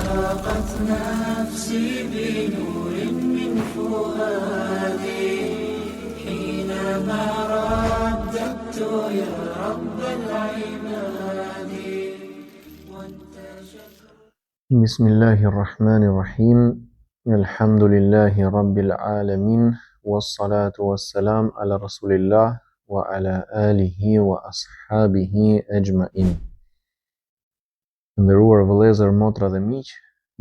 أشرقت نفسي بنور من فؤادي حينما رددت يا رب العباد وانتشت بسم الله الرحمن الرحيم الحمد لله رب العالمين والصلاة والسلام على رسول الله وعلى آله وأصحابه أجمعين Të nderuar vëllezër, motra dhe miq,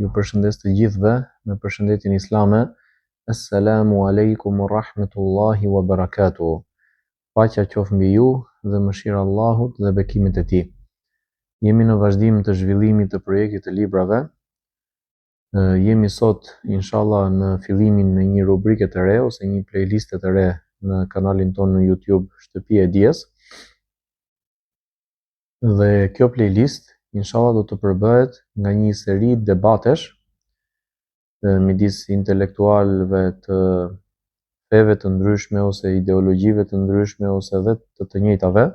ju përshëndes të gjithëve me përshëndetjen islame, Esselamu alejkum wa rahmetullahi wa barakatuh. Paqja qoftë mbi ju dhe mëshira e Allahut dhe bekimet e Tij. Jemi në vazhdim të zhvillimit të projektit të librave. Jemi sot inshallah në fillimin e një rubrike të re ose një playliste të re në kanalin tonë në YouTube Shtëpia e Dijes. Dhe kjo playlist inshallah do të përbëhet nga një seri debatesh midis intelektualëve të feve të ndryshme ose ideologjive të ndryshme ose edhe të të njëjtave,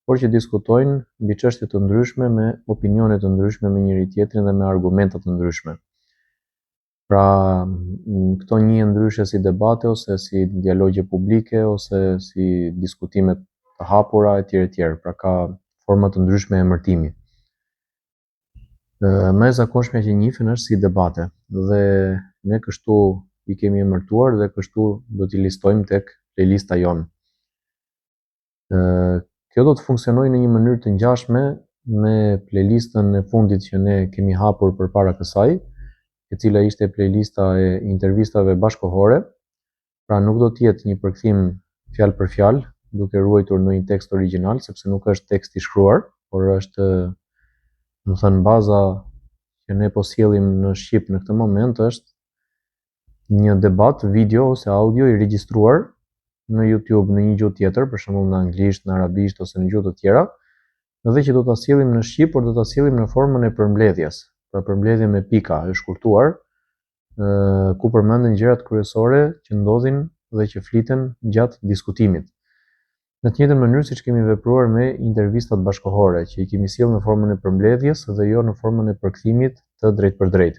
por që diskutojnë mbi çështje të ndryshme me opinione të ndryshme me njëri tjetrin dhe me argumenta të ndryshme. Pra, këto njihen ndryshe si debate ose si dialogje publike ose si diskutime të hapura etj etj. Pra ka forma të ndryshme emërtimi. Më e zakonshmja që njihen është si debate dhe ne kështu i kemi emërtuar dhe kështu do t'i listojmë tek playlista jonë. Kjo do të funksionojë në një mënyrë të ngjashme me playlistën e fundit që ne kemi hapur përpara kësaj, e cila ishte playlista e intervistave bashkëkohore. Pra nuk do të jetë një përkthim fjalë për fjalë, duke ruajtur ndonjë tekst origjinal, sepse nuk është tekst i shkruar, por është, domethënë, baza që ne po sjellim në shqip në këtë moment është një debat video ose audio i regjistruar në YouTube në një gjuhë tjetër, për shembull në anglisht, në arabisht ose në gjuhë të tjera, dhe që do ta sjellim në shqip, por do ta sjellim në formën e përmbledhjes, pra përmbledhje me pika e shkurtuar, ku përmenden gjërat kryesore që ndodhin dhe që fliten gjatë diskutimit. Në të njëjtën mënyrë siç kemi vepruar me intervistat bashkëkohore, që i kemi sjellë në formën e përmbledhjes dhe jo në formën e përkthimit të drejtpërdrejtë.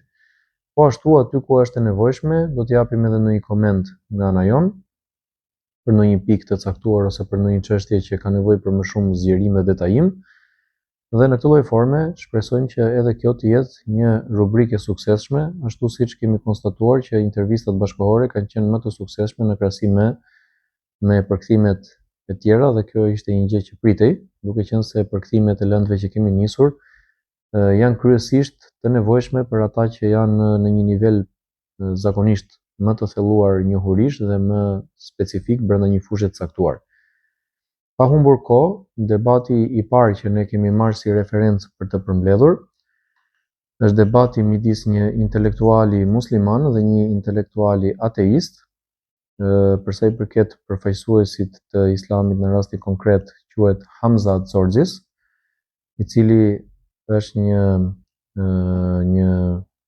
Po ashtu, aty ku është e nevojshme, do të japim edhe ndonjë koment nga ana jonë për ndonjë pikë të caktuar ose për ndonjë çështje që ka nevojë për më shumë zgjerim dhe detajim. Dhe në këtë lloj forme shpresojmë që edhe kjo të jetë një rubrikë e suksesshme, ashtu siç kemi konstatuar që intervistat bashkëkohore kanë qenë më të suksesshme në krahasim me me përkthimet e tjera dhe kjo ishte një gjë që pritej, duke qenë se përkthimet e lëndëve që kemi nisur janë kryesisht të nevojshme për ata që janë në një nivel zakonisht më të thelluar njohurish dhe më specifik brenda një fushe të caktuar. Pa humbur kohë, debati i parë që ne kemi marrë si referencë për të përmbledhur është debati midis një intelektuali musliman dhe një intelektuali ateist, Për sa i përket përfaqësuesit të Islamit në rastin konkret quhet Hamza Tzortzis, i cili është një një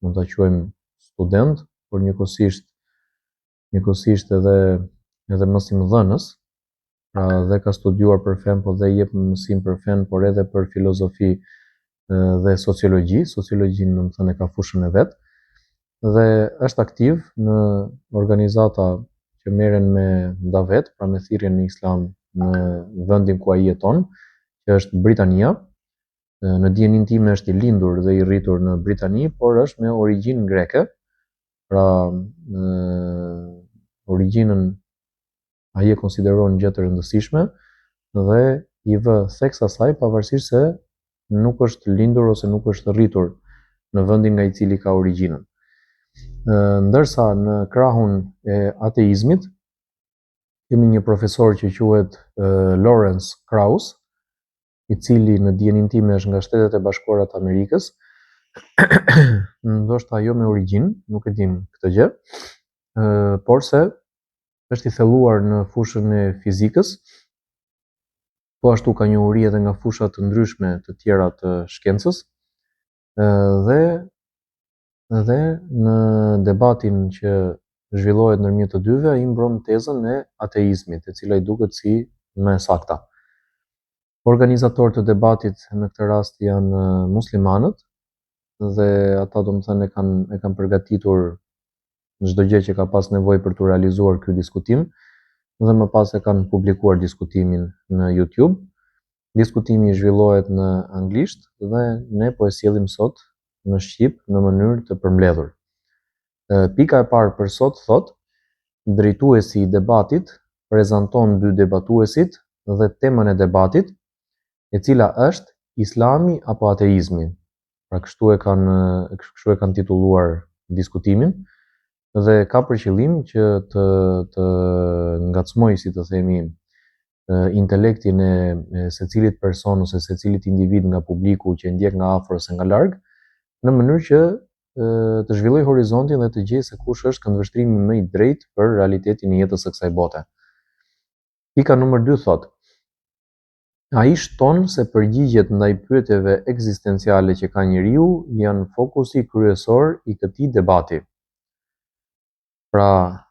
mund ta quajmë student, por njëkohësisht njëkohësisht edhe edhe mësimdhënës, pra dhe ka studiuar për fenë, po dhe jep mësim për fenë, por edhe për filozofi dhe sociologji, sociologjinë domethënë e ka fushën e vet, dhe është aktiv në organizata që merren me davet, pra me thirrjen në islam në vendin ku ai jeton, që është Britania. Në dijeninë time është i lindur dhe i rritur në Britani, por është me origjinë greke, pra origjinën ai e konsideron gjë të rëndësishme dhe i vë theks asaj pavarësisht se nuk është lindur ose nuk është rritur në vendin nga i cili ka origjinën. Ndërsa në krahun e ateizmit kemi një profesor që quhet Lawrence Krauss, i cili në dijeninë time është nga Shtetet e Bashkuara të Amerikës, ndoshta jo me origjinë, nuk e dim këtë gjë, porse është i thelluar në fushën e fizikës, po ashtu ka njohuri edhe nga fusha të ndryshme të tjera të shkencës, dhe dhe në debatin që zhvillohet ndërmjet të dyve, ai mbron tezën e ateizmit, e cila i duket si më e sakta. Organizatorë të debatit në këtë rast janë muslimanët. dhe ata domethënë e kanë e kanë përgatitur çdo gjë që ka pas nevojë për t'u realizuar ky diskutim dhe më pas e kanë publikuar diskutimin në YouTube. Diskutimi zhvillohet në anglisht dhe ne po e sjellim sot në shqip në mënyrë të përmbledhur. Pika e parë për sot thotë drejtuesi i debatit prezanton dy debatuesit dhe temën e debatit, e cila është Islami apo ateizmi. Pra kështu e kanë kështu e kanë titulluar diskutimin dhe ka për qëllim që të të ngacmojë, si të themi, intelektin e, e secilit person ose secilit individ nga publiku që e ndjek nga afër ose nga larg, në mënyrë që të zhvillojë horizontin dhe të gjejë se kush është këndvështrimi më i drejtë për realitetin e jetës së kësaj bote. Pika numër 2 thotë: Ai shton se përgjigjet ndaj pyetjeve ekzistenciale që ka njeriu janë fokusi kryesor i këtij debati. Pra,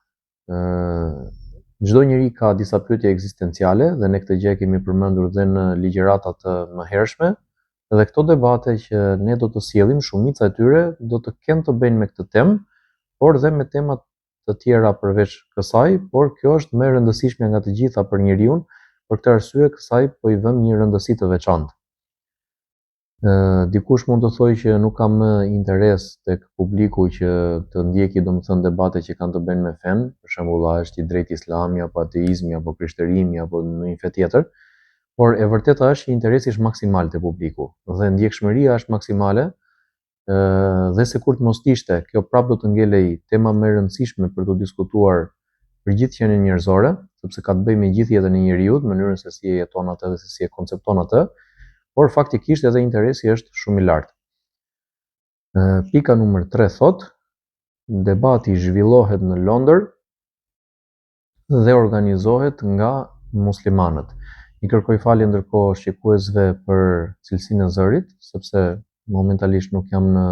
çdo njeri ka disa pyetje ekzistenciale dhe ne këtë gjë e kemi përmendur dhe në ligjërata të mëhershme, dhe këto debate që ne do të sjellim, shumica e tyre do të kenë të bëjnë me këtë temë, por dhe me tema të tjera përveç kësaj, por kjo është më e rëndësishmja nga të gjitha për njeriun, për këtë arsye kësaj po i vëmë një rëndësi të veçantë. Dikush mund të thojë që nuk ka më interes tek publiku që të ndjeki domethënë debate që kanë të bëjnë me fenë, për shembull a është i drejtë Islami apo ateizmi apo krishterimi apo ndonjë fe tjetër, por e vërteta është që interesi është maksimal te publiku dhe ndjekshmëria është maksimale dhe sikur të mos ishte, kjo prapë do të ngelej tema më e rëndësishme për t'u diskutuar për gjithë qenien njerëzore, sepse ka të bëjë me gjithë jetën e njeriut, mënyrën se si e jeton atë dhe se si e koncepton atë, por faktikisht edhe interesi është shumë i lartë. Pika numër 3 thotë, debati zhvillohet në Londër dhe organizohet nga muslimanët. I kërkoj falje ndërkohë shikuesve për cilësinë e zërit, sepse momentalisht nuk jam në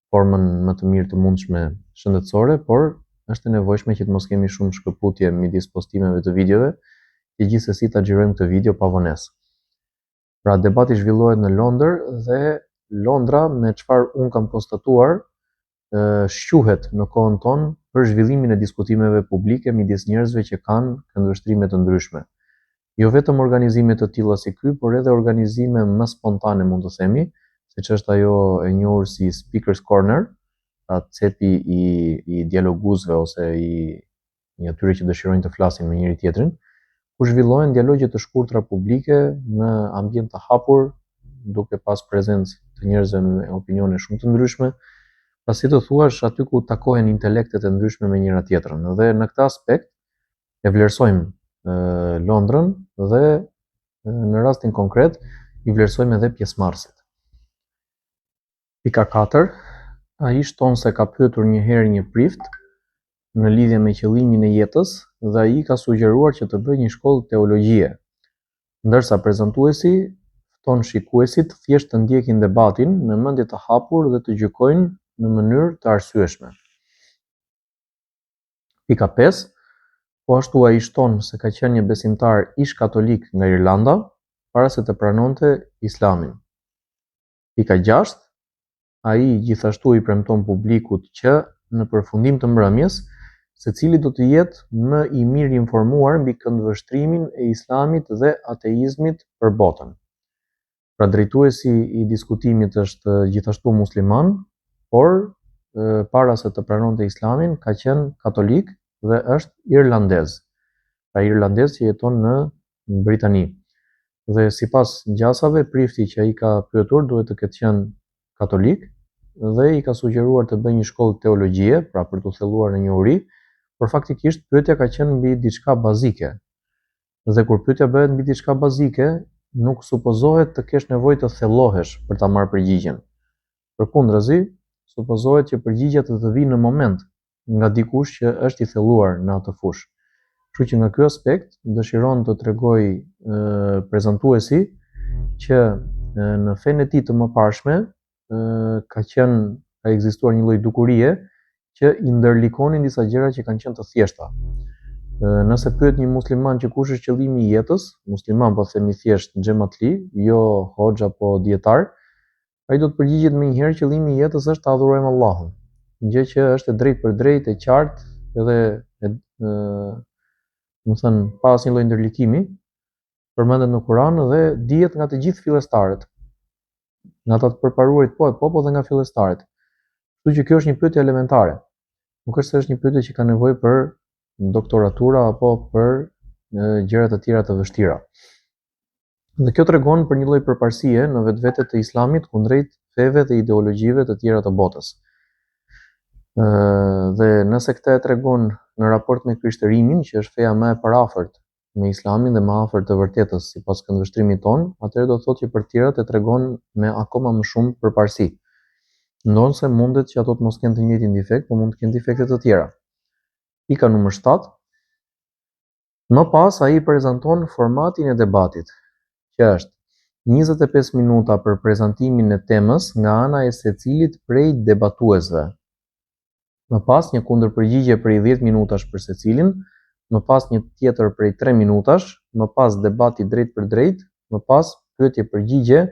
formën më të mirë të mundshme shëndetësore, por është e nevojshme që të mos kemi shumë shkëputje midis postimeve të videove, që gjithsesi ta xhirojmë këtë video pa vonesë. Pra debati zhvillohet në Londër dhe Londra me çfarë unë kam konstatuar shquhet në kohën tonë për zhvillimin e diskutimeve publike midis njerëzve që kanë këndvështrime të ndryshme. Jo vetëm organizime të tilla si ky, por edhe organizime më spontane mund të themi, siç është ajo e njohur si Speakers Corner, pra cepi i i dialoguesve ose i i atyre që dëshirojnë të flasin me njëri tjetrin, ku zhvillohen dialogje të shkurtra publike në ambient të hapur, duke pas prezencë të njerëzve me opinione shumë të ndryshme, pra si të thuash aty ku takohen intelektet e ndryshme me njëra tjetrën. Dhe në këtë aspekt e vlerësojmë Londrën dhe në rastin konkret i vlerësojmë edhe pjesëmarrësit. Pika 4. Ai shton se ka pyetur një herë një prift në lidhje me qëllimin e jetës dhe ai i ka sugjeruar që të bëjë një shkollë teologjie. Ndërsa prezantuesi fton shikuesit thjesht të ndjekin debatin me mendje të hapur dhe të gjykojnë në mënyrë të arsyeshme. Pika 5. Po ashtu ai shton se ka qenë një besimtar ish-katolik nga Irlanda para se të pranonte Islamin. Pika 6. Ai gjithashtu i premton publikut që, në përfundim të mbrëmjes, secili do të jetë më i mirëinformuar mbi këndvështrimin e Islamit dhe ateizmit për botën. Pra drejtuesi i diskutimit është gjithashtu musliman, por para se të pranonte Islamin ka qenë katolik dhe është irlandez. Pra irlandez që jeton në Britani. Dhe sipas gjasave, prifti që ai ka pyetur duhet të ketë qenë katolik dhe i ka sugjeruar të bëjë një shkollë teologjie, pra për t'u thelluar në njohuri, por faktikisht pyetja ka qenë mbi diçka bazike. Dhe kur pyetja bëhet mbi diçka bazike, nuk supozohet të kesh nevojë të thellohesh për ta marrë përgjigjen. Përkundrazi, supozohet që përgjigja të të vijë në moment, nga dikush që është i thelluar në atë fushë. Kështu që nga ky aspekt dëshiron të tregojë prezantuesi që në fenë e tij të mëparshme ka qenë ka ekzistuar një lloj dukurie që i ndërlikonin disa gjëra që kanë qenë të thjeshta. Nëse pyet një musliman që kush është qëllimi i jetës, musliman po themi thjesht xhematli, jo hoxhë apo dijetar, Ai do të përgjigjet menjëherë qëllimi i jetës është të adhurojmë Allahun. Gjë që është e drejtpërdrejtë, e qartë edhe e, domethënë pa asnjë lloj ndërlikimi, përmendet në Kur'an dhe dihet nga të gjithë fillestarët. Nga ata të përparuarit po e po, po dhe nga fillestarët. Kështu që kjo është një pyetje elementare. Nuk është se është një pyetje që ka nevojë për doktoratura apo për gjëra të tjera të vështira. Dhe kjo tregon për një lloj përparësie në vetvete të Islamit kundrejt feve dhe ideologjive të tjera të botës. Ë dhe nëse këtë e tregon në raport me krishtërimin, që është feja më e përafërt me Islamin dhe më afër të vërtetës sipas këndvështrimit tonë, atëherë do të thotë që për të tjerat e tregon me akoma më shumë përparësi. Ndonëse mundet që ato të mos kenë të njëjtin defekt, po mund të kenë defekte të tjera. Pika numër 7. Më pas ai prezanton formatin e debatit, që është 25 minuta për prezantimin e temës nga ana e secilit prej debatuesve. Më pas një kundërpërgjigje prej 10 minutash për secilin, më pas një tjetër prej 3 minutash, më pas debat i drejtpërdrejtë, më pas pyetje-përgjigje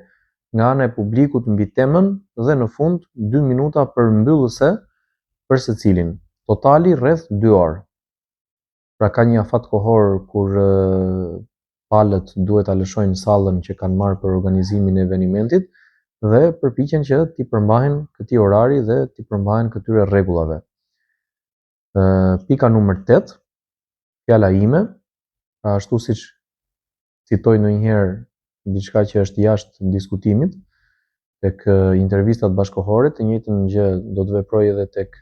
nga ana e publikut mbi temën dhe në fund 2 minuta përmbyllëse për secilin. Totali rreth 2 orë. Pra ka një afat kohor kur palët duhet ta lëshojnë sallën që kanë marrë për organizimin e evenimentit dhe përpiqen që t'i përmbahen këtij orari dhe t'i përmbahen këtyre rregullave. Pika numër 8, fjala ime, pra ashtu siç citoj ndonjëherë diçka që është jashtë diskutimit, tek intervistat bashkëkohore, të njëjtën gjë do të veproj edhe tek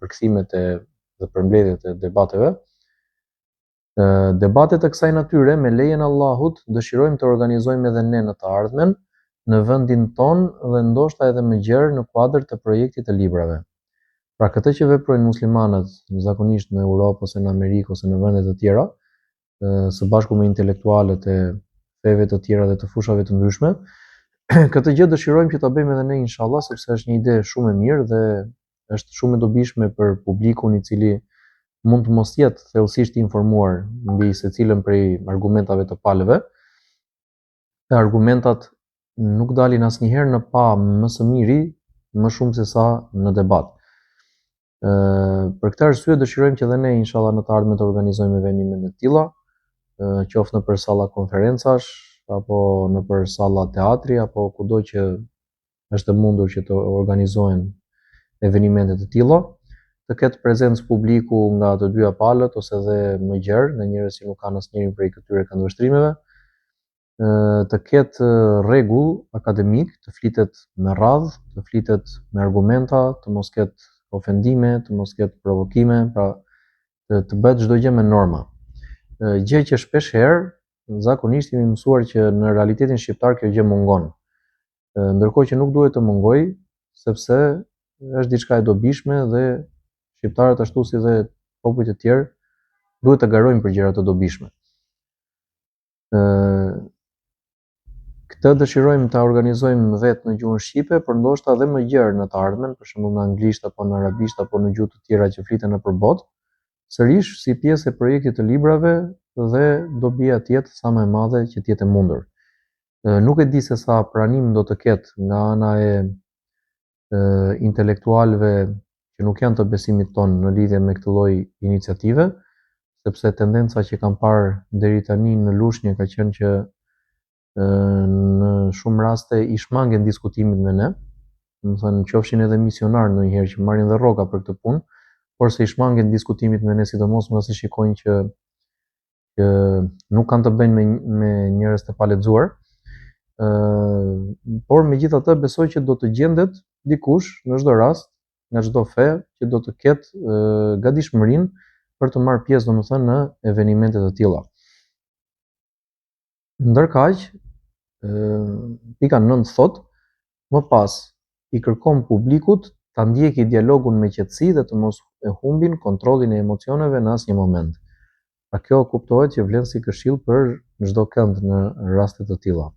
përkthimet e dhe përmbledhjet e debateve. Debate të kësaj natyre me lejen e Allahut dëshirojmë të organizojmë edhe ne në të ardhmen në vendin tonë dhe ndoshta edhe më gjerë në kuadër të projektit të librave. Pra këtë që veprojnë muslimanët zakonisht në Europë ose në Amerikë ose në vende të tjera, së bashku me intelektualët e feve të tjera dhe të fushave të ndryshme. Këtë gjë dëshirojmë që ta bëjmë edhe ne inshallah, sepse është një ide shumë e mirë dhe është shumë e dobishme për publikun i cili mund të mos jetë thellësisht i informuar mbi secilën prej argumentave të palëve. Dhe argumentat nuk dalin asnjëherë në pah më së miri, më shumë se sa në debat. Ë për këtë arsye dëshirojmë që edhe ne inshallah në të ardhmen të organizojmë evenimente të tilla, qoftë nëpër salla konferencash apo nëpër salla teatri apo kudo që është e mundur që të organizohen evenimente të tilla, të ketë prezencë publiku nga të dyja palët ose edhe më gjerë, nga njerëz që nuk kanë asnjërin prej këtyre këndvështrimeve, të ketë rregull akademik, të flitet me radhë, të flitet me argumenta, të mos ketë ofendime, të mos ketë provokime, pra të, të bëhet çdo gjë me norma. Gjë që shpesh herë zakonisht jemi mësuar që në realitetin shqiptar kjo gjë mungon. Ndërkohë që nuk duhet të mungojë, sepse është diçka e dobishme dhe shqiptarët ashtu si dhe popujt e tjerë duhet të garojnë për gjëra të dobishme. Këtë dëshirojmë ta organizojmë vetë në gjuhën shqipe, por ndoshta edhe më gjerë në të ardhmen, për shembull në anglisht apo në arabisht apo në gjuhë të tjera që fliten nëpër botë, sërish si pjesë e projektit të librave dhe dobia të jetë sa më e madhe që të jetë e mundur. Nuk e di se sa pranim do të ketë nga ana e intelektualëve që nuk janë të besimit tonë në lidhje me këtë lloj iniciative, sepse tendenca që kam parë deri tani në Lushnjë ka qenë që në shumë raste i shmangen diskutimit me ne, domethënë qofshin edhe misionarë ndonjëherë që marrin dhe rroga për këtë punë, por se i shmangen diskutimit me ne sidomos mbasi shikojnë që që nuk kanë të bëjnë me me njerëz të palexuar. Ë, por megjithatë besoj që do të gjendet dikush në çdo rast, nga çdo fe që do të ketë gatishmërinë për të marrë pjesë domethënë në evenimente të tilla. Ndërkaq, pika 9 thotë, më pas i kërkon publikut ta ndjekë dialogun me qetësi dhe të mos e humbin kontrollin e emocioneve në asnjë moment. Pra kjo kuptohet që vlen si këshillë për çdo kënd në raste të tilla.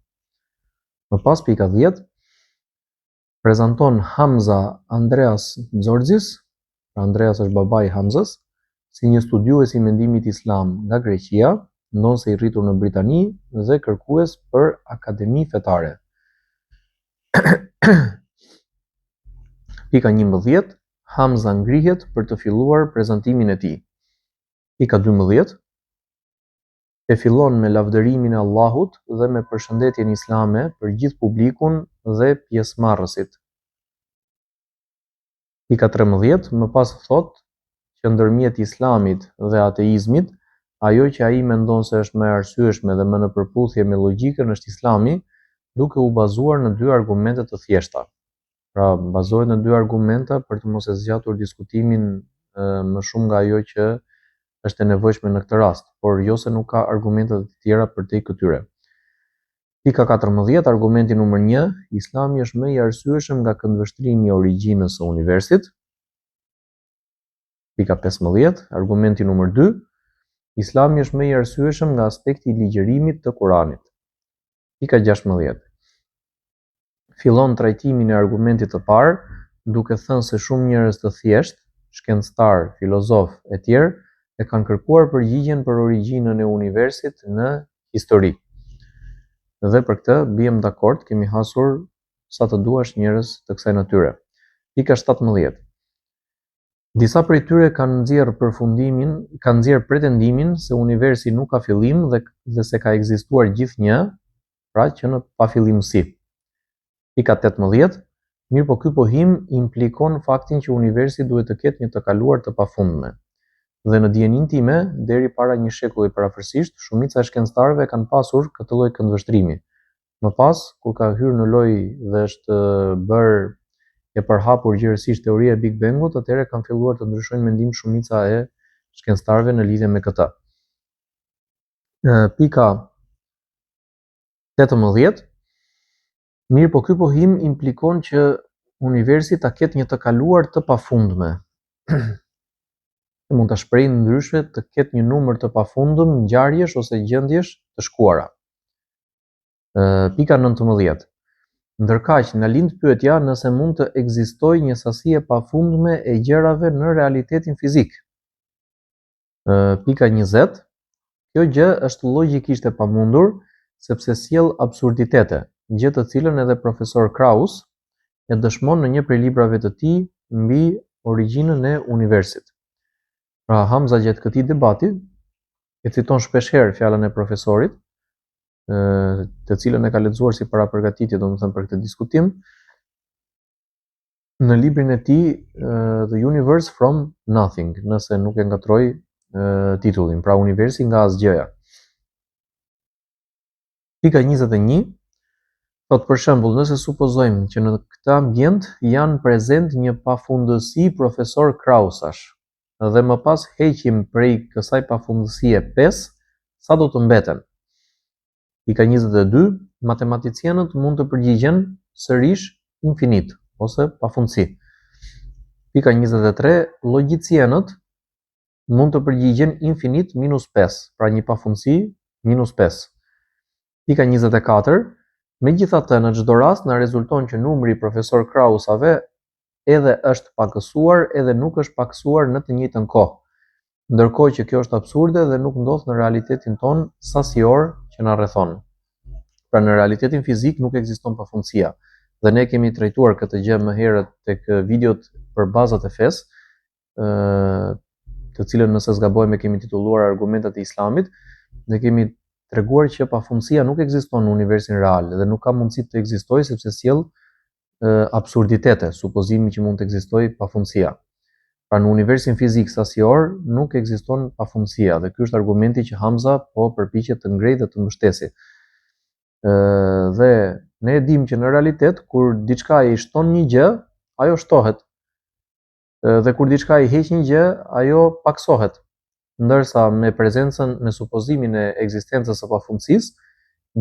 Më pas pika 10 prezanton Hamza Andreas Tzortzis, pra Andreas është babai i Hamzës, si një studiues i mendimit islam nga Greqia, ndonëse i rritur në Britani dhe kërkues për akademi fetare. Pika 11, Hamza ngrihet për të filluar prezantimin e tij. Pika 12, e fillon me lavdërimin e Allahut dhe me përshëndetjen islame për gjithë publikun dhe pjesëmarrësit. Pika 13, më pas thotë që ndërmjet Islamit dhe ateizmit, ajo që ai mendon se është më e arsyeshme dhe më në përputhje me logjikën është Islami, duke u bazuar në dy argumente të thjeshta. Pra, bazohet në dy argumenta për të mos e zgjatur diskutimin më shumë nga ajo që është e nevojshme në këtë rast, por jo se nuk ka argumente të tjera përtej këtyre. Pika 14, argumenti numër 1, Islami është më i arsyeshëm nga këndvështrimi i origjinës së universit. Pika 15, argumenti numër 2, Islami është më i arsyeshëm nga aspekti i ligjërimit të Kuranit. Pika 16. Fillon trajtimin e argumentit të parë, duke thënë se shumë njerëz të thjeshtë, shkencëtarë, filozofë e tjerë e kanë kërkuar përgjigjen për origjinën e universit në histori. Dhe për këtë biem dakord, kemi hasur sa të duash njerëz të kësaj natyre. Pika 17. Disa prej tyre kanë nxjerrë përfundimin, kanë nxjerrë pretendimin se universi nuk ka fillim dhe dhe se ka ekzistuar gjithnjë, pra që në pafillimësi. Pika 18. Mirëpo ky pohim implikon faktin që universi duhet të ketë një të kaluar të pafundme. Dhe në dijeninë time, deri para një shekulli përafërsisht, shumica e shkencëtarëve e kanë pasur këtë lloj këndvështrimi. Më pas, kur ka hyrë në lojë dhe është bërë e përhapur gjerësisht teoria e Big Bangut, atëherë kanë filluar të ndryshojnë mendim shumica e shkencëtarëve në lidhje me këtë. Pika 18. Mirëpo ky pohim implikon që universi ta ketë një të kaluar të pafundme. Mund ta shpreh ndryshe të ketë një numër të pafundëm ngjarjesh ose gjendjesh të shkuara. Pika 19. Ndërkaq, na lind pyetja nëse mund të ekzistojë një sasi e pafundme e gjërave në realitetin fizik. Pika 20. Kjo gjë është logjikisht e pamundur, sepse sjell absurditete, gjë të cilën edhe profesor Kraus e dëshmon në një prej librave të tij mbi origjinën e universit. Pra Hamza gjatë këtij debati e citon shpesh herë fjalën e profesorit, të cilën e ka lexuar si parapërgatitje, domethënë për këtë diskutim, në librin e tij The Universe from Nothing, nëse nuk e ngatërroj titullin, pra universi nga asgjëja. Pika 21 thot për shembull, nëse supozojmë që në këtë ambient janë prezent një pafundësi profesor Krausash dhe më pas heqim prej kësaj pafundësie 5, sa do të mbeten? Pika 22, matematicienët mund të përgjigjen sërish infinit ose pafundësi. Pika 23, logjicienët mund të përgjigjen infinit minus 5, pra një pafundësi minus 5. Pika 24, megjithatë në çdo rast na rezulton që numri i profesor Krausave edhe është pakësuar edhe nuk është pakësuar në të njëjtën kohë. Ndërkohë që kjo është absurde dhe nuk ndodh në realitetin tonë sasior që na rrethon. Pra në realitetin fizik nuk ekziston pafundësia. Dhe ne kemi trajtuar këtë gjë më herët tek videot për bazat e fesë, të cilën nëse s'gabohem e kemi titulluar Argumentat e Islamit, ne kemi treguar që pafundësia nuk ekziston në universin real dhe nuk ka mundësi të ekzistojë sepse sjell absurditete, supozimi që mund të ekzistojë pafundësia. Pra në universin fizik sasior nuk ekziston pafundësia dhe ky është argumenti që Hamza po përpiqet të ngrejë dhe të mbështesi. Dhe ne e dimë që në realitet kur diçka i shton një gjë, ajo shtohet. Dhe kur diçka i heq një gjë, ajo paksohet. Ndërsa me prezencën, me supozimin e ekzistencës së pafundësisë,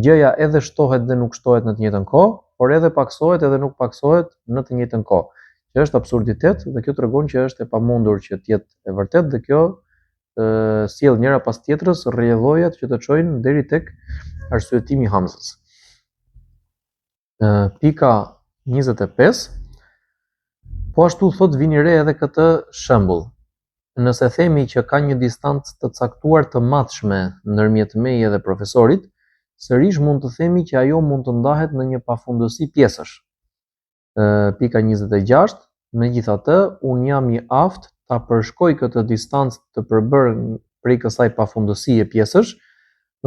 gjëja edhe shtohet dhe nuk shtohet në të njëjtën kohë, por edhe paksohet edhe nuk paksohet në të njëjtën kohë, që është absurditet dhe kjo tregon që është e pamundur që të jetë e vërtetë dhe kjo sjell njëra pas tjetrës rrjedhojat që të çojnë deri tek arsyetimi i Hamzës. Pika 25. Po ashtu thot vini re edhe këtë shembull. Nëse themi që ka një distancë të caktuar të matshme ndërmjet meje dhe profesorit, sërish mund të themi që ajo mund të ndahet në një pafundësi pjesësh. Pika 26, megjithatë, unë jam i aftë ta përshkoj këtë distancë të përbërë prej kësaj pafundësie pjesësh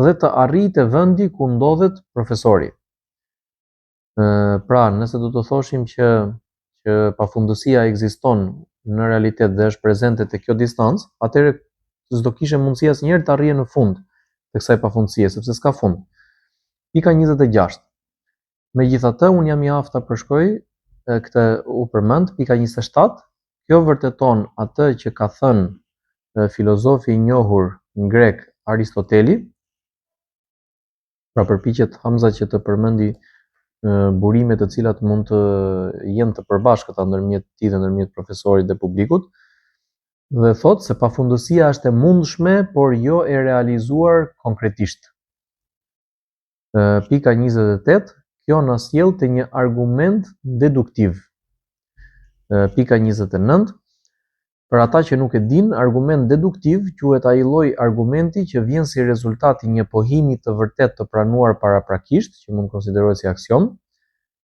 dhe të arrij te vendi ku ndodhet profesori. Pra, nëse do të thoshim që që pafundësia ekziston në realitet dhe është prezente te kjo distancë, atëherë s'do kishe mundësi asnjëherë të arrije në fund të kësaj pafundësie, sepse s'ka fund. Pika 26. Megjithatë, unë jam i aftë ta përshkoj këtë u përmend, pika 27, kjo vërteton atë që ka thënë filozofi i njohur grek Aristoteli, pra përpiqet Hamza që të përmendi burime të cilat mund të jenë të përbashkëta ndërmjet tij dhe ndërmjet profesorit dhe publikut, dhe thotë se pafundësia është e mundshme, por jo e realizuar konkretisht. Pika 28, kjo na sjell te një argument deduktiv. Pika 29, për ata që nuk e dinë, argument deduktiv quhet ai lloj argumenti që vjen si rezultat i një pohimi të vërtetë të pranuar paraprakisht, që mund të konsiderohet si aksion,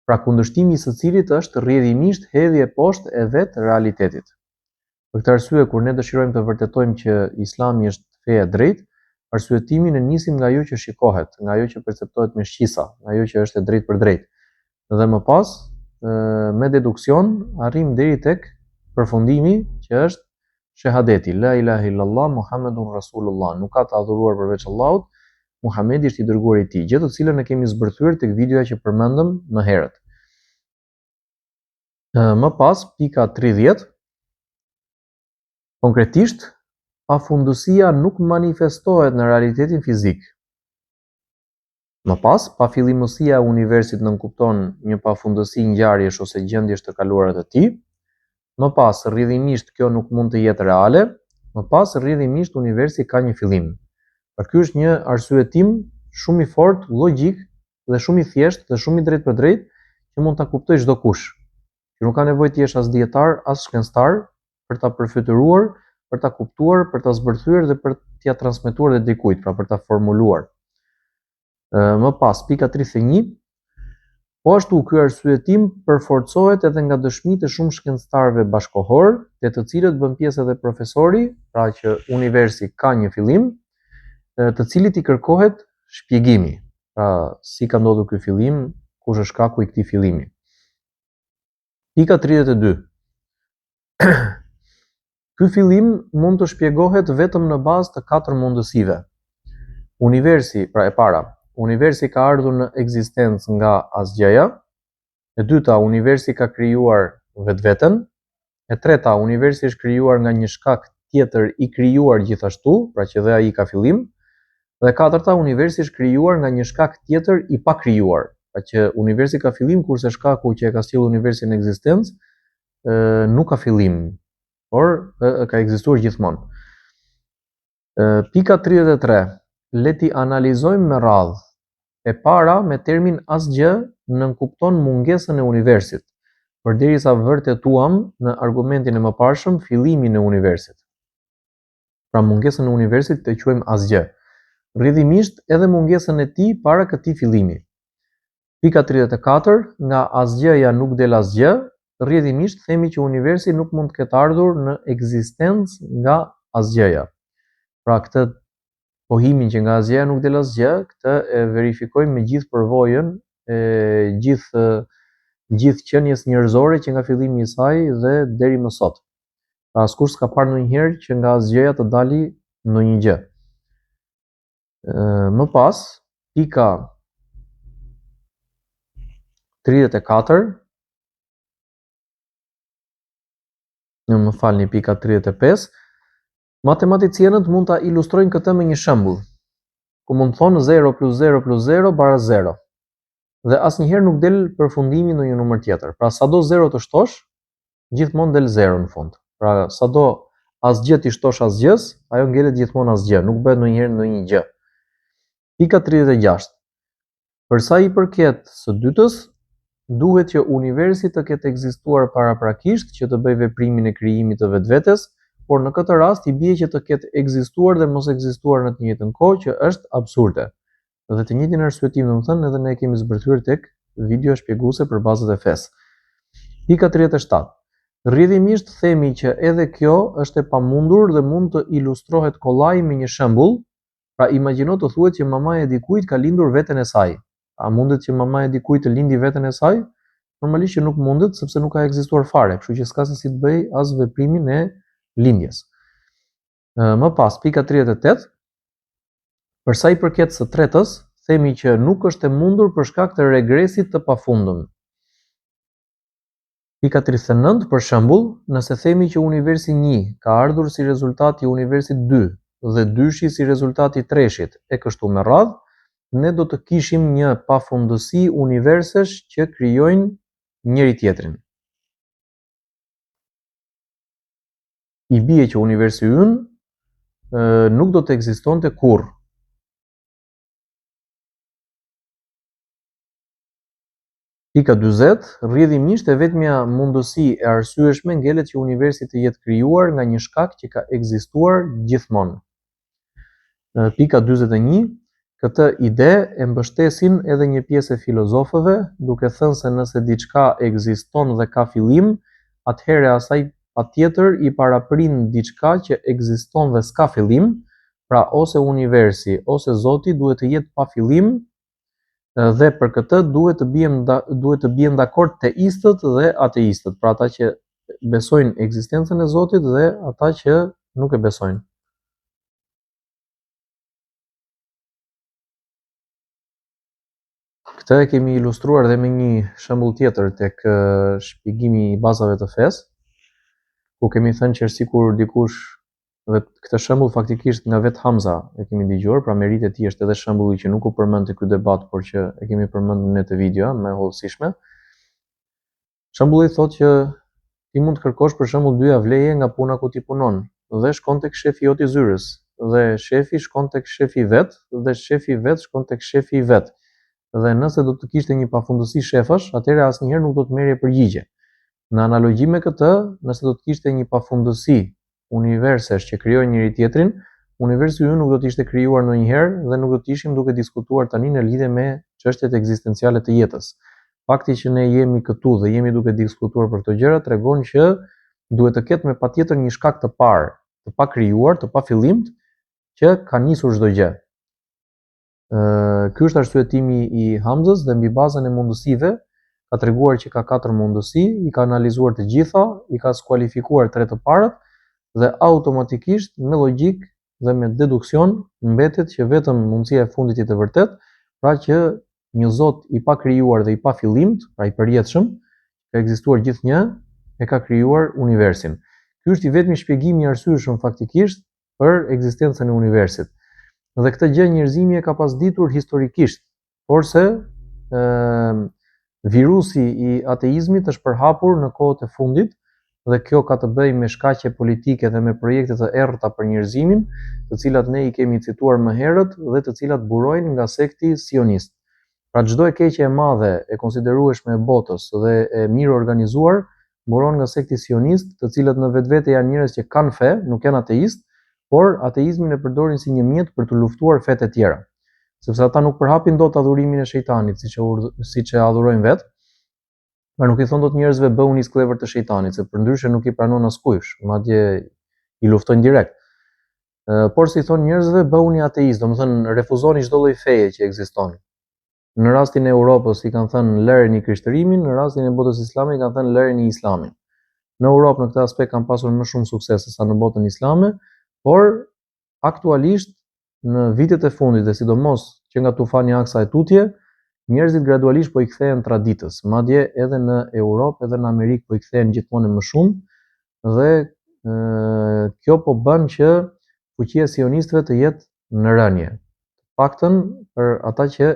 pra kundërshtimi i së cilit është rrjedhimisht hedhje poshtë e vetë realitetit. Për këtë arsye, kur ne dëshirojmë të vërtetojmë që Islami është feja e drejtë, arsyetimin e nisim nga ajo që shikohet, nga ajo që perceptohet me shqisa, nga ajo që është e drejtpërdrejtë. Dhe më pas, me deduksion, arrijmë deri tek përfundimi që është shehadeti, la ilaha illallah Muhammedun Rasulullah, nuk ka të adhuruar përveç Allahut, Muhamedi është i dërguari i tij, gjë të cilën e kemi zbërthyer tek videoja që përmendëm më herët. Më pas, pika 30, konkretisht, pafundësia nuk manifestohet në realitetin fizik. Më pas, pafillimësia e universit nënkupton një pafundësi ngjarjesh ose gjendjesh të kaluara të tij. Më pas, rrjedhimisht kjo nuk mund të jetë reale. Më pas, rrjedhimisht universi ka një fillim. Pra ky është një arsyetim shumë i fortë, logjik dhe shumë i thjeshtë dhe shumë i drejtpërdrejtë që mund ta kuptojë çdo kush. Që nuk ka nevojë të jesh as dijetar, as shkencëtar për ta përfytyruar, për ta kuptuar, për ta zbërthyer dhe për t'ia transmetuar dhe dikujt, pra për ta formuluar. Më pas, pika 31, po ashtu ky arsyetim përforcohet edhe nga dëshmitë e shumë shkencëtarëve bashkohor, te të cilët bën pjesë edhe profesori, pra që universi ka një fillim, të cilit i kërkohet shpjegimi. Pra, si ka ndodhur ky fillim, kush është shkaku i këtij fillimi. Pika 32. Ky fillim mund të shpjegohet vetëm në bazë të katër mundësive. Universi, pra e para, universi ka ardhur në ekzistencë nga asgjëja. E dyta, universi ka krijuar vetveten. E treta, universi është krijuar nga një shkak tjetër i krijuar gjithashtu, pra që dhe ai ka fillim. Dhe e katërta, universi është krijuar nga një shkak tjetër i pakrijuar, pra që universi ka fillim kurse shkaku që e ka sjellë universin në ekzistencë nuk ka fillim, por ka ekzistuar gjithmonë. Pika 33. Le t'i analizojmë me radhë. E para, me termin asgjë nënkupton mungesën e universit, përderisa vërtetuam në argumentin e mëparshëm fillimin e universit. Pra mungesën e universit e quajmë asgjë. Rrjedhimisht edhe mungesën e tij para këtij fillimi. Pika 34, nga asgjëja nuk del asgjë, rrjedhimisht themi që universi nuk mund të ketë ardhur në ekzistencë nga asgjëja. Pra këtë pohimin që nga asgjëja nuk del asgjë, këtë e verifikojmë me gjithë përvojën e gjithë gjithë qenies njerëzore që nga fillimi i saj dhe deri më sot. Pra askush s'ka parë ndonjëherë që nga asgjëja të dali ndonjë gjë. Më pas, pika 34, në më falni, pika 35, matematicienët mund ta ilustrojnë këtë me një shembull, ku mund të thonë 0 plus 0 plus 0 baraz 0. Dhe asnjëherë nuk del përfundimi ndonjë numër tjetër. Pra sado 0 të shtosh, gjithmonë del 0 në fund. Pra sado asgjë t'i shtosh asgjës, ajo ngelet gjithmonë asgjë, nuk bëhet ndonjëherë ndonjë gjë. Pika 36. Për sa i përket së dytës, duhet që universi të ketë ekzistuar paraprakisht që të bëjë veprimin e krijimit të vetvetes, por në këtë rast i bie që të ketë ekzistuar dhe mos ekzistuar në të njëjtën kohë, që është absurde. Dhe të njëjtin arsyetim, domethënë, edhe ne e kemi zbërthyer tek video shpjeguese për bazat e fesë. Pika 37. Rrjedhimisht themi që edhe kjo është e pamundur dhe mund të ilustrohet kollaj me një shembull, pra imagjino të thuhet që mamaja e dikujt ka lindur veten e saj. A mundet që mamaja e dikujt të lindi veten e saj? Normalisht që nuk mundet, sepse nuk ka ekzistuar fare, kështu që s'ka se si të bëjë as veprimin e lindjes. Më pas, pika 38, për sa i përket së tretës, themi që nuk është e mundur për shkak të regresit të pafundëm. Pika 39, për shembull, nëse themi që universi 1 ka ardhur si rezultat i universit 2 dhe dyshi si rezultat i treshit e kështu me radhë, ne do të kishim një pafundësi universesh që krijojnë njëri-tjetrin. I bie që universi ynë nuk do të ekzistonte kurrë. Pika 40, Rrjedhimisht e vetmja mundësi e arsyeshme ngelet që universi të jetë krijuar nga një shkak që ka ekzistuar gjithmonë. Pika 41, Këtë ide e mbështesin edhe një pjesë e filozofëve, duke thënë se nëse diçka ekziston dhe ka fillim, atëherë asaj patjetër i paraprin diçka që ekziston dhe s'ka fillim, pra ose universi ose Zoti duhet të jetë pa fillim Dhe për këtë duhet të bien duhet të bien dakord teistët dhe ateistët, pra ata që besojnë ekzistencën e Zotit dhe ata që nuk e besojnë. Këtë e kemi ilustruar dhe me një shembull tjetër tek shpjegimi i bazave të fesë, ku kemi thënë që sikur dikush Dhe këtë shembull faktikisht nga vetë Hamza e kemi dëgjuar, pra meritë e tij është edhe shembulli që nuk u përmend te ky debat, por që e kemi përmendur ne te videoja më e hollësishme. Shembulli thotë që ti mund të kërkosh për shembull dy javë leje nga puna ku ti punon dhe shkon tek shefi jot i zyrës dhe shefi shkon tek shefi i vet dhe shefi i vet shkon tek shefi i vet. Dhe nëse do të kishte një pafundësi shefash, atëherë asnjëherë nuk do të merrje përgjigje. Në analogji me këtë, nëse do të kishte një pafundësi universesh që krijojnë njëri-tjetrin, universi ynë nuk do të ishte krijuar ndonjëherë dhe nuk do të ishim duke diskutuar tani në lidhje me çështjet ekzistenciale të jetës. Fakti që ne jemi këtu dhe jemi duke diskutuar për këto gjëra tregon që duhet të ketë me patjetër një shkak të parë, të pakrijuar, të pafillimtë, që ka nisur çdo gjë. Ky është arsyetimi i Hamzës dhe mbi bazën e mundësive ka treguar që ka katër mundësi, i ka analizuar të gjitha, i ka skualifikuar tre të parët dhe automatikisht me logjikë dhe me deduksion mbetet që vetëm mundësia e fundit jetë e vërtetë, pra që një Zot i pakrijuar dhe i pafillimtë, pra i përjetshëm, ka ekzistuar gjithnjë, e ka krijuar universin. Ky është i vetmi shpjegim i arsyeshëm faktikisht për ekzistencën e universit. Dhe këtë gjë njerëzimi e ka pas ditur historikisht, porse ë virusi i ateizmit është përhapur në kohët e fundit dhe kjo ka të bëjë me shkaqe politike dhe me projekte të errëta për njerëzimin, të cilat ne i kemi cituar më herët dhe të cilat burojnë nga sekti sionist. Pra çdo e keqe e madhe e konsiderueshme e botës dhe e mirëorganizuar buron nga sekti sionist, të cilët në vetvete janë njerëz që kanë fe, nuk janë ateistë, por ateizmin e përdorin si një mjet për të luftuar fetë e tjera. Sepse ata nuk përhapin dot adhurimin e shejtanit, siç e siç e adhurojnë vetë. Pra nuk i thonë dot njerëzve bëhuni skllevër të shejtanit, se përndryshe nuk i pranon askush, madje i luftojnë direkt. Por si i thonë njerëzve bëhuni ateistë, domethënë refuzoni çdo lloj feje që ekziston. Në rastin e Europës i kanë thënë lëreni krishtërimin, në rastin e botës islame i kanë thënë lëreni islamin. Në Europë në këtë aspekt kanë pasur më shumë sukses sesa në botën islame, por aktualisht në vitet e fundit dhe sidomos që nga tufani Aksa e tutje, njerëzit gradualisht po i kthehen traditës, madje edhe në Europë edhe në Amerikë po i kthehen gjithmonë e më shumë dhe e, kjo po bën që fuqia e sionistëve të jetë në rënie. Të paktën për ata që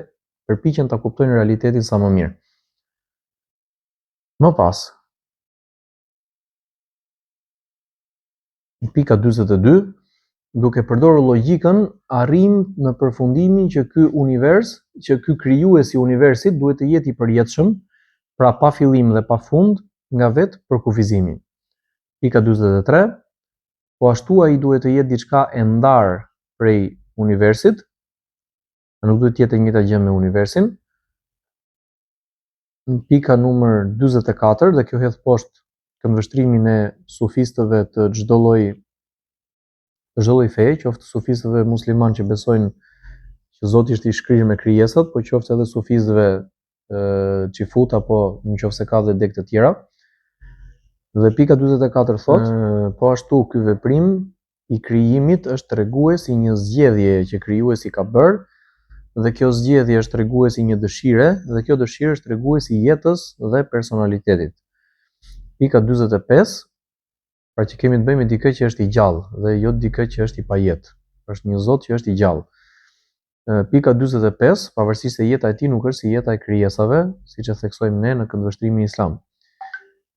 përpiqen ta kuptojnë realitetin sa më mirë. Më pas, pika 42, duke përdorur logjikën, arrijmë në përfundimin që ky univers, që ky krijues i universit duhet të jetë i përjetshëm, pra pa fillim dhe pa fund, nga vetë përkufizimi. Pika 43, po ashtu ai duhet të jetë diçka e ndarë prej universit, nuk duhet të jetë e njëjta gjë me universin. Pika numër 44 dhe kjo hedh poshtë këndvështrimin e sufistëve të çdo lloj të çdo lloj feje, qoftë sufistëve muslimanë që besojnë që Zoti është i shkrirë me krijesat, po qoftë edhe sufistëve çifut apo në qoftë se ka dhe degë të tjera. Dhe pika 44 thotë, po ashtu ky veprim i krijimit është tregues i një zgjedhjeje që krijuesi ka bërë dhe kjo zgjedhje është tregues i një dëshire dhe kjo dëshirë është tregues i jetës dhe personalitetit. Pika 45, pra që kemi të bëjmë me dikë që është i gjallë dhe jo dikë që është i pajetë. Është një Zot që është i gjallë. Pika 45, pavarësisht se jeta e tij nuk është si jeta e krijesave, siç e theksojmë ne në këndvështrimin islam.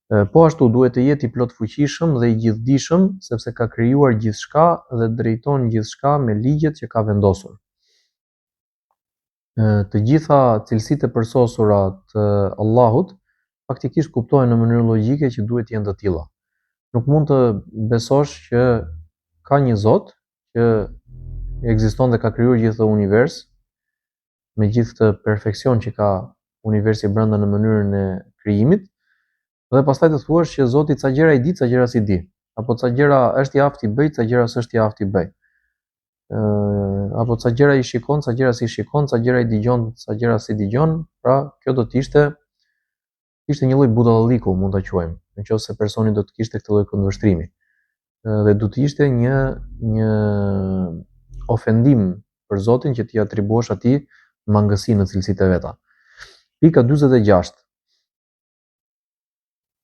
Po ashtu duhet të jetë i plotfuqishëm dhe i gjithëdijshëm, sepse ka krijuar gjithçka dhe drejton gjithçka me ligjet që ka vendosur. Të gjitha cilësitë e përsosura të Allahut faktikisht kuptohen në mënyrë logjike që duhet të jenë të tilla. Nuk mund të besosh që ka një Zot që ekziston dhe ka krijuar gjithë këtë univers, me gjithë këtë perfeksion që ka universi brenda në mënyrën e krijimit, dhe pastaj të thuash që Zoti ca gjëra i di, ca gjëra s'i di, apo ca gjëra është i aftë t'i bëjë, ca gjëra s'është i aftë t'i bëjë. Ë apo ca gjëra i shikon, ca gjëra s'i shikon, ca gjëra i dëgjon, ca gjëra s'i dëgjon, pra kjo do të ishte ishte një lloj budalliku, mund ta quajmë, në qoftë se personi do të kishte këtë lloj këndvështrimi. Dhe do të ishte një një ofendim për Zotin që t'i atribuosh atij mangësi në cilësitë e veta. Pika 46.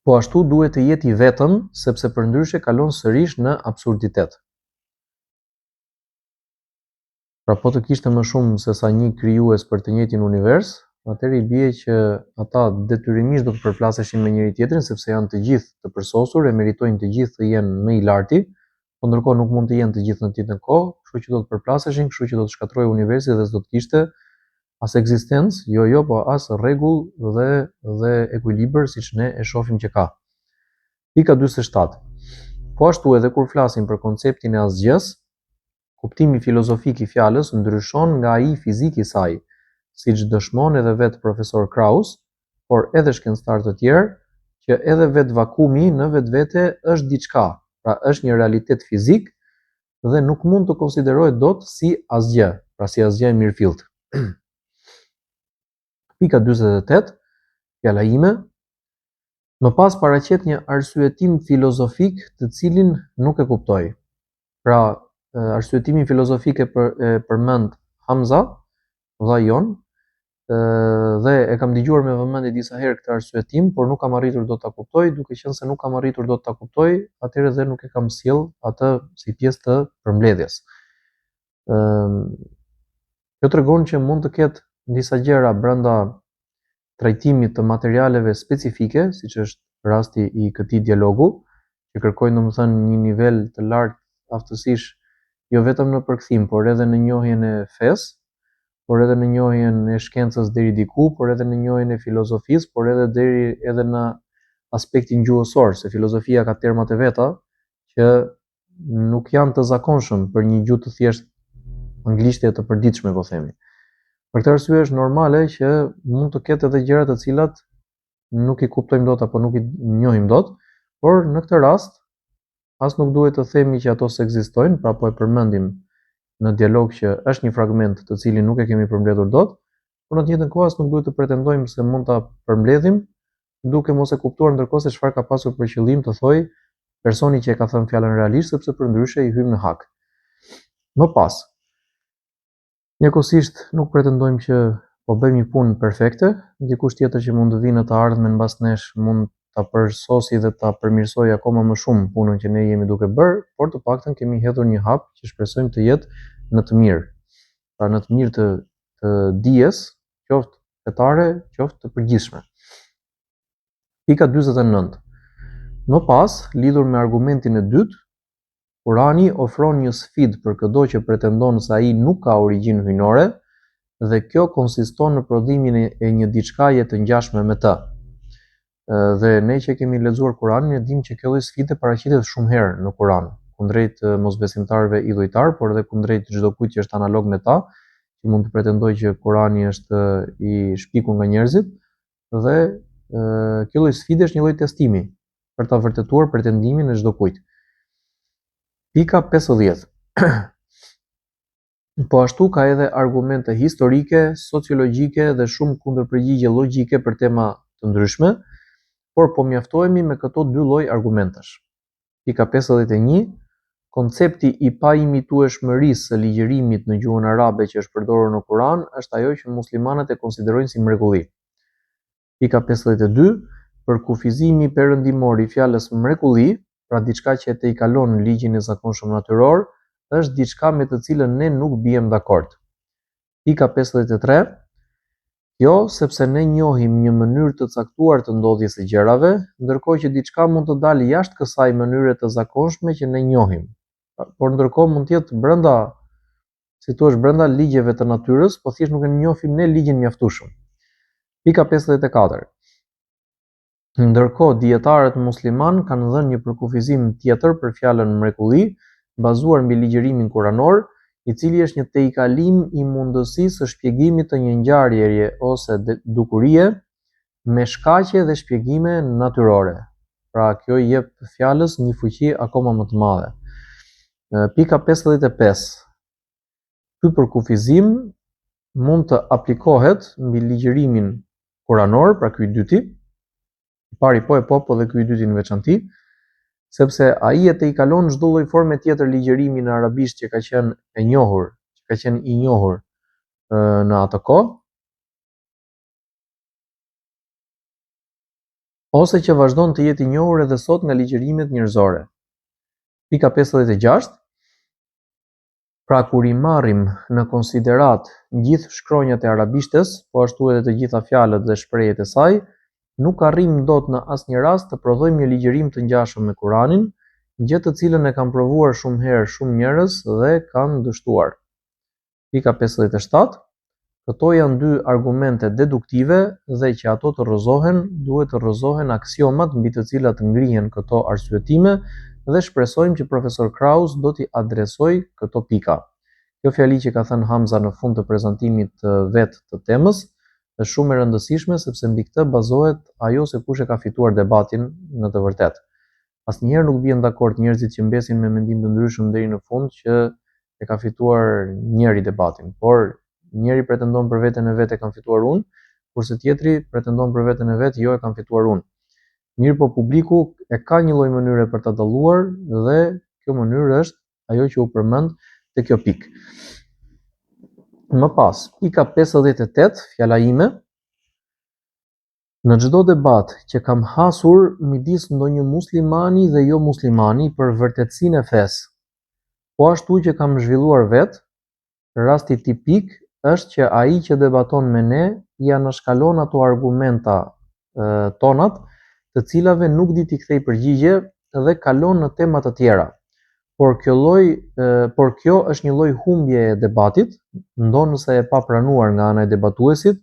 Po ashtu duhet të jetë i vetëm, sepse përndryshe kalon sërish në absurditet. Pra po të kishte më shumë se sa një krijues për të njëjtin univers, atëherë i bie që ata detyrimisht do të përplaseshin me njëri tjetrin sepse janë të gjithë të përsosur, e meritojnë të gjithë të jenë më i larti, po ndërkohë nuk mund të jenë të gjithë në të njëjtën kohë, kështu që do të përplaseshin, kështu që do të shkatërrohej universi dhe s'do të kishte as ekzistencë, jo jo, po as rregull dhe dhe ekuilibër siç ne e shohim që ka. Pika 47. Po ashtu edhe kur flasim për konceptin e asgjësë, kuptimi filozofik i fjalës ndryshon nga ai fizik i saj, siç dëshmon edhe vetë profesor Kraus, por edhe shkencëtarë të tjerë, që edhe vetë vakumi në vetvete është diçka, pra është një realitet fizik dhe nuk mund të konsiderohet dot si asgjë, pra si asgjë e mirëfilltë. Pika 48, fjala ime, më pas paraqet një arsyetim filozofik të cilin nuk e kuptoj. Pra, arsyetimin filozofik e, për, e përmend Hamza, vëllai jonë, dhe e kam dëgjuar me vëmendje disa herë këtë arsyetim, por nuk kam arritur dot ta kuptoj, duke qenë se nuk kam arritur dot ta kuptoj, atëherë dhe nuk e kam sjell atë si pjesë të përmbledhjes. Ëm kjo tregon që mund të ketë disa gjëra brenda trajtimit të materialeve specifike, siç është rasti i këtij dialogu, që kërkojnë domethënë një nivel të lartë aftësish jo vetëm në përkthim, por edhe në njohjen e fesë, por edhe në njohjen e shkencës deri diku, por edhe në njohjen e filozofisë, por edhe deri edhe në aspektin gjuhësor, se filozofia ka termat e veta që nuk janë të zakonshëm për një gjuhë të thjeshtë anglishte të përditshme, po themi. Për këtë arsye është normale që mund të ketë edhe gjëra të cilat nuk i kuptojmë dot apo nuk i njohim dot, por në këtë rast as nuk duhet të themi që ato s'ekzistojnë, pra po e përmendim në dialog që është një fragment të cilin nuk e kemi përmbledhur dot, por në të njëjtën kohë as nuk duhet të pretendojmë se mund ta përmbledhim duke mos e kuptuar ndërkohë se çfarë ka pasur për qëllim të thojë personi që e ka thënë fjalën realisht, sepse përndryshe i hyjmë në hak. Më pas, njëkohësisht nuk pretendojmë që po bëjmë një punë perfekte, dikush tjetër që mund të vijë në të ardhmen mbas nesh mund ta përsosi dhe ta përmirësojë akoma më shumë punën që ne jemi duke bërë, por të paktën kemi hedhur një hap që shpresojmë të jetë në të mirë. Pra në të mirë të të dijes, qoftë fetare, qoftë të përgjithshme. Pika 49. Më pas, lidhur me argumentin e dytë, Kurani ofron një sfidë për këdo që pretendon se ai nuk ka origjinë hyjnore dhe kjo konsiston në prodhimin e një diçkaje të ngjashme me të. Dhe ne që kemi lexuar Kuranin e dimë që kjo lloj sfide paraqitet shumë herë në Kuran, kundrejt mosbesimtarëve idhujtarë, por edhe kundrejt çdo kujt që është analog me ta, që mund të pretendojë që Kurani është i shpikur nga njerëzit. Dhe kjo lloj sfide është një lloj testimi për ta vërtetuar pretendimin e çdokujt. Pika 50. Po ashtu ka edhe argumente historike, sociologjike dhe shumë kundërpërgjigje logjike për tema të ndryshme, por po mjaftohemi me këto dy lloj argumentesh. Pika 51. Koncepti i paimitueshmërisë së ligjërimit në gjuhën arabe që është përdorur në Kur'an është ajo që muslimanët e konsiderojnë si mrekulli. Pika 52. Përkufizimi perëndimor i fjalës mrekulli, pra diçka që e tejkalon ligjin e zakonshëm natyror, është diçka me të cilën ne nuk biem dakord. Pika 53. Kjo sepse ne njohim një mënyrë të caktuar të ndodhjes së gjërave, ndërkohë që diçka mund të dalë jashtë kësaj mënyre të zakonshme që ne njohim. Por ndërkohë mund të jetë brenda, si thua, brenda ligjeve të natyrës, po thjesht nuk e njohim ne ligjin mjaftueshëm. Pika 54. Ndërkohë, dijetarët muslimanë kanë dhënë një përkufizim tjetër për fjalën mrekulli, bazuar mbi ligjërimin kuranor, i cili është një tejkalim i mundësisë së shpjegimit të një ngjarjeje ose dukurie me shkaqe dhe shpjegime natyrore. Pra, kjo i jep fjalës një fuqi akoma më të madhe. Pika 55. Ky përkufizim mund të aplikohet mbi ligjërimin kuranor, pra ky i dyti, i pari po e po, po dhe ky i dyti në veçanti, sepse ai e tejkalon çdo lloj forme tjetër ligjërimi në arabisht që ka qenë e njohur, që ka qenë i njohur në atë kohë, ose që vazhdon të jetë i njohur edhe sot nga ligjërimet njerëzore. Pika 56. Pra kur i marrim në konsideratë gjithë shkronjat e arabishtes, po ashtu edhe të gjitha fjalët dhe shprehjet e saj, nuk arrijmë dot në asnjë rast të prodhojmë një ligjërim të ngjashëm me Kuranin, gjë të cilën e kanë provuar shumë herë shumë njerëz dhe kanë dështuar. Pika 57. Këto janë dy argumente deduktive dhe që ato të rrëzohen, duhet të rrëzohen aksiomat mbi të cilat ngrihen këto arsyetime dhe shpresojmë që profesor Kraus do t'i adresojë këto pika. Kjo fjali që ka thënë Hamza në fund të prezantimit të vet të temës është shumë e rëndësishme sepse mbi këtë bazohet ajo se kush e ka fituar debatin në të vërtetë. Asnjëherë nuk bien dakord njerëzit që mbesin me mendim të ndryshëm deri në fund që e ka fituar njëri debatin, por njëri pretendon për veten e vet e kam fituar unë, kurse tjetri pretendon për veten e vet jo e kam fituar unë. Mirëpo publiku e ka një lloj mënyre për ta dalluar dhe kjo mënyrë është ajo që u përmend te kjo pikë. Më pas, pika 58, fjala ime, Në çdo debat që kam hasur midis ndonjë muslimani dhe jo muslimani për vërtetësinë e fesë, po ashtu që kam zhvilluar vetë, rasti tipik është që ai që debaton me ne i anashkalon ato argumenta tonat, të cilave nuk di t'i kthejë përgjigje dhe kalon në tema të tjera. Por kjo lloj, por kjo është një lloj humbje e debatit, ndonëse e papranuar nga ana e debatuesit,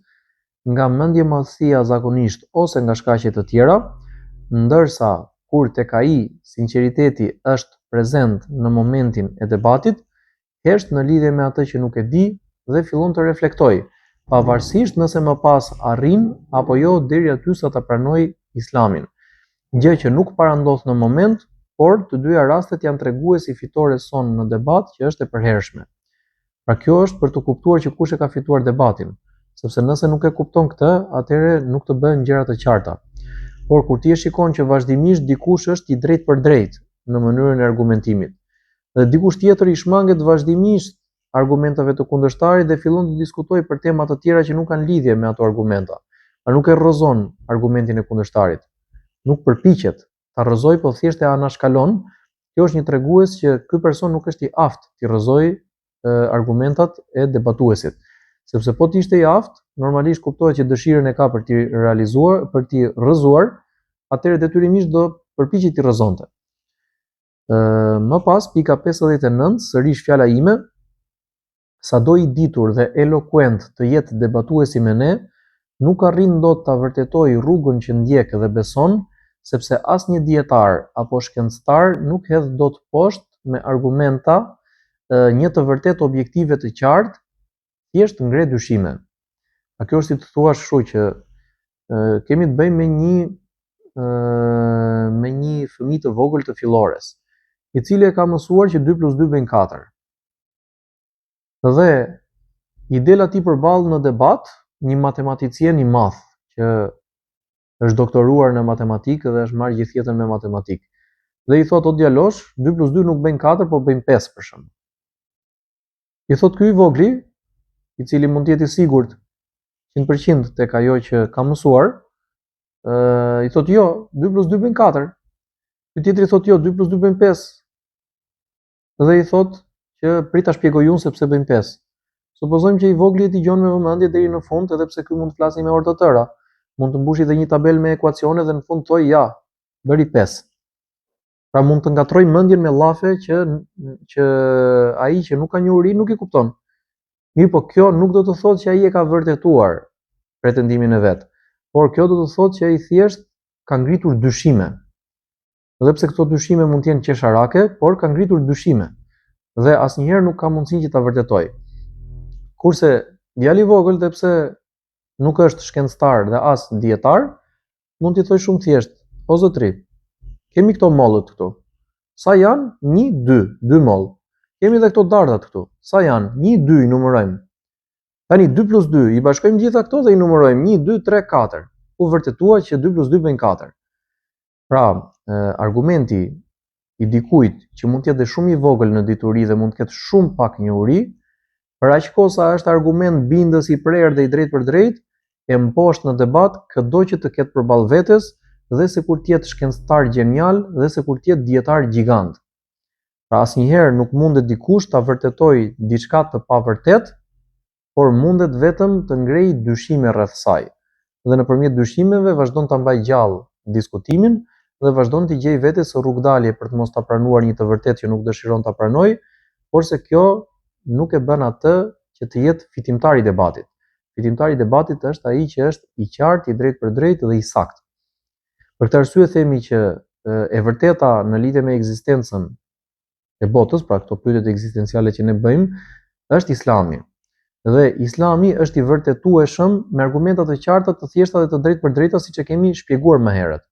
nga mendjemadhësia zakonisht ose nga shkaqe të tjera, ndërsa kur tek ai sinqeriteti është prezent në momentin e debatit, hesht në lidhje me atë që nuk e di dhe fillon të reflektojë, pavarësisht nëse më pas arrin apo jo deri aty sa ta pranojë Islamin. Gjë që nuk parandodh në moment, por të dyja rastet janë tregues i fitores sonë në debat që është e përhershme. Pra kjo është për të kuptuar që kush e ka fituar debatin, sepse nëse nuk e kupton këtë, atëherë nuk të bëhen gjëra të qarta. Por kur ti e shikon që vazhdimisht dikush është i drejtpërdrejtë në mënyrën e argumentimit, dhe dikush tjetër i shmanget vazhdimisht argumentave të kundërshtarit dhe fillon të diskutojë për tema të tjera që nuk kanë lidhje me ato argumenta. Pra nuk e rrëzon argumentin e kundërshtarit. Nuk përpiqet ta rrëzojë, po thjesht e anashkalon. Kjo është një tregues që ky person nuk është i aftë t'i rrëzojë argumentat e debatuesit. Sepse po të ishte i aftë, normalisht kuptohet që dëshirën e ka për t'i realizuar, për t'i rrëzuar, atëherë detyrimisht do përpiqej t'i rrëzonte. Më pas pika 59, sërish fjala ime, Sado i ditur dhe elokuent të jetë debatuesi me ne, nuk arrin dot ta vërtetojë rrugën që ndjek dhe beson, sepse asnjë dijetar apo shkencëtar nuk hedh dot poshtë me argumenta një të vërtetë objektive të qartë, thjesht ngre dyshime. A kjo është si të thuash kështu që. Kemi të bëjmë me një me një fëmijë të vogël të fillores, i cili e ka mësuar që 2 plus 2 bëjnë 4. Dhe i del atij përballë në debat një matematicien i madh që është doktoruar në matematikë dhe është marrë gjithë jetën me matematikë. Dhe i thotë o djalosh, 2 plus 2 nuk bëjnë 4, po bëjnë 5 për shembull. I thotë ky i vogli, i cili mund të jetë i sigurt 100% tek ajo që ka mësuar, ë i thotë jo, 2 plus 2 bëjnë 4. Ky tjetri thotë jo, 2 plus 2 bëjnë 5. Dhe i thotë që prit ta shpjegoj unë se pse bëjnë 5. Supozojmë që i vogli e dëgjon me vëmendje deri në fund, edhe pse ky mund të flasi me orë të tëra. Mund të mbushi dhe një tabelë me ekuacione dhe në fund thoj ja, bëri 5. Pra mund të ngatroj mendjen me llafe që që ai që nuk ka njohuri nuk i kupton. Mirëpo kjo nuk do të thotë që ai e ka vërtetuar pretendimin e vet, por kjo do të thotë që ai thjesht ka ngritur dyshime. Edhe pse këto dyshime mund të jenë qesharake, por ka ngritur dyshime dhe asnjëherë nuk ka mundësinë që ta vërtetojë. Kurse djali i vogël, dhe pse nuk është shkencëtar dhe as dijetar, mund t'i thojë shumë thjesht, o zotri, kemi këto mollët këtu. Sa janë? 1 2, 2 mollë. Kemi edhe këto dardhat këtu. Sa janë? 1 2 i numërojmë. Tani 2 plus 2 i bashkojmë gjitha këto dhe i numërojmë 1 2 3 4. U vërtetua që 2 plus 2 bëjnë 4. Pra, argumenti i dikujt që mund të jetë dhe shumë i vogël në dituri dhe mund të ketë shumë pak njohuri, për aq kohë sa është argument bindës i prerë dhe i drejtpërdrejtë, e mposht në debat këdo që të ketë përballë vetes dhe sikur të jetë shkencëtar gjenial dhe sikur të jetë dijetar gjigant. Pra asnjëherë nuk mundet dikush ta vërtetojë diçka të pavërtetë por mundet vetëm të ngrejë dyshime rreth saj, dhe nëpërmjet dyshimeve vazhdon ta mbajë gjallë diskutimin dhe vazhdon t'i gjejë vetes rrugëdalje për të mos ta pranuar një të vërtetë që nuk dëshiron ta pranojë, porse kjo nuk e bën atë që të jetë fitimtar i debatit. Fitimtari i debatit është ai që është i qartë, i drejtpërdrejtë dhe i saktë. Për këtë arsye themi që e vërteta në lidhje me ekzistencën e botës, pra këto pyetjet ekzistenciale që ne bëjmë, është Islami. Dhe Islami është i vërtetueshëm me argumenta të qarta, të thjeshta dhe të drejtpërdrejta siç e kemi shpjeguar më herët.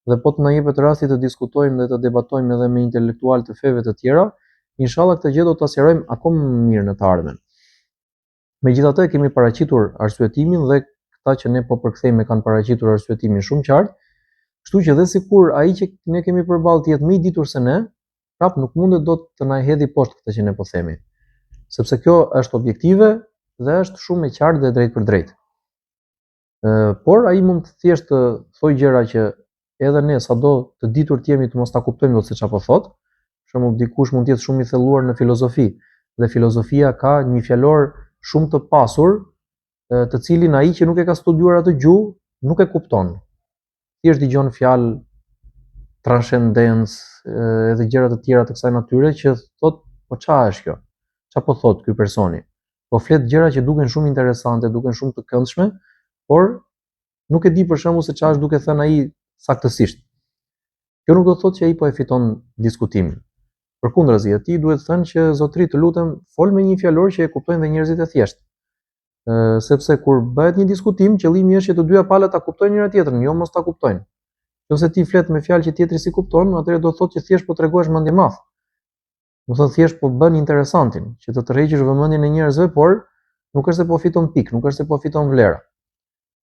Dhe po të na jepet rasti të diskutojmë dhe të debatojmë edhe me intelektualë të feve të tjera, inshallah këtë gjë do ta sqarojmë akoma më mirë në të ardhmen. Megjithatë kemi paraqitur arsyetimin dhe këta që ne po përkthejmë e kanë paraqitur arsyetimin shumë qartë, kështu që dhe sikur ai që ne kemi përballë të jetë më i ditur se ne, prap nuk mundet dot të na hedhi poshtë këtë që ne po themi. Sepse kjo është objektive dhe është shumë e qartë dhe drejtpërdrejtë. Por ai mund të thjesht të thojë gjëra që edhe ne sado të ditur të jemi të mos ta kuptojmë dot se çfarë po thotë. Për shembull, dikush mund të jetë shumë i thelluar në filozofi dhe filozofia ka një fjalor shumë të pasur, të cilin ai që nuk e ka studiuar atë gjuhë nuk e kupton. Thjesht dëgjon fjalë transcendencë edhe gjëra të tjera të kësaj natyre që thot, po ça është kjo? Ça po thot ky personi? Po flet gjëra që duken shumë interesante, duken shumë të këndshme, por nuk e di për shembull se çfarë është duke thënë ai saktësisht. Kjo nuk do të thotë që ai po e fiton diskutimin. Përkundrazi, atij duhet thënë që zotri të lutem fol me një fjalor që e kuptojnë dhe njerëzit e thjeshtë. Ë sepse kur bëhet një diskutim, qëllimi është që të dyja palët ta kuptojnë njëra tjetrën, jo mos ta kuptojnë. Nëse ti flet me fjalë që tjetri s'i kupton, atëherë do të thotë që thjesht po tregohesh mendjemadh. Do të thotë thjesht po bën interesantin, që të tërheqësh vëmendjen e njerëzve, por nuk është se po fiton pikë, nuk është se po fiton vlera.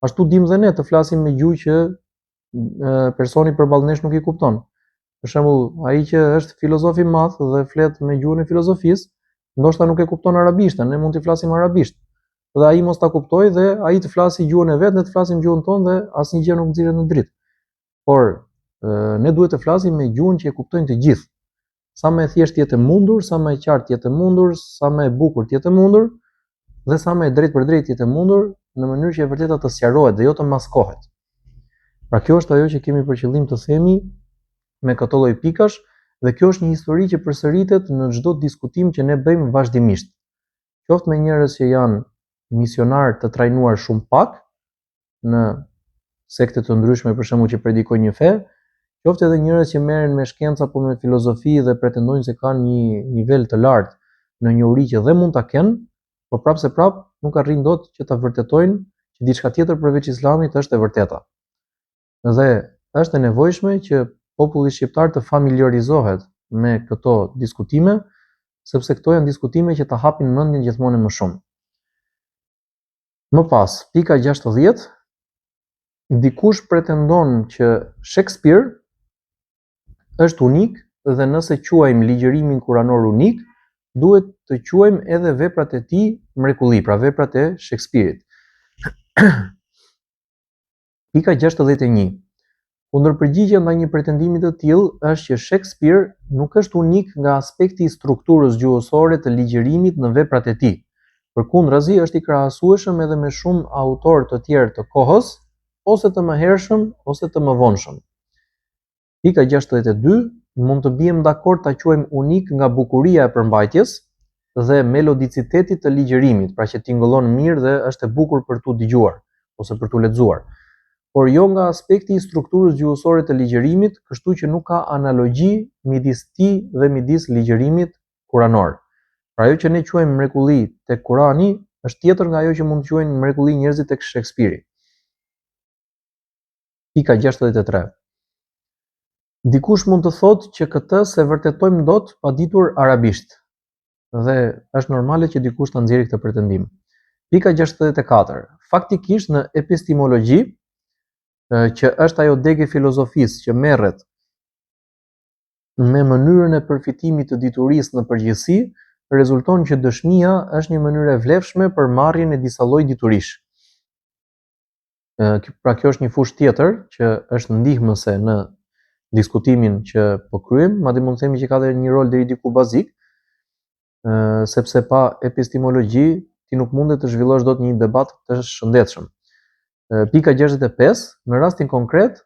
Ashtu dim dhe ne të flasim me gjuhë që personi përballë nesh nuk i kupton. Për shembull, ai që është filozof i madh dhe flet me gjuhën e filozofisë, ndoshta nuk e kupton arabishten, ne mund t'i flasim arabisht. Dhe ai mos ta kuptojë dhe ai të flasi gjuhën e vet, ne të flasim gjuhën tonë dhe asnjë gjë nuk nxirret në dritë. Por ne duhet të flasim me gjuhën që e kuptojnë të gjithë. Sa më e thjeshtë të jetë e mundur, sa më e qartë të jetë e mundur, sa më e bukur të jetë e mundur dhe sa më e drejtpërdrejtë të jetë e mundur, në mënyrë që e vërteta të sqarohet dhe jo të maskohet. Pra kjo është ajo që kemi për qëllim të themi me këto lloj pikash dhe kjo është një histori që përsëritet në çdo diskutim që ne bëjmë vazhdimisht. Qoftë me njerëz që janë misionarë të trajnuar shumë pak, në sekte të ndryshme për shembull që predikojnë një fe, qoftë edhe njerëz që merren me shkencë apo me filozofi dhe pretendojnë se kanë një nivel të lartë në njohuri që dhe mund ta kenë, por prapë se prapë nuk arrijnë dot që ta vërtetojnë që diçka tjetër përveç Islamit është e vërteta. Dhe është e nevojshme që populli shqiptar të familiarizohet me këto diskutime, sepse këto janë diskutime që ta hapin mendjen gjithmonë e më shumë. Më pas, pika 60, dikush pretendon që Shakespeare është unik dhe nëse quajmë ligjërimin kuranor unik, duhet të quajmë edhe veprat e tij mrekulli, pra veprat e Shakespeare-it. Pika 61. Kundërpërgjigja ndaj një pretendimi të tillë është që Shakespeare nuk është unik nga aspekti i strukturës gjuhësore të ligjërimit në veprat e tij. Përkundrazi është i krahasueshëm edhe me shumë autorë të tjerë të kohës, ose të mëhershëm ose të mëvonshëm. Pika 62, mund të biem dakord ta quajmë unik nga bukuria e përmbajtjes dhe melodicitetit të ligjërimit, pra që tingëllon mirë dhe është e bukur për t'u dëgjuar ose për t'u lexuar, por jo nga aspekti i strukturës gjuhësore të ligjërimit, kështu që nuk ka analogji midis tij dhe midis ligjërimit kuranor. Pra ajo që ne quajmë mrekulli tek Kurani është tjetër nga ajo që mund të quajnë mrekulli njerëzit tek Shakespeare. Pika 63. Dikush mund të thotë që këtë s'e vërtetojmë dot pa ditur arabisht. Dhe është normale që dikush ta nxjerrë këtë pretendim. Pika 64. Faktikisht në epistemologji, që është ajo degë e filozofisë që merret me mënyrën e përfitimit të diturisë në përgjithësi, rezulton që dëshmia është një mënyrë e vlefshme për marrjen e disa lloj diturish. Pra kjo është një fushë tjetër që është ndihmëse në diskutimin që po kryejmë, madje mund të themi që ka dhe një rol deri diku bazik, sepse pa epistemologji ti nuk mundet të zhvillosh dot një debat të shëndetshëm. Pika 65, në rastin konkret,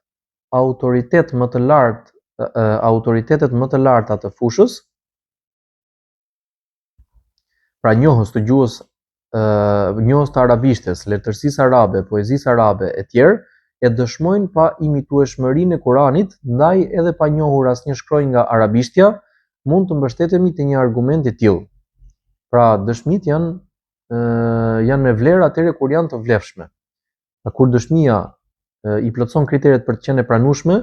autoritet më të lartë, autoritetet më të larta të fushës, pra njohës të gjuhës, njohës të arabishtes, letërsisë arabe, poezisë arabe e tjerë, e dëshmojnë paimitueshmërinë e Kuranit, ndaj edhe pa njohur asnjë shkronjë nga arabishtja, mund të mbështetemi te një argument i tillë. Pra, dëshmitë janë janë me vlerë atëherë kur janë të vlefshme. Pra kur dëshmia i plotëson kriteret për të qenë e pranueshme,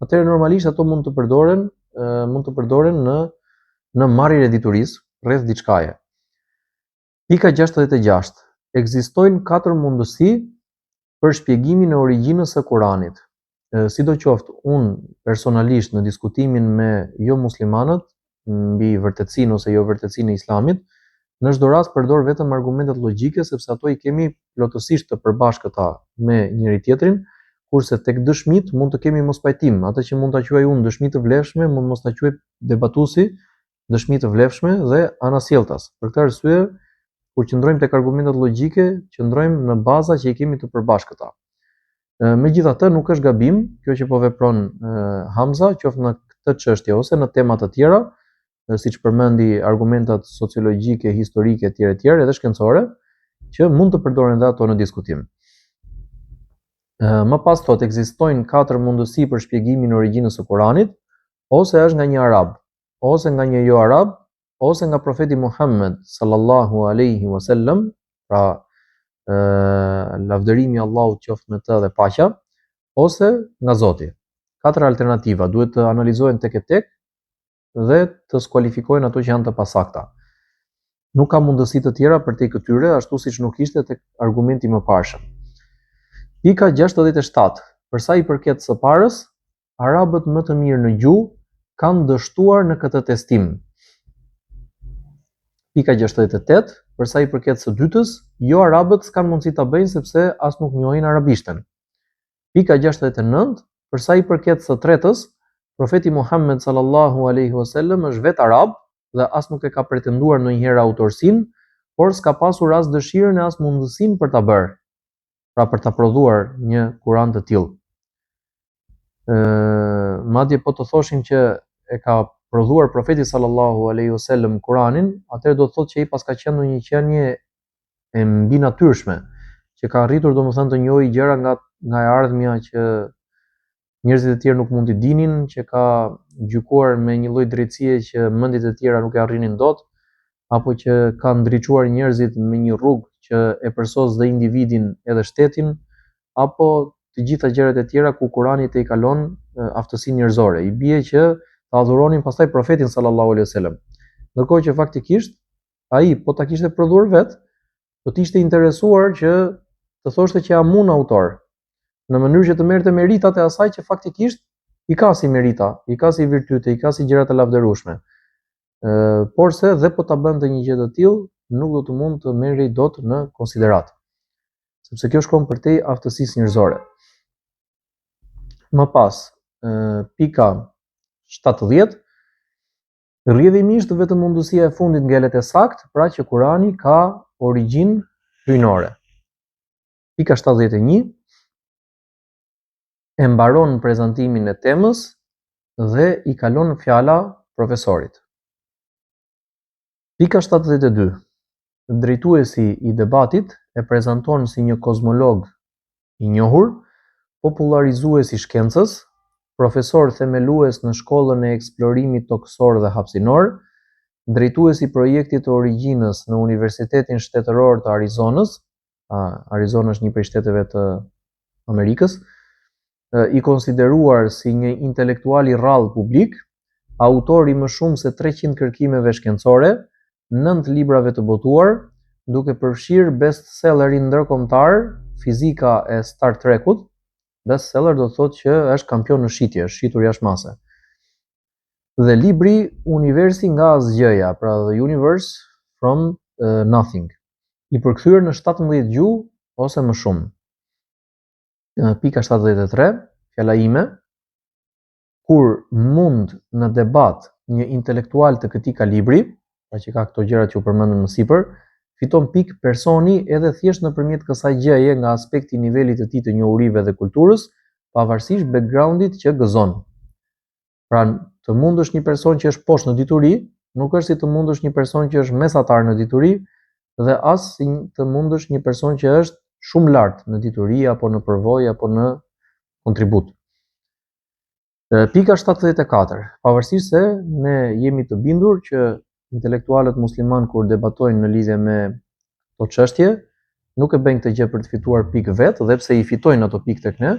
atëherë normalisht ato mund të përdoren, mund të përdoren në në marrjen e diturisë rreth diçkaje. Pika 66. Ekzistojnë katër mundësi për shpjegimin e origjinës së Kuranit. Sidoqoftë, unë personalisht në diskutimin me jo muslimanët mbi vërtetësinë ose jo vërtetësinë e Islamit, në çdo rast përdor vetëm argumentet logjike sepse ato i kemi plotësisht të përbashkëta me njëri tjetrin, kurse tek dëshmitë mund të kemi mospajtim, atë që mund ta quaj unë dëshmi të vlefshme, mund mos ta quaj debatuesi dëshmi të vlefshme dhe anasjelltas. Për këtë arsye, kur qëndrojmë tek argumentet logjike, qëndrojmë në baza që i kemi të përbashkëta. Megjithatë, nuk është gabim kjo që po vepron Hamza, qoftë në këtë çështje ose në tema të tjera, siç përmendi argumentat sociologjike, historike etj etj, edhe shkencore, që mund të përdoren dhe ato në diskutim. Më pas thotë ekzistojnë katër mundësi për shpjegimin e origjinës së Kuranit, ose është nga një arab, ose nga një jo arab, ose nga profeti Muhammed sallallahu alaihi wasallam, pra lavdërimi i Allahut qoftë me të dhe paqja, ose nga Zoti. Katër alternativa duhet të analizohen tek e tek dhe të skualifikohen ato që janë të pasakta. Nuk ka mundësi të tjera përtej këtyre, ashtu siç nuk ishte tek argumenti i mëparshëm. Pika 67. Për sa i përket së parës, Arabët më të mirë në gjuhë kanë dështuar në këtë testim. Pika 68, për sa i përket së dytës, jo arabët s'kanë mundësi ta bëjnë sepse as nuk njohin arabishten. Pika 69, për sa i përket së tretës, profeti Muhammed sallallahu alaihi wasallam është vetë arab dhe as nuk e ka pretenduar ndonjëherë autorsinë, por s'ka pasur as dëshirën e as mundësinë për ta bërë. pra për ta prodhuar një Kuran të tillë. Ë madje po të thoshim që e ka prodhuar profeti sallallahu alaihi wasallam Kuranin, atëherë do të thotë që ai paska qenë në një qenie e mbinatyrshme, që ka arritur domethënë të njohë gjëra nga nga e ardhmja që njerëzit e tjerë nuk mund t'i dinin, që ka gjykuar me një lloj drejtësie që mendjet e tjera nuk e arrinin dot. apo që ka ndriçuar njerëzit me një rrugë që e përsos dhe individin edhe shtetin, apo të gjitha gjërat e tjera ku Kurani tejkalon aftësinë njerëzore. I bie që të adhuronin pastaj profetin sallallahu alaihi wasallam. Ndërkohë që faktikisht ai po ta kishte prodhuar vet, do të ishte interesuar që të thoshte që jam unë autor, në mënyrë që të merrte meritat e asaj që faktikisht i ka si merita, i ka si virtyte, i ka si gjëra të lavdërueshme. Porse dhe po ta bënte një gjë të tillë, nuk do të mund të merrej dot në konsideratë. Sepse kjo shkon përtej aftësisë njerëzore. Më pas, pika 70, rrjedhimisht vetëm mundësia e fundit ngelet e saktë, pra që Kurani ka origjinë hyjnore. Pika 71, e mbaron prezantimin e temës dhe i kalon fjala profesorit. Pika 72. Drejtuesi i debatit e prezanton si një kozmolog i njohur, popullarizues i shkencës, profesor themelues në shkollën e eksplorimit tokësor dhe hapësinor, drejtues i projektit të origjinës në Universitetin Shtetëror të Arizonës, Arizona është një prej shteteve të Amerikës, i konsideruar si një intelektual i rrallë publik, autor i më shumë se 300 kërkimeve shkencore, 9 librave të botuar, duke përfshirë bestsellerin ndërkombëtar Fizika e Star Trekut. Bestseller do të thotë që është kampion në shitje, është shitur jashtë mase. Dhe libri Universi nga asgjëja, pra The Universe from Nothing, i përkthyer në 17 gjuhë ose më shumë. Pika 73, fjala ime, kur mund në debat një intelektual të këtij kalibri, pra që ka këto gjëra që u përmendën më sipër, fiton pikë personi edhe thjesht nëpërmjet kësaj gjëje nga aspekti i nivelit të tij të njohurive dhe kulturës, pavarësisht backgroundit që gëzon. Pra, të mundësh një person që është poshtë në dituri, nuk është si të mundësh një person që është mesatar në dituri dhe as si të mundësh një person që është shumë lart në dituri apo në përvojë apo në kontribut. Pika 74. Pavarësisht se ne jemi të bindur që intelektualët muslimanë kur debatojnë në lidhje me këto çështje, nuk e bëjnë këtë gjë për të fituar pikë vetë, dhe pse i fitojnë ato pikë tek ne,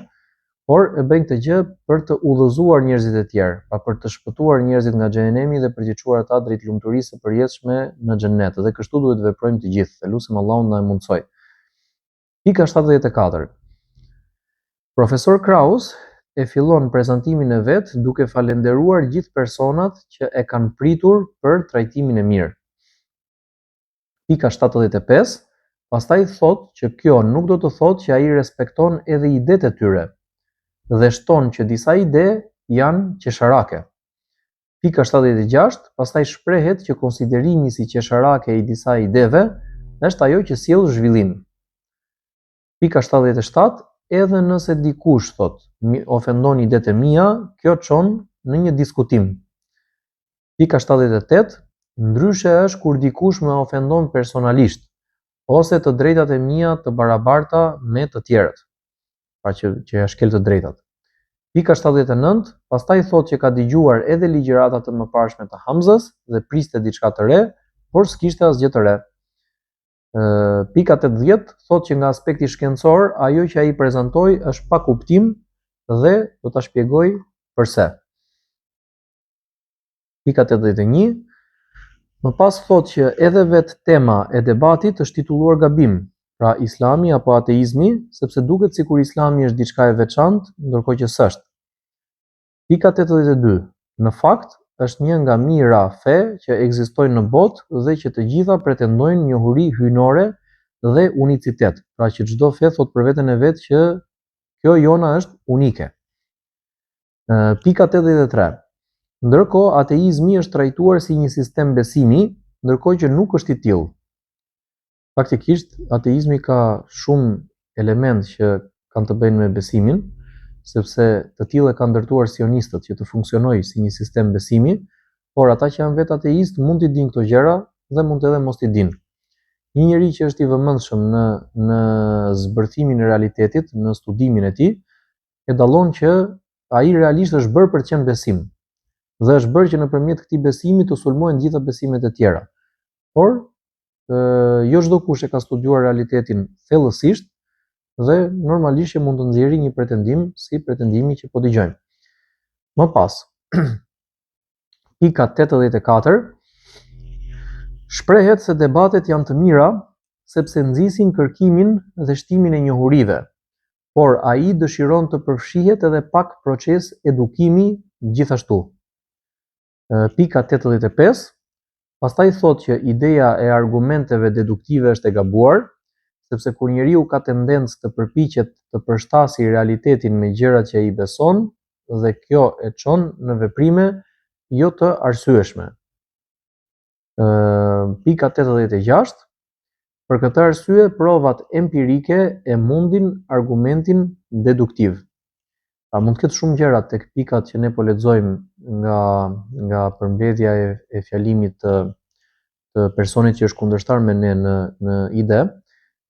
por e bëjnë këtë gjë për të udhëzuar njerëzit e tjerë, pra për të shpëtuar njerëzit nga xhehenemi dhe për t'i çuar ata drejt lumturisë së përjetshme në xhennet. Dhe kështu duhet të veprojmë të gjithë. E lusim Allahun na e mundësojë. Pika 74. Profesor Kraus e fillon prezantimin e vet duke falënderuar gjithë personat që e kanë pritur për trajtimin e mirë. Pika 75, pastaj thotë që kjo nuk do të thotë që ai respekton edhe idetë e tyre dhe shton që disa ide janë qesharake. Pika 76, pastaj shprehet që konsiderimi si qesharake i disa ideve është ajo që sjell zhvillim. Pika 77, edhe nëse dikush thotë, mi ofendon idetë e mia, kjo çon në një diskutim. Pika 78, ndryshe është kur dikush më ofendon personalisht ose të drejtat e mia të barabarta me të tjerët. Pra që që ja shkel të drejtat. Pika 79, pastaj thotë që ka dëgjuar edhe ligjërata të mëparshme të Hamzës dhe priste diçka të re, por s'kishte asgjë të re. Pika 80 thotë që nga aspekti shkencor, ajo që ai prezantoi është pa kuptim dhe do ta shpjegoj përse. Pika 81 Më pas thotë që edhe vetë tema e debatit është titulluar gabim, pra Islami apo ateizmi, sepse duket sikur Islami është diçka e veçantë, ndërkohë që s'është. Pika 82. Në fakt, është një nga mijëra fe që ekzistojnë në botë dhe që të gjitha pretendojnë njohuri hyjnore dhe unicitet, pra që çdo fe thotë për veten e vet që kjo jona është unike. Pika 83. Ndërkohë, ateizmi është trajtuar si një sistem besimi, ndërkohë që nuk është i tillë. Faktikisht, ateizmi ka shumë elementë që kanë të bëjnë me besimin, sepse të tillë e kanë ndërtuar sionistët që të funksionojë si një sistem besimi, por ata që janë vetë ateistë mund t'i dinë këto gjëra dhe mund edhe mos t'i dinë. Një njeri që është i vëmendshëm në në zbërthimin e realitetit, në studimin e tij, e dallon që ai realisht është bërë për të qenë besim dhe është bërë që nëpërmjet këtij besimi të sulmohen gjitha besimet e tjera. Por jo çdokush e ka studiuar realitetin thellësisht dhe normalisht që mund të nxjerrë një pretendim si pretendimi që po dëgjojmë. Më pas, pika 84 shprehet se debatet janë të mira sepse nxisin kërkimin dhe shtimin e njohurive, por ai dëshiron të përfshihet edhe pak proces edukimi gjithashtu. Pika 85, pastaj thotë që ideja e argumenteve deduktive është e gabuar, sepse kur njeriu ka tendencë të përpiqet të përshtasi realitetin me gjërat që ai beson dhe kjo e çon në veprime jo të arsyeshme. Pika 86, Për këtë arsye provat empirike e mundin argumentin deduktiv. Pra mund të ketë shumë gjëra tek pikat që ne po lexojmë nga nga përmbledhja e, e fjalimit të të personit që është kundërshtar me ne në në ide,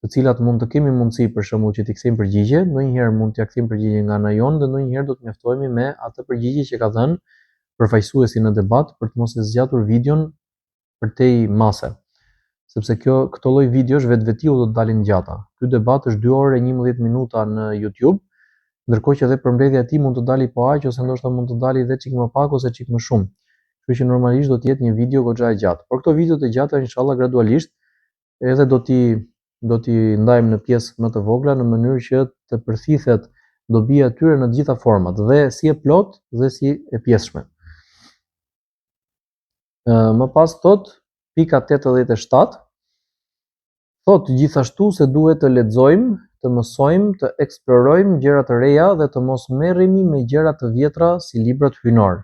të cilat mund të kemi mundësi për shembull që t'i kthejmë përgjigje, ndonjëherë mund t'ia kthejmë përgjigje nga ana jonë dhe ndonjëherë do të mjaftohemi me atë përgjigje që ka dhënë përfaqësuesi në debat për të mos e zgjatur videon përtej mase. Sepse kjo këto lloj videosh vetvetiu do të dalin gjata. Ky debat është 2 orë e 11 minuta në YouTube, ndërkohë që edhe përmbledhja e tij mund të dali po aq ose ndoshta mund të dali edhe çik më pak ose çik më shumë. Kështu që normalisht do të jetë një video goxha e gjatë. Por këto video të gjata inshallah gradualisht edhe do t'i do t'i ndajmë në pjesë më të vogla në mënyrë që të përthithet dobia e tyre në të gjitha format dhe si e plotë dhe si e pjesshme. Më pas thotë pika 87 thotë gjithashtu se duhet të lexojmë, të mësojmë, të eksplorojmë gjëra të reja dhe të mos merremi me gjëra të vjetra si librat hyjnorë.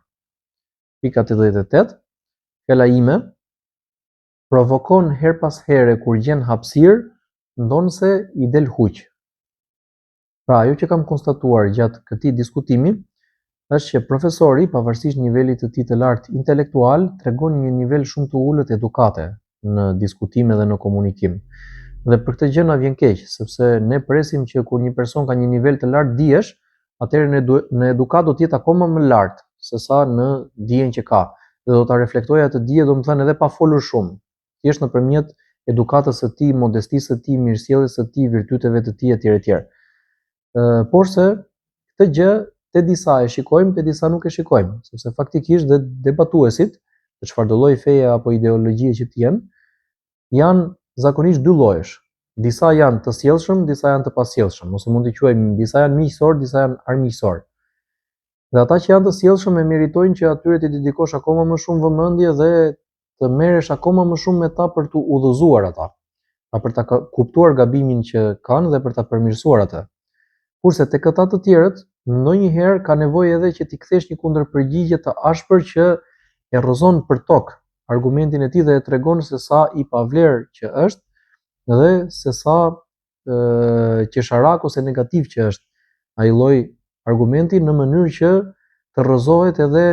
Pika 88 Fjala ime provokon herë pas here kur gjen hapësirë, ndonëse i del huq. Pra, ajo që kam konstatuar gjatë këtij diskutimi është që profesori, pavarësisht nivelit të tij të lartë intelektual, tregon një nivel shumë të ulët edukate në diskutime dhe në komunikim. Dhe për këtë gjë na vjen keq, sepse ne presim që kur një person ka një nivel të lartë dijesh, atëherë në, në edukatë do të jetë akoma më lart sesa në dijen që ka dhe do ta reflektojë atë dije, domethënë edhe pa folur shumë. thjesht nëpërmjet edukatës së tij, modestisë së tij, mirësjelljes së tij, virtyteve të tij etj etj. Ë porse këtë gjë te disa e shikojmë, te disa nuk e shikojmë, sepse faktikisht dhe debatuesit, të çfarëdo lloj feje apo ideologjie që të jenë, janë zakonisht dy llojesh. Disa janë të sjellshëm, disa janë të pasjellshëm, ose mund t'i quajmë disa janë miqësor, disa janë armiqësor. Dhe ata që janë të sjellshëm e meritojnë që atyre t'i dedikosh akoma më shumë vëmendje dhe të merresh akoma më shumë me ta për t'u udhëzuar ata, pra për ta kuptuar gabimin që kanë dhe për ta përmirësuar atë. Kurse te këta të tjerët, ndonjëherë ka nevojë edhe që t'i kthesh një kundërpërgjigje të ashpër që e rrëzon për tokë argumentin e tij dhe e tregon se sa i pavlerë që është dhe se sa qesharak ose negativ që është ai lloj argumenti në mënyrë që të rrëzohet edhe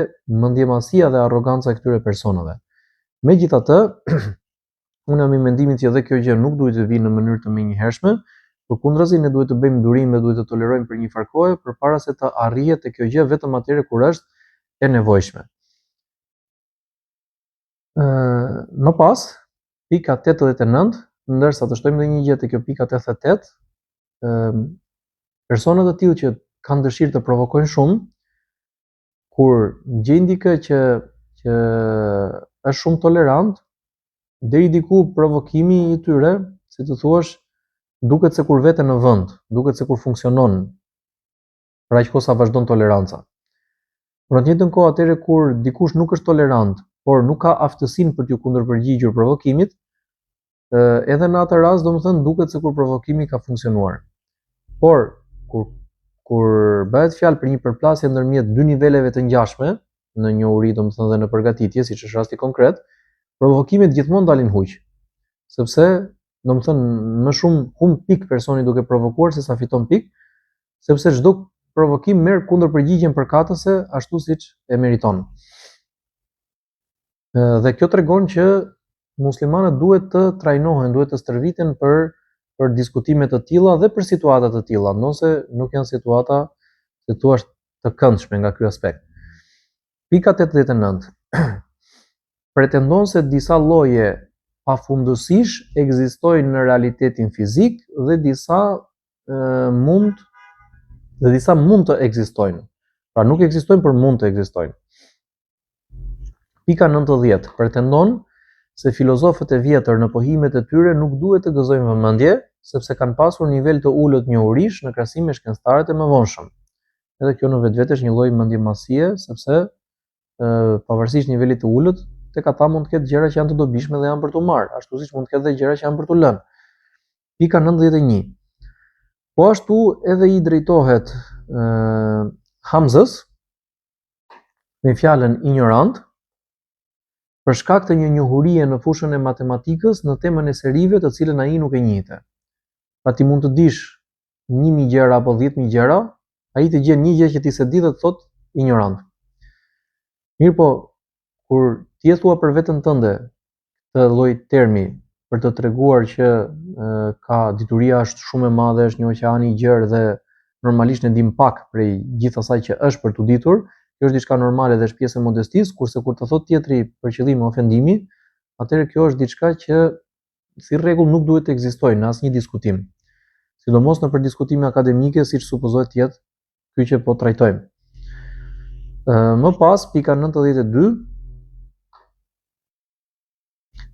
mendjemadhësia dhe arroganca e këtyre personave. Megjithatë, unë jam i mendimit që edhe kjo gjë nuk duhet të vijë në mënyrë të menjëhershme, përkundrazi ne duhet të bëjmë durim dhe duhet të tolerojmë për një farë kohe përpara se të arrihet te kjo gjë vetëm atëherë kur është e nevojshme. Më pas, pika 89, ndërsa të shtojmë edhe një gjë te kjo pika 88, ë persona të tillë që kanë dëshirë të provokojnë shumë, kur gjejnë dikë që që është shumë tolerant, deri diku provokimi i tyre, si të thuash, duket sikur vete në vend, duket sikur funksionon për aq kohë sa vazhdon toleranca. Por në të njëjtën kohë atëherë kur dikush nuk është tolerant, por nuk ka aftësinë për t'iu kundërpërgjigjur provokimit, edhe në atë rast, domethënë duket sikur provokimi ka funksionuar. Por kur kur bëhet fjalë për një përplasje ndërmjet dy niveleve të ngjashme, në njohuri, domethënë dhe në përgatitje, siç është rasti konkret, provokimet gjithmonë dalin huq. Sepse, domethënë, më shumë humb pikë personi duke provokuar se sa fiton pikë, sepse çdo provokim merr kundërpërgjigjen përkatëse ashtu siç e meriton. Dhe kjo tregon që muslimanët duhet të trajnohen, duhet të stërviten për për diskutime të tilla dhe për situata të tilla, ndonëse nuk janë situata si thua të këndshme nga ky aspekt. Pika 89. Pretendon se disa lloje pafundësish ekzistojnë në realitetin fizik dhe disa e, mund dhe disa mund të ekzistojnë. Pra nuk ekzistojnë, por mund të ekzistojnë. Pika 90 pretendon se filozofët e vjetër në pohimet e tyre nuk duhet të gëzojnë vëmendje, sepse kanë pasur nivel të ulët njohurish në krahasim me shkencëtarët e mëvonshëm. Edhe kjo në vetvete është një lloj mendjemadhësie, sepse pavarësisht nivelit të ulët, tek ata mund të ketë gjëra që janë të dobishme dhe janë për t'u marrë, ashtu siç mund të ketë dhe gjëra që janë për t'u lënë. Pika 91. Po ashtu edhe i drejtohet ë Hamzës me fjalën injorant për shkak të një njohurie në fushën e matematikës në temën e serive të cilën ai nuk e njihte. Pra ti mund të dish 1000 gjëra apo 10000 gjëra, ai të gjen një gjë që ti s'e di dhe të thotë injorant. Mirëpo, kur ti e thua për veten tënde këtë lloj termi për të treguar që e, ka dituria është shumë e madhe, është një oqean i gjerë dhe normalisht ne dim pak prej gjithë asaj që është për t'u ditur, kjo është diçka normale dhe është pjesë e modestisë, kurse kur të thotë tjetri për qëllim ofendimi, atëherë kjo është diçka që si rregull nuk duhet të ekzistojë në asnjë diskutim. Sidomos nëpër diskutime akademike, siç supozohet të jetë ky që po trajtojmë. Më pas, pika 92,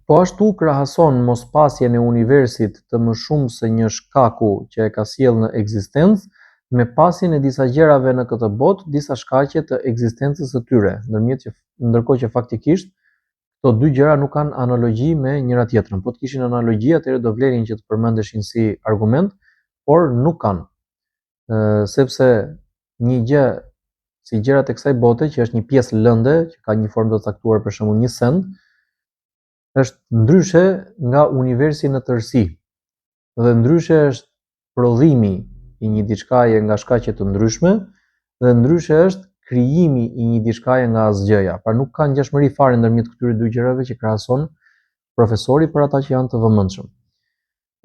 po ashtu krahason mospasjen e universit të më shumë se një shkaku që e ka sjellë në ekzistencë me pasjen e disa gjërave në këtë botë, disa shkaqe të ekzistencës së tyre, ndërmjet që ndërkohë që faktikisht këto dy gjëra nuk kanë analogji me njëra tjetrën. Po të kishin analogji, atëherë do vlenin që të përmendeshin si argument, por nuk kanë. Sepse një gjë si gjërat e kësaj bote që është një pjesë lënde që ka një formë të caktuar për shembull një send, është ndryshe nga universi në tërësi. Dhe ndryshe është prodhimi i një diçkaje nga shkaqe të ndryshme dhe ndryshe është krijimi i një diçkaje nga asgjëja. Pra nuk ka ngjashmëri fare ndërmjet këtyre dy gjërave që krahason profesori për ata që janë të vëmendshëm.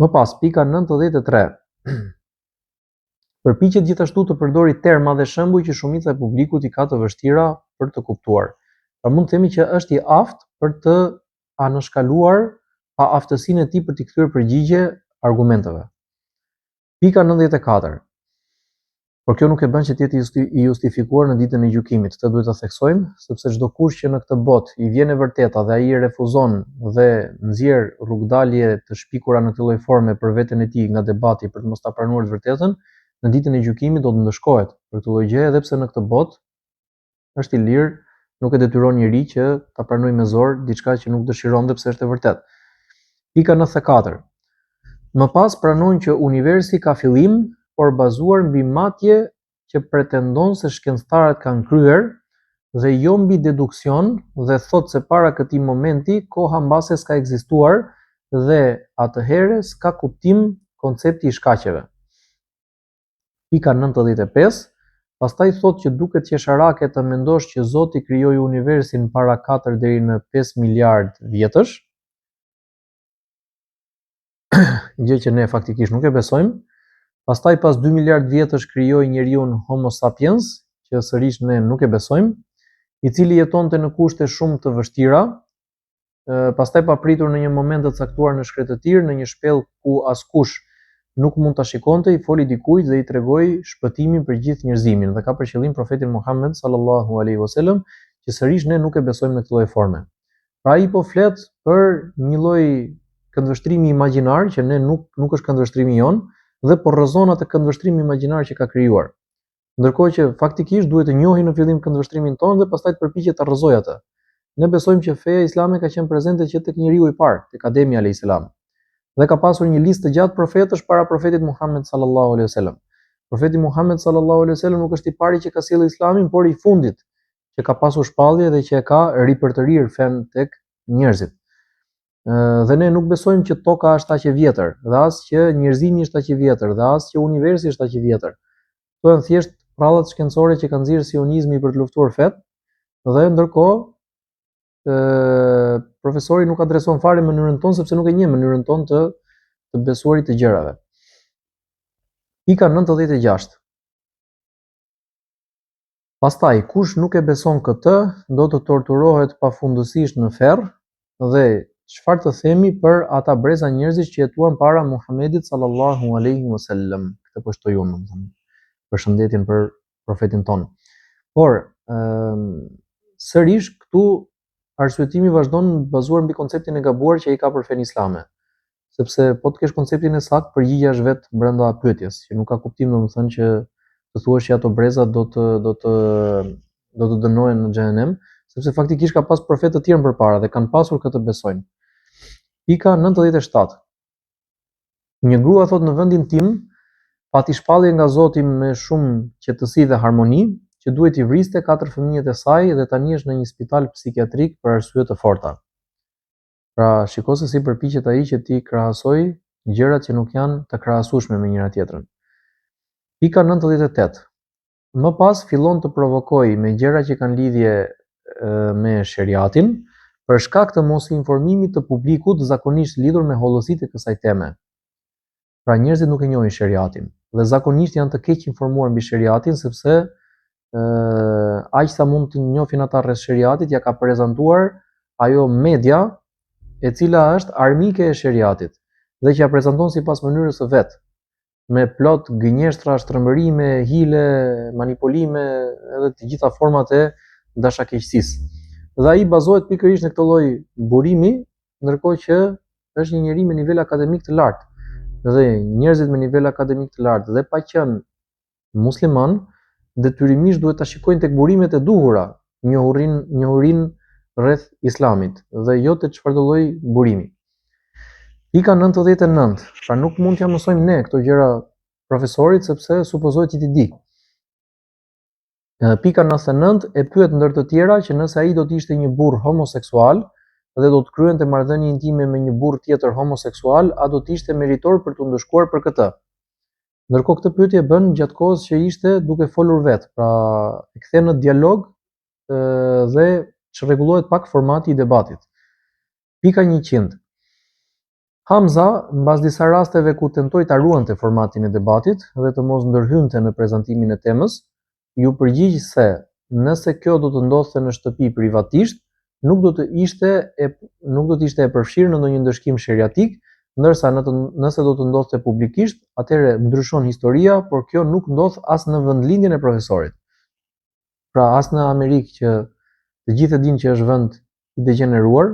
Më pas, pika 93. Përpiqet gjithashtu të përdori terma dhe shembuj që shumica e publikut i ka të vështira për të kuptuar. Pra mund të themi që është i aftë për të anashkaluar paaftësinë e tij për t'i kthyer përgjigje argumenteve. Pika 94. Por kjo nuk e bën që të jetë i justifikuar në ditën e gjykimit. Këtë duhet ta theksojmë, sepse çdo kush që në këtë botë i vjen e vërteta dhe ai e refuzon dhe nxjerr rrugëdalje të shpikura në këtë lloj forme për veten e tij nga debati për të mos ta pranuar të vërtetën, në ditën e gjykimit do të ndëshkohet për këtë lloj gjëje edhe pse në këtë botë është i lirë, nuk e detyron njeri që ta pranojë me zor diçka që nuk dëshiron dhe pse është e vërtetë. Pika 94. Më pas pranon që universi ka fillim, por bazuar mbi matje që pretendon se shkencëtarët kanë kryer dhe jo mbi deduksion dhe thotë se para këtij momenti koha mbase s'ka ekzistuar dhe atëherë s'ka kuptim koncepti i shkaqeve. Pika 95, pastaj thotë që duket qesharake të mendosh që Zoti krijoi universin para 4 deri në 5 miliard vjetësh, gjë që ne faktikisht nuk e besojmë. Pastaj pas 2 miliard vjetësh krijoi njeriun Homo sapiens, që sërish ne nuk e besojmë, i cili jetonte në kushte shumë të vështira, pastaj papritur në një moment të caktuar në shkretëtirë, në një shpellë ku askush nuk mund ta shikonte, i foli dikujt dhe i tregoi shpëtimin për gjithë njerëzimin dhe ka për qëllim profetin Muhammed sallallahu alaihi wasallam, që sërish ne nuk e besojmë në këtë lloj forme. Pra ai po flet për një lloj këndvështrimi imagjinar që ne nuk nuk është këndvështrimi jonë dhe po rrëzon atë këndvështrim imagjinar që ka krijuar. Ndërkohë që faktikisht duhet të njohë në fillim këndvështrimin tonë dhe pastaj të përpiqet ta rrëzojë atë. Ne besojmë që feja islame ka qenë prezente që tek njeriu i parë, tek Ademi alayhis salam. Dhe ka pasur një listë të gjatë profetësh para profetit Muhammed sallallahu alaihi wasallam. Profeti Muhammed sallallahu alaihi wasallam nuk është i pari që ka sjellë Islamin, por i fundit që ka pasur shpallje dhe që e ka ripërtërirë fenë tek njerëzit. Dhe ne nuk besojmë që toka është aq e vjetër, dhe as që njerëzimi është aq i vjetër, dhe as që universi është aq i vjetër. Këto janë thjesht prrallat shkencore që ka nxjerrë sionizmi për të luftuar fetë, dhe ndërkohë ë profesori nuk adreson fare mënyrën tonë sepse nuk e njeh mënyrën tonë të të besuarit të gjërave. Pika 96. Pastaj, kush nuk e beson këtë, do të torturohet pafundësisht në ferr dhe. çfarë të themi për ata breza njerëzish që jetuan para Muhamedit sallallahu alaihi wasallam. Këtë po shtoj unë, domethënë, përshëndetjen për profetin tonë. Por, ë sërish këtu arsyetimi vazhdon bazuar mbi konceptin e gabuar që ai ka për fenë islame. Sepse po të kesh konceptin e saktë, përgjigja është vetë brenda pyetjes, që nuk ka kuptim domethënë që të thuash që ato breza do të do të do të dënohen në xhehenem, sepse faktikisht ka pas profetë të tjerë më përpara dhe kanë pasur këtë besojnë. Pika 97. Një grua thotë në vendin tim pati shpallje nga Zoti me shumë qetësi dhe harmoni, që duhej t'i vriste katër fëmijët e saj dhe tani është në një spital psikiatrik për arsye të forta. Pra, shiko se si përpiqet ai që t'i krahasojë gjërat që nuk janë të krahasueshme me njëra tjetrën. Pika 98. Më pas fillon të provokojë me gjëra që kanë lidhje me sheriatin, për shkak të mosinformimit të publikut zakonisht lidhur me hollësitë e kësaj teme. Pra njerëzit nuk e njohin sheriatin dhe zakonisht janë të keqinformuar mbi sheriatin sepse ë aq sa mund të njohin ata rreth sheriatit ja ka prezantuar ajo media e cila është armike e sheriatit dhe që ja prezanton sipas mënyrës së vet me plot gënjeshtra, shtrembërime, hile, manipulime edhe të gjitha format e dashakeqësisë. Dhe ai bazohet pikërisht në këtë lloj burimi, ndërkohë që është një njeri me nivel akademik të lartë. Dhe njerëzit me nivel akademik të lartë dhe pa qenë musliman, detyrimisht duhet ta shikojnë tek burimet e duhura njohurinë njohurinë rreth islamit dhe jo te çfarëdo lloj burimi. Pika 99, pra nuk mund t'ia mësojmë ne këto gjëra profesorit sepse supozohet që t'i di. Pika 99 e pyet ndër të tjera që nëse ai do të ishte një burrë homoseksual dhe do të kryente marrëdhënie intime me një burrë tjetër homoseksual, a do të ishte meritor për t'u ndëshkuar për këtë? Ndërkohë këtë pyetje e bën gjatë kohës që ishte duke folur vetë, pra e kthen në dialog dhe çrregullohet pak formati i debatit. Pika 100. Hamza, mbas disa rasteve ku tentoi ta ruante formatin e debatit dhe të mos ndërhynte në prezantimin e temës, iu përgjigj se, nëse kjo do të ndodhte në shtëpi privatisht, nuk do të ishte e nuk do të ishte e përfshirë në ndonjë ndëshkim sheriatik, ndërsa në të, nëse do të ndodhte publikisht, atëherë ndryshon historia, por kjo nuk ndodh as në vendlindjen e profesorit. Pra as në Amerikë që të gjithë e dinë që është vend i degjeneruar,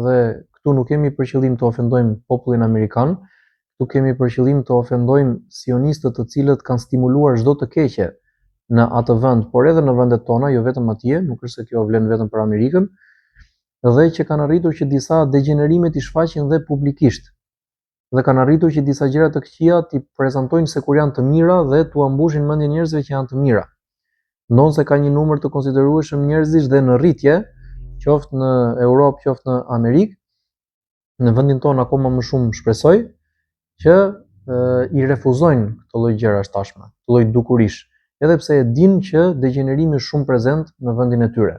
dhe këtu nuk kemi për qëllim të ofendojmë popullin amerikan, këtu kemi për qëllim të ofendojmë sionistët të cilët kanë stimuluar çdo të keqe në atë vend, por edhe në vendet tona, jo vetëm atje, nuk është se kjo vlen vetëm për Amerikën, dhe që kanë arritur që disa degjenerime t'i shfaqin dhe publikisht. Dhe kanë arritur që disa gjëra të këqija t'i prezantojnë sikur janë të mira dhe t'ua mbushin mendjen njerëzve që janë të mira. Ndonëse ka një numër të konsiderueshëm njerëzish dhe në rritje, qoftë në Europë, qoftë në Amerikë, në vendin tonë akoma më shumë shpresoj që e, i refuzojnë këto lloj gjërash tashmë, këto lloj dukurish, edhe pse e dinë që degjenerimi është shumë prezent në vendin e tyre.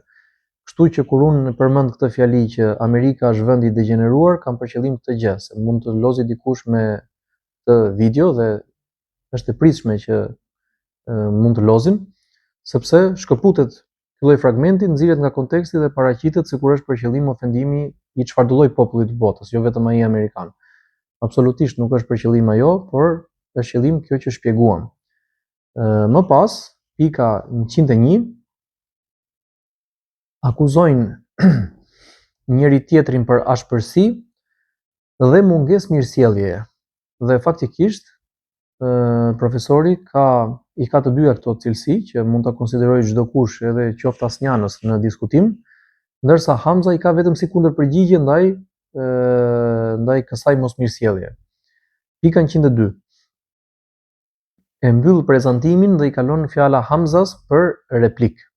Kështu që kur unë përmend këtë fjali që Amerika është vend i degjeneruar, kam për qëllim këtë gjë, se mund të lozi dikush me këtë video dhe është e pritshme që e, mund të lozin, sepse shkëputet ky lloj fragmenti, nxirret nga konteksti dhe paraqitet sikur është për qëllim ofendimi i çfarëdo lloj populli të botës, jo vetëm ai amerikan. Absolutisht nuk është për qëllim ajo, por është qëllim kjo që shpjeguam. Më pas, pika 101 akuzojnë njëri tjetrin për ashpërsi dhe mungesë mirësjelljeje. Dhe faktikisht profesori ka i ka të dyja këto cilësi që mund ta konsiderojë çdokush edhe qoftë asnjanës në diskutim, ndërsa Hamza i ka vetëm si kundërpërgjigje ndaj ndaj kësaj mosmirësjellje. Pika 102. E mbyll prezantimin dhe i kalon fjala Hamzas për replikë.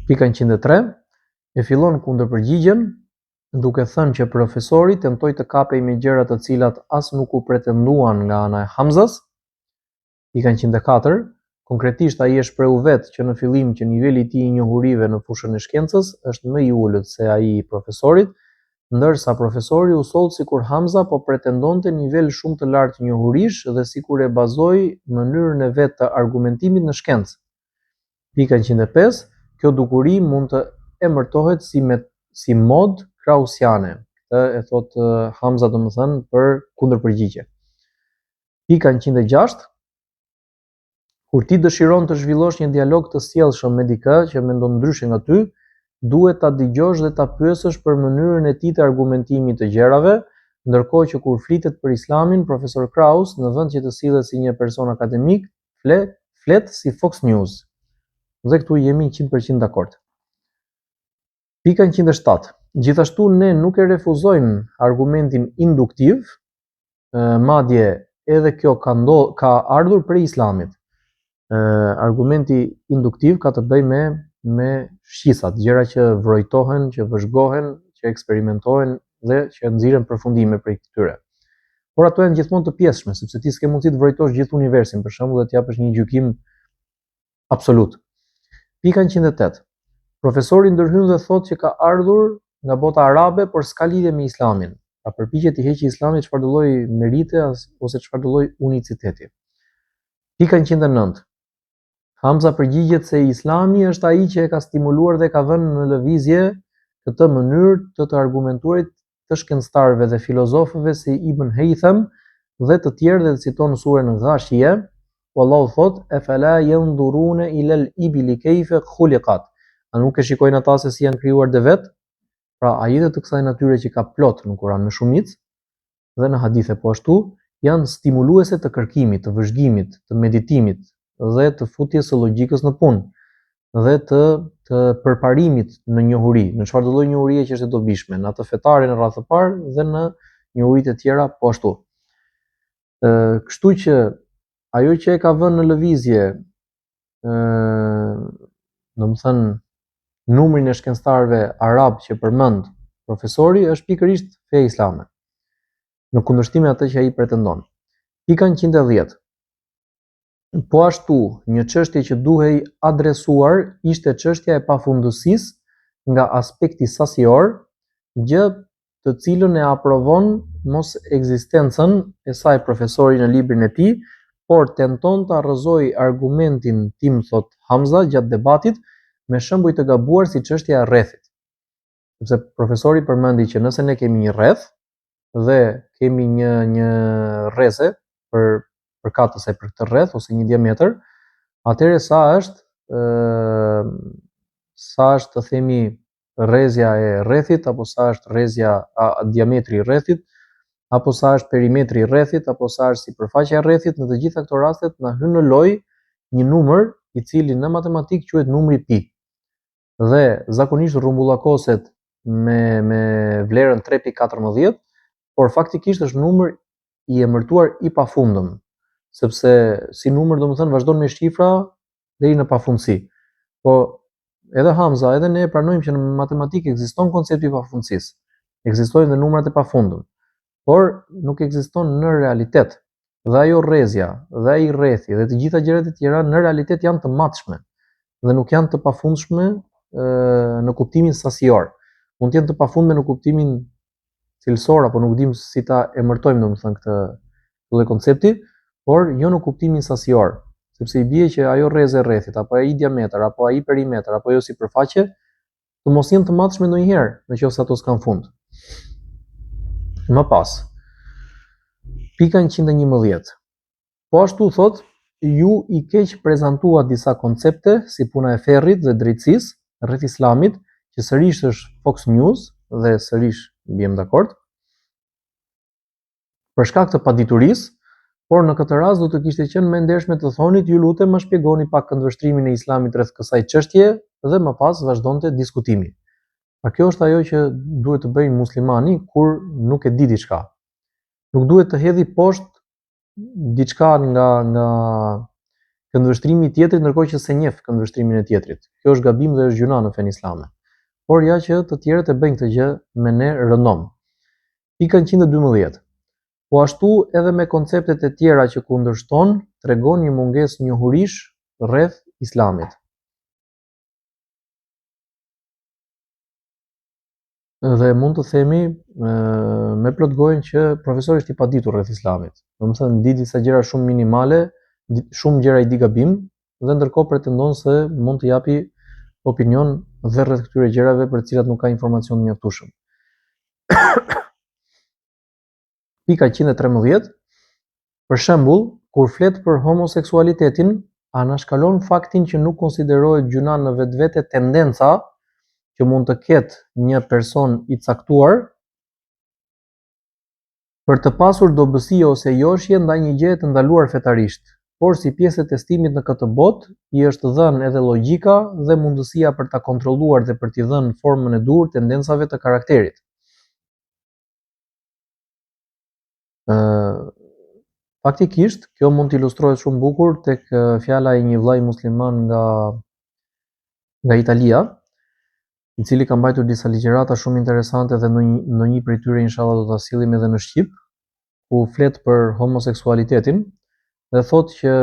Pika 103. E fillon kundërpërgjigjen duke thënë që profesori tentoi të kapej me gjëra të cilat as nuk u pretenduan nga ana e Hamzas. Pika 104. Konkretisht ai e shprehu vetë që në fillim që niveli i tij i njohurive në fushën e shkencës është më i ulët se ai i profesorit, ndërsa profesori u soll sikur Hamza po pretendonte nivel shumë të lartë njohurish dhe sikur e bazoi mënyrën e vet të argumentimit në shkencë. Pika 105, Kjo dukuri mund të emërtohet si me si modë krausiane. Këtë e thotë Hamza domethënë për kundërpërgjigje. Pika 106 Kur ti dëshiron të zhvillosh një dialog të sjellshëm me dikë që mendon ndryshe nga ty, duhet ta dëgjosh dhe ta pyesësh për mënyrën e tij të argumentimit të gjërave, ndërkohë që kur flitet për Islamin, profesor Kraus, në vend që të sillet si një person akademik, fle, flet si Fox News. Dhe këtu jemi 100% dakord. Pika 107. Gjithashtu ne nuk e refuzojmë argumentin induktiv, madje edhe kjo ka ndo, ka ardhur prej Islamit. Ë argumenti induktiv ka të bëjë me me shqisat, gjëra që vrojtohen, që vëzhgohen, që eksperimentohen dhe që nxirren përfundime prej këtyre. Por ato janë gjithmonë të pjesshme, sepse ti s'ke mundësi të vrojtosh gjithë universin, për shembull, dhe të japësh një gjykim absolut. Pika 108. Profesori ndërhyn dhe thotë që ka ardhur nga bota arabe, por s'ka lidhje me Islamin. Pra përpiqet t'i heqë Islamit çfarëdo lloj merite ose çfarëdo lloj uniciteti. Pika 109. Hamza përgjigjet se Islami është ai që e ka stimuluar dhe ka vënë në lëvizje këtë mënyrë të të argumentuarit të shkencëtarëve dhe filozofëve si Ibn Hejthem dhe të tjerë dhe citon suren Ghashije, ku Allahu thotë efela yanzuruna ila al-ibli kayfa khuliqat. A nuk e shikojnë ata se si janë krijuar devet? Pra ajete të kësaj natyre që ka plot në Kur'an me shumicë dhe në hadithe po ashtu, janë stimuluese të kërkimit, të vëzhgimit, të meditimit dhe të futjes së logjikës në punë dhe të të përparimit në njohuri, në çfarëdo lloj njohurie që është e dobishme, në atë fetare në radhë të parë dhe në njohuritë e tjera po ashtu. Ë, kështu që ajo që e ka vënë në lëvizje ë domethënë numrin e shkencëtarëve arabë që përmend profesori është pikërisht feja islame. Në kundërshtim me atë që ai pretendon. Pika 110. Po ashtu, një çështje që duhej adresuar ishte çështja e pafundësisë nga aspekti sasior, gjë të cilën e aprovon mosekzistencën e saj profesori në librin e tij, por tenton ta rrëzojë argumentin tim thotë Hamza gjatë debatit me shembuj të gabuar si çështja e rrethit. Sepse profesori përmendi që nëse ne kemi një rreth dhe kemi një një rreze për përkatëse për këtë rreth ose një diametër, atëherë sa është ë sa është të themi rrezja e rrethit apo sa është rrezja a, diametri i rrethit apo sa është perimetri i rrethit apo sa është sipërfaqja e rrethit, në të gjitha këto rastet na hyn në lojë një numër i cili në matematikë quhet numri pi. Dhe zakonisht rrumbullakoset me me vlerën 3.14, por faktikisht është numër i emërtuar i pafundëm, sepse si numër domethënë vazhdon me shifra deri në pafundësi. Po edhe Hamza, edhe ne e pranojmë që në matematikë ekziston koncepti i pafundësisë. Ekzistojnë dhe numrat e pafundëm, por nuk ekziston në realitet. Dhe ajo rrezja, dhe ai rrethi dhe të gjitha gjërat e tjera në realitet janë të matshme dhe nuk janë të pafundshme në kuptimin sasior. Mund të jenë të pafundme në kuptimin cilësor apo nuk dim si ta emërtojmë domethënë këtë lloj koncepti, por jo në kuptimin sasior, sepse i bie që ajo rreze e rrethit apo ai diametër apo ai perimetër apo ajo sipërfaqe të mos jenë të matshme ndonjëherë, në qoftë se ato s'kanë fund. Më pas, pika 111. Po ashtu thotë, ju i keqprezantuat disa koncepte si puna e ferrit dhe drejtësisë rreth Islamit, që sërish është Fox News dhe sërish biem dakord. Për shkak të paditurisë, por në këtë rast do të kishte qenë më e ndershme të thonit, ju lutem më shpjegoni pak këndvështrimin e Islamit rreth kësaj çështje dhe më pas vazhdonte diskutimi. Pra kjo është ajo që duhet të bëjë muslimani kur nuk e di diçka. Nuk duhet të hedhi poshtë diçka nga nga këndvështrimi i tjetrit ndërkohë që s'e njeh këndvështrimin e tjetrit. Kjo është gabim dhe është gjynah në fenë islame. Por ja që të tjerët e bëjnë këtë gjë me ne rëndom. Pika 112. Po ashtu edhe me konceptet e tjera që kundërshton, tregon një mungesë njohurish rreth Islamit. Dhe mund të themi me plot gojën që profesori është i paditur rreth Islamit. Domethënë di disa gjëra shumë minimale, shumë gjëra i di gabim dhe ndërkohë pretendon se mund të japi opinion dhe rreth këtyre gjërave për të cilat nuk ka informacion të mjaftueshëm. Pika 113, Për shembull, kur flet për homoseksualitetin, anashkalon faktin që nuk konsiderohet gjynah në vetvete tendenca që mund të ketë një person i caktuar për të pasur dobësi ose joshje ndaj një gjëje të ndaluar fetarisht, por si pjesë e testimit në këtë botë i është dhënë edhe logjika dhe mundësia për ta kontrolluar dhe për t'i dhënë formën e duhur tendencave të karakterit. Ë faktikisht kjo mund të ilustrohet shumë bukur tek fjala e një vëllai musliman nga nga Italia, i cili ka mbajtur disa ligjërata shumë interesante dhe ndonjë prej tyre inshallah do ta sjellim edhe në shqip, ku flet për homoseksualitetin dhe thotë që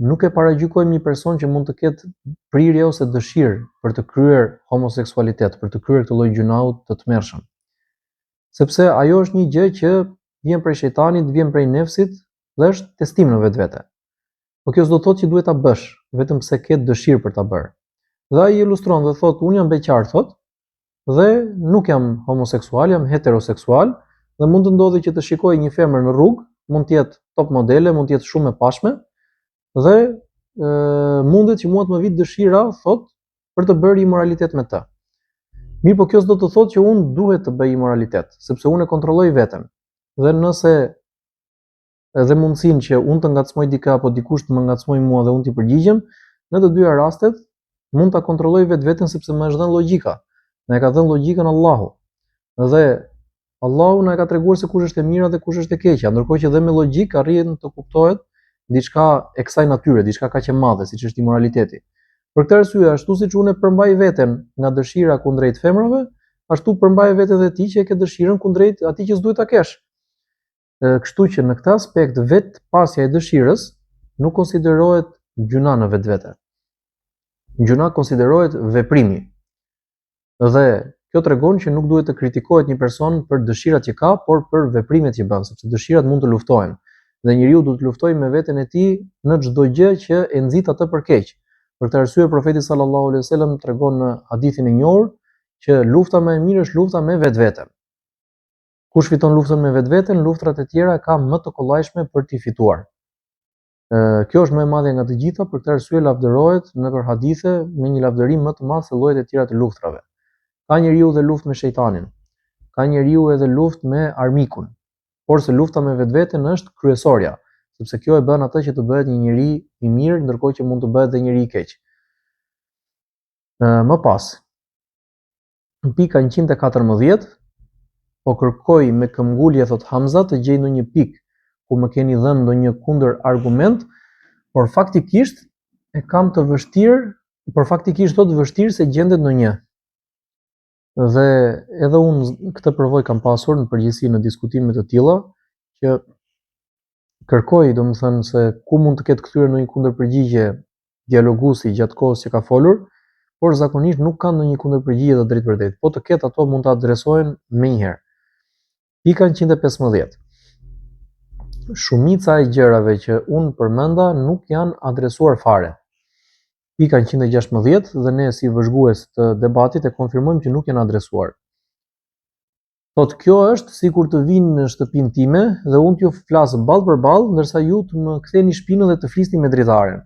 nuk e paragjykojmë një person që mund të ketë prirje ose dëshirë për të kryer homoseksualitet, për të kryer këtë lloj gjynahu të tmerrshëm. Sepse ajo është një gjë që vjen prej shejtanit, vjen prej nefsit dhe është testim në vetvete. Po kjo s'do të thotë që duhet ta bësh, vetëm pse ke dëshirë për ta bërë. Dhe ai ilustron dhe thotë, unë jam beqar, thotë, dhe nuk jam homoseksual, jam heteroseksual, dhe mund të ndodhi që të shikoj një femër në rrugë, mund të jetë top modele, mund të jetë shumë e pashme, dhe e, mundet që mua të më vijë dëshira, thotë, për të bërë imoralitet me të. Mirëpo kjo s'do të thotë që unë duhet të bëj imoralitet, sepse unë e kontrolloj veten. Dhe nëse edhe mundësinë që unë të ngacmoj dikë apo dikush të më ngacmojë mua dhe unë t'i përgjigjem, në të dyja rastet mund ta kontrolloj vetveten sepse më është dhënë logjika. Na e ka dhënë logjikën Allahu. Dhe Allahu na e ka treguar se kush është e mira dhe kush është e keqja, ndërkohë që dhe me logjikë arrin të kuptohet diçka e kësaj natyre, diçka kaq e madhe siç është imoraliteti. Për këtë arsye, ashtu siç unë e përmbaj veten nga dëshira kundrejt femrave, ashtu përmbaje veten dhe ti që e ke dëshirën kundrejt atij që s'duhet ta kesh. Kështu që në këtë aspekt vetë pasja e dëshirës nuk konsiderohet gjynah në vetvete. Gjynah konsiderohet veprimi. Dhe kjo tregon që nuk duhet të kritikohet një person për dëshirat që ka, por për veprimet që bën, sepse dëshirat mund të luftohen. Dhe njeriu duhet të luftojë me veten e tij në çdo gjë që e nxit atë për keq. Për këtë arsye profeti sallallahu alaihi wasallam tregon në hadithin e njohur që lufta më e mirë është lufta me vetveten. Kush fiton luftën me vetveten, luftrat e tjera ka më të kollajshme për t'i fituar. Kjo është më e madhja nga të gjitha, për këtë arsye lavdërohet nëpër hadithe me një lavdërim më të madh se llojet e tjera të luftrave. Ka njeriu dhe luftë me shejtanin. Ka njeriu edhe luftë me armikun. Porse lufta me vetveten është kryesorja, sepse kjo e bën atë që të bëhet një njeri i mirë, ndërkohë që mund të bëhet dhe njeri i keq. Më pas, Pika 114, po kërkoj me këmbgulje thotë Hamza të gjej ndonjë pikë ku më keni dhënë ndonjë kundër argument, por faktikisht e kam të vështirë, por faktikisht thotë vështirë se gjendet ndonjë. Dhe edhe unë këtë përvojë kam pasur në përgjithësi në diskutime të tilla që kërkoj, domethënë se ku mund të ketë kthyer ndonjë kundërpërgjigje dialoguesi gjatë kohës që ka folur, por zakonisht nuk ka ndonjë kundërpërgjigje të drejtpërdrejtë. Po të ketë ato mund të adresohen menjëherë. Pika 115. Shumica e gjërave që unë përmenda nuk janë adresuar fare. Pika 116 dhe ne si vëzhgues të debatit e konfirmojmë që nuk janë adresuar. Thotë kjo është sikur të vini në shtëpinë time dhe unë t'ju flas ballë për ballë, ndërsa ju të më ktheni shpinën dhe të flisni me dritaren.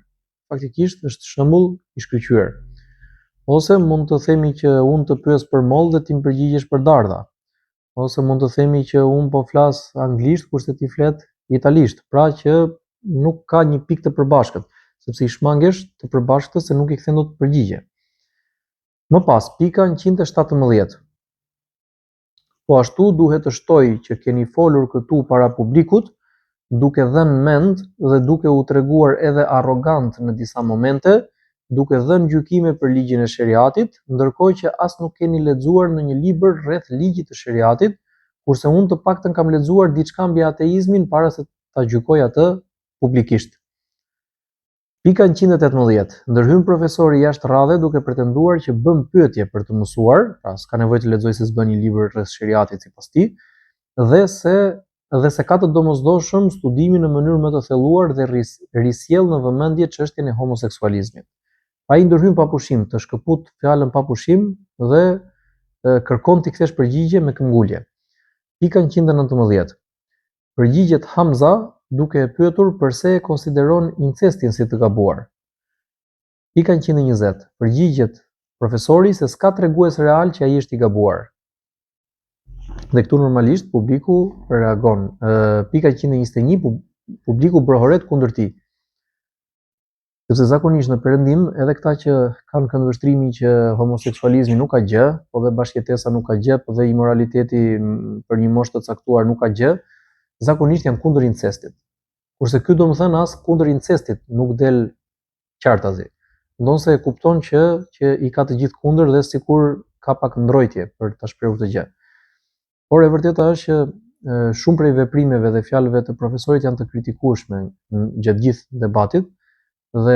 Faktikisht është shembull i shkëlqyer. Ose mund të themi që unë të pyes për mollë dhe ti më përgjigjesh për dardha. Ose mund të themi që unë po flas anglisht kurse ti flet italisht. Pra që nuk ka një pikë të përbashkët, sepse i shmangesh të përbashkëtës se nuk i kthen dot përgjigje. Më pas, pika 117. Po ashtu duhet të shtoj që keni folur këtu para publikut, duke dhënë mend dhe duke u treguar edhe arrogant në disa momente, duke dhënë gjykime për ligjin e sheriatit, ndërkohë që as nuk keni lexuar ndonjë libër rreth ligjit të sheriatit, kurse unë të paktën kam lexuar diçka mbi ateizmin para se ta gjykoj atë publikisht. Pika 118. Ndërhyn profesori jashtë radhe duke pretenduar që bën pyetje për të mësuar, pra s'ka nevojë të lexojë se s'bën një libër rreth sheriatit sipas tij, dhe se dhe se ka të domosdoshëm studimin në mënyrë më të thelluar dhe ris, risjell në vëmendje çështjen e homoseksualizmit. Ai ndërhyn pa pushim, të shkëput fjalën pa pushim dhe e, kërkon t'i kthesh përgjigje me këmbgulje. Pika 119. Përgjigjet Hamza duke e pyetur përse e konsideron incestin si të gabuar. Pika 120. Përgjigjet profesori se s'ka tregues real që ai është i gabuar. Dhe këtu normalisht publiku reagon. Pika 121 publiku brohoret kundër tij. Sepse zakonisht në perëndim edhe këta që kanë këndvështrimin që homoseksualizmi nuk ka gjë, po dhe bashkëjetesa nuk ka gjë, po dhe imoraliteti për një moshë të caktuar nuk ka gjë, zakonisht janë kundër incestit. Kurse ky domethënë as kundër incestit nuk del qartazi. Ndonëse e kupton që që i ka të gjithë kundër dhe sikur ka pak ndrojtje për ta shprehur këtë gjë. Por e vërteta është që shumë prej veprimeve dhe fjalëve të profesorit janë të kritikueshme gjatë gjithë debatit dhe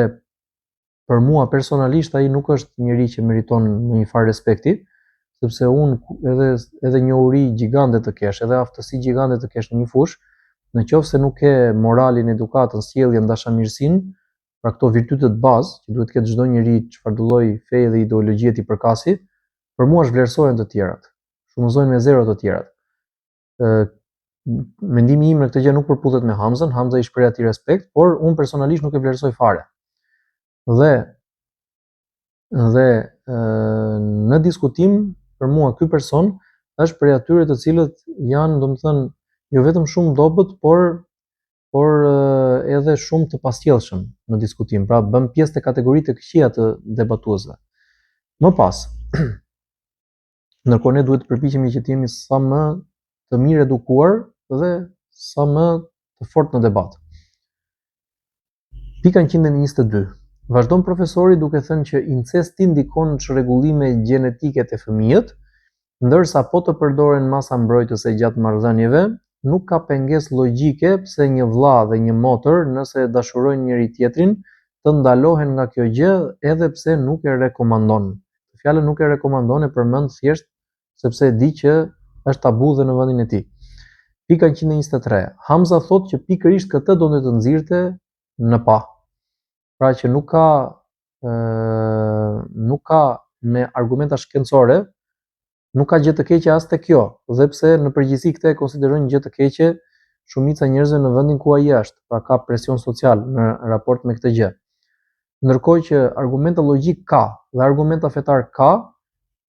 për mua personalisht ai nuk është njeri që meriton ndonjë farë respekti, sepse unë edhe edhe njohuri gjigande të kesh, edhe aftësi gjigande të kesh në një fushë, në qoftë se nuk ke moralin, edukatën, sjelljen, dashamirësinë, pra këto virtytet bazë që duhet të ketë çdo njeri çfarëdo lloj feje dhe ideologjie t'i përkasi, për mua zhvlerësohen të tjerat. Shumëzohen me zero të tjerat. Ë mendimi im në këtë gjë nuk përputhet me Hamzën, Hamza i shpreh atij respekt, por unë personalisht nuk e vlerësoj fare. Dhe dhe ë në diskutim për mua ky person është prej atyre të cilët janë, domethënë, jo vetëm shumë dobët, por por edhe shumë të pasjellshëm në diskutim, pra bën pjesë te kategoritë e këqija të debatuesve. Më pas, ndërkohë ne duhet të përpiqemi që të jemi sa më të mirë edukuar dhe sa më të fortë në debat. Pika 122. Vazhdon profesori duke thënë që incesti ndikon në çrregullime gjenetike te fëmijët, ndërsa po të përdoren masa mbrojtëse gjatë marrëdhënieve, nuk ka pengesë logjike pse një vëlla dhe një motër, nëse e dashurojnë njëri-tjetrin, të ndalohen nga kjo gjë edhe pse nuk e rekomandon. Fjalën nuk e rekomandon e përmend thjesht sepse e di që është tabu dhe në vendin e tij. Pika 123. Hamza thotë që pikërisht këtë donte të nxirrte në pah. Pra që nuk ka ë nuk ka me argumenta shkencore nuk ka gjë të keqe as te kjo, dhe pse në përgjithësi këtë e konsiderojnë gjë të keqe shumica e njerëzve në vendin ku ai është, pra ka presion social në raport me këtë gjë. Ndërkohë që argumenta logjik ka dhe argumenta fetar ka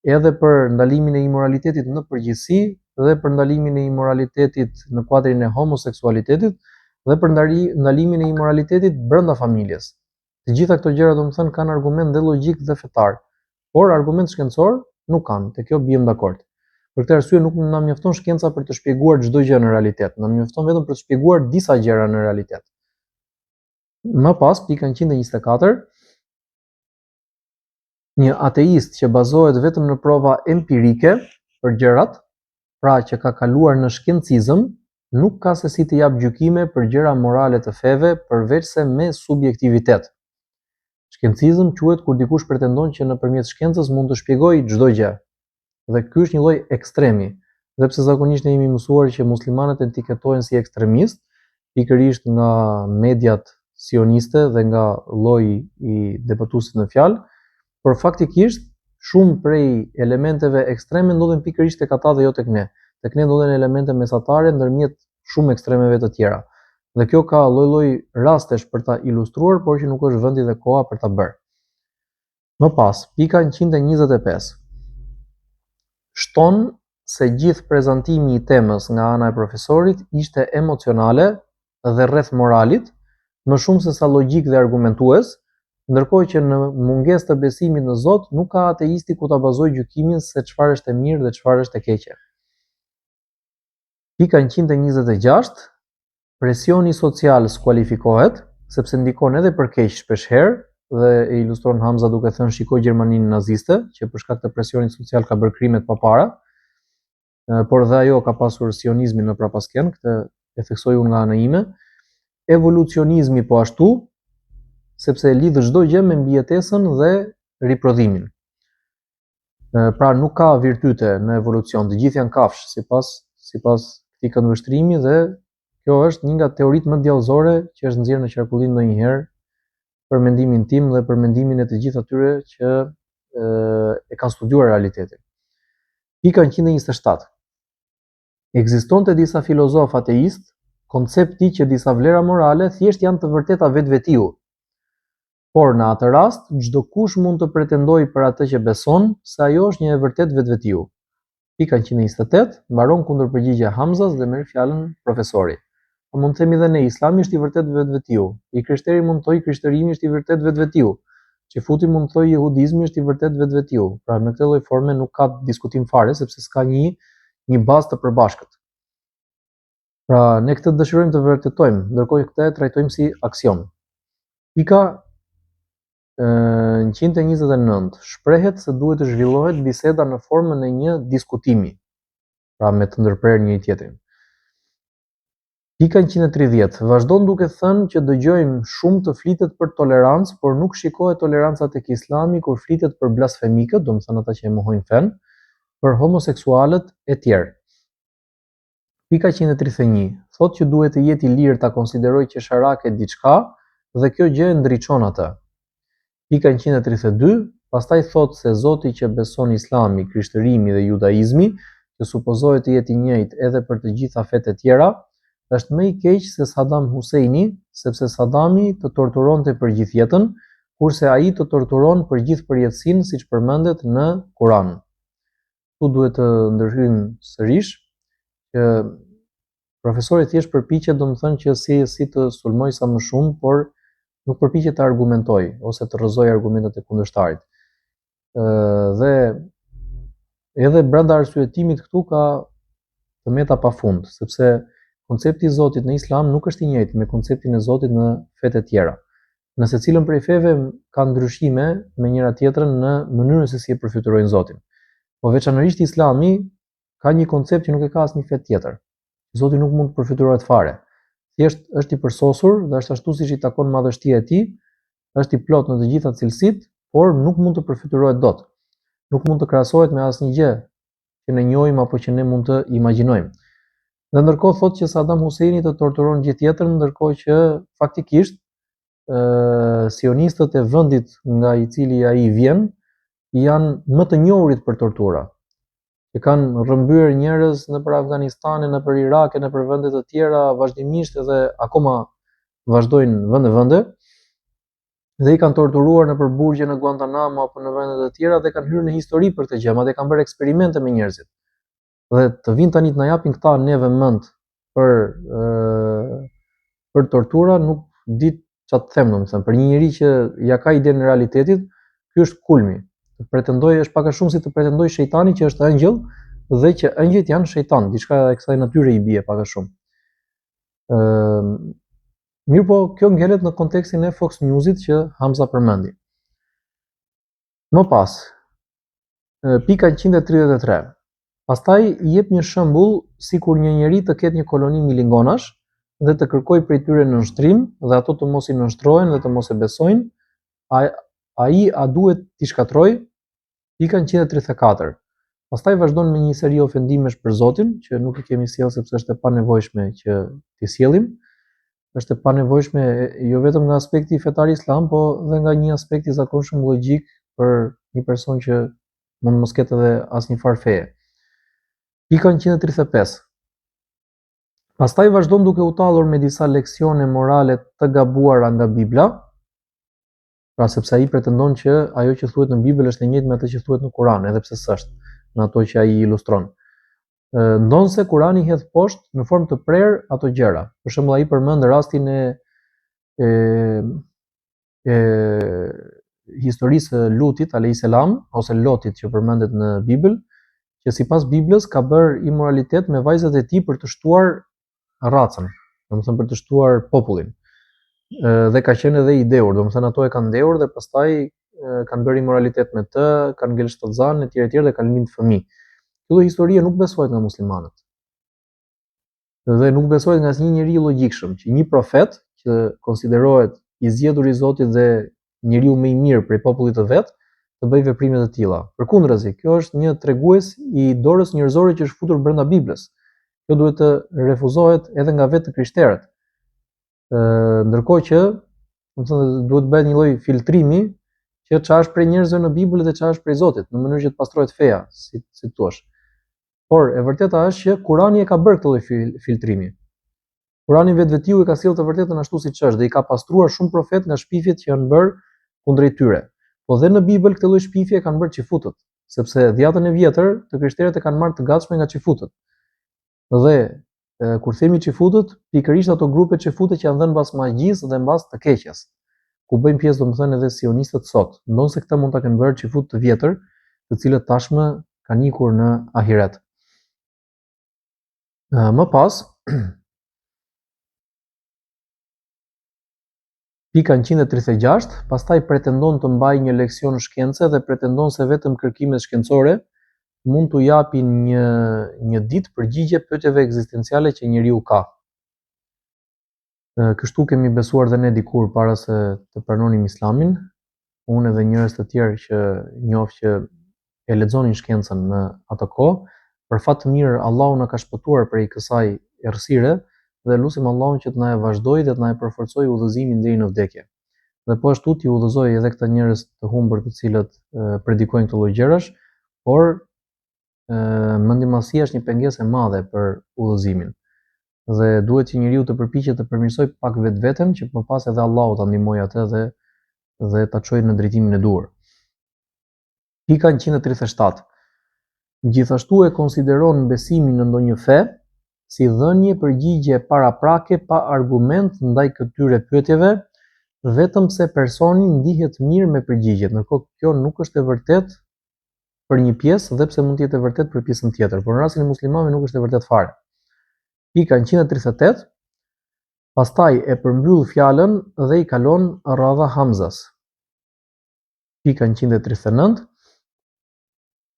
edhe për ndalimin e imoralitetit në përgjithësi dhe për ndalimin e imoralitetit në kuadrin e homoseksualitetit dhe për ndalimin e imoralitetit brenda familjes. Të gjitha këto gjëra domethënë kanë argument dhe logjik dhe fetar, por argument shkencor nuk kanë, te kjo biem dakord. Për këtë arsye nuk na mjafton shkenca për të shpjeguar çdo gjë në realitet, na mjafton vetëm për të shpjeguar disa gjëra në realitet. Më pas, pika 124, një ateist që bazohet vetëm në prova empirike për gjërat, pra që ka kaluar në shkencizëm, nuk ka se si të japë gjykime për gjëra morale të feve përveçse me subjektivitet. Shkencizëm quhet kur dikush pretendon që nëpërmjet shkencës mund të shpjegojë çdo gjë. Dhe ky është një lloj ekstremi. Dhe pse zakonisht ne jemi mësuar që muslimanët etiketohen si ekstremistë, pikërisht nga mediat sioniste dhe nga lloji i debatuesit në fjalë, por faktikisht shumë prej elementeve ekstreme ndodhen pikërisht tek ata dhe jo tek ne. Tek ne ndodhen elemente mesatare ndërmjet shumë ekstremeve të tjera. Dhe kjo ka lloj-lloj rastesh për ta ilustruar, por që nuk është vendi dhe koha për ta bërë. Më pas, pika 125. Shton se gjithë prezantimi i temës nga ana e profesorit ishte emocionale dhe rreth moralit, më shumë se sa logjik dhe argumentues, ndërkohë që në mungesë të besimit në Zot nuk ka ateisti ku ta bazojë gjykimin se çfarë është e mirë dhe çfarë është e keqe. Pika 126, presioni social skualifikohet, sepse ndikon edhe për keq shpeshherë, dhe e ilustron Hamza duke thënë shiko Gjermaninë naziste, që për shkak të presionit social ka bërë krime të papara, por dhe ajo ka pasur sionizmin në prapaskenë, këtë e theksoj unë nga ana ime. Evolucionizmi po ashtu, sepse e lidh çdo gjë me mbijetesën dhe riprodhimin. Pra nuk ka virtyte në evolucion, të gjithë janë kafshë sipas sipas këtij këndvështrimi dhe kjo është një nga teoritë më djallëzore që është nxjerrë në qarkullim ndonjëherë për mendimin tim dhe për mendimin e të gjithë atyre që e kanë studiuar realitetin. Pika 127. Ekziston te disa filozofë ateistë koncepti që disa vlera morale thjesht janë të vërteta vetvetiu. Por në atë rast, çdokush mund të pretendojë për atë që beson se ajo është një e vërtetë vetvetiu. Pika 128, mbaron kundërpërgjigjja e Hamzas dhe merr fjalën profesori. Po mund të themi dhe ne, Islami është i vërtetë vetvetiu. I krishteri mund të thojë krishtërimi është i vërtetë vetvetiu. Çifuti mund të thojë jehudizmi është i vërtetë vetvetiu. Pra në këtë lloj forme nuk ka diskutim fare sepse s'ka një një bazë të përbashkët. Pra ne këtë dëshirojmë të vërtetojmë, ndërkohë këtë e trajtojmë si aksiomë. Pika 129 shprehet se duhet të zhvillohet biseda në formën e një diskutimi, pra me të ndërprerë njëri tjetrin. Pika 130 vazhdon duke thënë që dëgjojmë shumë të flitet për tolerancë, por nuk shikohet toleranca tek Islami kur flitet për blasfemikët, domethënë ata që e mohojnë fenë, për homoseksualët e tjerë. Pika 131 thotë që duhet të jetë i lirë ta konsiderojë qesharake diçka dhe kjo gjë e ndriçon atë. Pika 132, pastaj thotë se Zoti që beson Islami, Krishtërimi dhe Judaizmi, që supozohet të jetë i njëjtë edhe për të gjitha fetë e tjera, është më i keq se Saddam Husseini, sepse Saddami të torturonte për gjithë jetën, kurse ai të torturon për gjithë përjetësinë, siç përmendet në Kur'an. Këtu duhet të ndërhyjmë sërish që profesori thjesht përpiqet domethënë që si si të sulmojë sa më shumë, por nuk përpiqet të argumentojë ose të rrëzojë argumentet e kundërshtarit. Ë dhe edhe brenda arsyetimit këtu ka të meta pafund, sepse koncepti i Zotit në Islam nuk është i njëjtë me konceptin e Zotit në fetë e tjera. Në secilën prej feve ka ndryshime me njëra tjetrën në mënyrën se si e përfytyrojnë Zotin. Po veçanërisht Islami ka një koncept që nuk e ka asnjë fe tjetër. Zoti nuk mund të përfytyrohet fare. Thjesht është i përsosur dhe është ashtu siç i takon madhështia e tij, është i plotë në të gjitha cilësitë, por nuk mund të përfytyrohet dot. Nuk mund të krahasohet me asnjë gjë që ne njohim apo që ne mund të imagjinojmë. Dhe ndërkohë thotë që Saddam Husseini të torturon gjithë jetën, ndërkohë që faktikisht ë sionistët e vendit nga i cili ai vjen janë më të njohurit për tortura, që kanë rrëmbyer njerëz nëpër Afganistan, nëpër Irak, nëpër vende të tjera vazhdimisht edhe akoma vazhdojnë vende-vende dhe i kanë torturuar nëpër burgje në Guantanamo apo në vende të tjera dhe kanë hyrë në histori për këtë gjë, madje kanë bërë eksperimente me njerëzit. Dhe të vinë tani të na japin këta neve mend për ë për tortura, nuk di ça të them, domethënë, për një njeri që ia ka idenë e realitetit, ky është kulmi. Të pretendoj është pak a shumë si të pretendoj shejtani që është engjëll dhe që engjëjt janë shejtan, diçka e kësaj natyre i bie pak a shumë. Ë Mirëpo, kjo ngelet në kontekstin e Fox News-it që Hamza përmendi. Më pas, pika 133. Pastaj jep një shembull sikur një njeri të ketë një koloni milingonash dhe të kërkojë prej tyre nënshtrim dhe ato të mos i nënshtrohen dhe të mos e besojnë, a, ai a duhet t'i shkatërrojë? Pika 134. Pastaj vazhdon me një seri ofendimesh për Zotin, që nuk i kemi sjellë sepse është e panevojshme që t'i sjellim. Është e panevojshme jo vetëm nga aspekti fetar islam, po dhe nga një aspekt i zakonshëm logjik për një person që mund mos ketë edhe asnjë farë feje. Pika 135. Pastaj vazhdon duke u tallur me disa leksione morale të gabuara nga Bibla, Pra sepse ai pretendon që ajo që thuhet në Bibël është e njëjtë me atë që thuhet në Kur'an, edhe pse s'është në ato që ai ilustron. Ndonëse Kurani hedh poshtë në formë të prerë ato gjëra. Për shembull, ai përmend rastin e e e historisë së Lutit alayhis salam ose Lotit që përmendet në Bibël, që sipas Biblës ka bërë imoralitet me vajzat e tij për të shtuar racën, domethënë për të shtuar popullin. Dhe ka qenë edhe i dehur, domethënë ato e kanë dehur dhe pastaj kanë bërë imoralitet me të, kanë ngel shtatzan etj etj dhe kanë lind fëmijë. Kjo lloj historie nuk besohet nga muslimanët. Dhe nuk besohet nga asnjë njeri i logjikshëm që një profet që konsiderohet i zgjedhur i Zotit dhe njeriu më i mirë prej popullit të vet, të bëjë veprime të tilla. Përkundrazi, kjo është një tregues i dorës njerëzore që është futur brenda Biblës. Kjo duhet të refuzohet edhe nga vetë të krishterët. Ë, ndërkohë që, domethënë, duhet të bëhet një lloj filtrimi që ça është prej njerëzve në Bibël dhe ça është prej Zotit, në mënyrë që të pastrohet feja, si si thua. Por e vërteta është që Kurani e ka bërë këtë lloj filtrimi. Kurani vetvetiu e ka sjellë të vërtetën ashtu siç është dhe i ka pastruar shumë profetë nga shpifjet që janë bërë kundrejt tyre. Po dhe në Bibël këtë lloj shpifje e kanë bërë çifutët, sepse dhjatën e vjetër të krishterët e kanë marrë të gatshme nga çifutët. Dhe kur themi çifutët, pikërisht ato grupe çifute që janë dhënë mbas magjisë dhe mbas të keqes, ku bëjnë pjesë domethënë edhe sionistët sot, ndonëse këtë mund ta kenë bërë çifutë të vjetër, të cilët tashmë kanë ikur në ahiret. Më pas, pika 136, pastaj pretendon të mbajë një leksion shkence dhe pretendon se vetëm kërkimet shkencore mund t'u japin një një ditë përgjigje pyetjeve ekzistenciale që njeriu ka. Kështu kemi besuar dhe ne dikur para se të pranonim Islamin, unë edhe njerëz të tjerë që njoh që e lexonin shkencën në atë kohë. Për fat të mirë Allahu na ka shpëtuar prej kësaj errësire dhe lusim Allahun që të na e vazhdojë dhe të na e përforcojë udhëzimin deri në vdekje. Dhe po ashtu t'i udhëzojë edhe këta njerëz të humbur të cilët predikojnë këto lloj gjërash, por mendjemadhësia është një pengesë e madhe për udhëzimin. Dhe duhet që njeriu të përpiqet të përmirësojë pak vetveten që më pas edhe Allahu ta ndihmojë atë dhe dhe ta çojë në drejtimin e duhur. Pika 137. Gjithashtu e konsideron besimin në ndonjë fe si dhënie përgjigje paraprake pa argument ndaj këtyre pyetjeve, vetëm pse personi ndihet mirë me përgjigjet. Ndërkohë kjo nuk është e vërtetë për një pjesë dhe pse mund të jetë e vërtetë për pjesën tjetër, por në rastin e muslimanëve nuk është e vërtetë fare. Pika 138. Pastaj e përmbyll fjalën dhe i kalon radha Hamzas. Pika 139.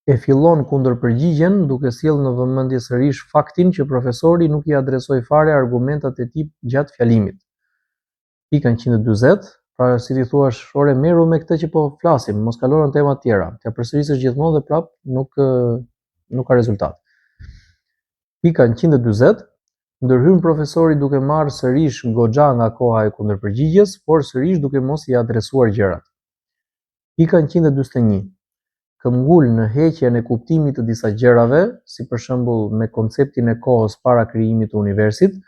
E fillon kundërpërgjigjen duke sjellë në vëmendje sërish faktin që profesori nuk i adresoi fare argumentat e tij gjatë fjalimit. Pika 140, pra si t'i thuash, ore merru me këtë që po flasim, mos kalo në tema të tjera. T'ia përsërisësh gjithmonë dhe prap nuk nuk ka rezultat. Pika 140, ndërhyn profesori duke marrë sërish goxha nga koha e kundërpërgjigjes, por sërish duke mos i adresuar gjërat. Pika 141. Këmbgul në heqjen e kuptimit të disa gjërave, si për shembull me konceptin e kohës para krijimit të universit,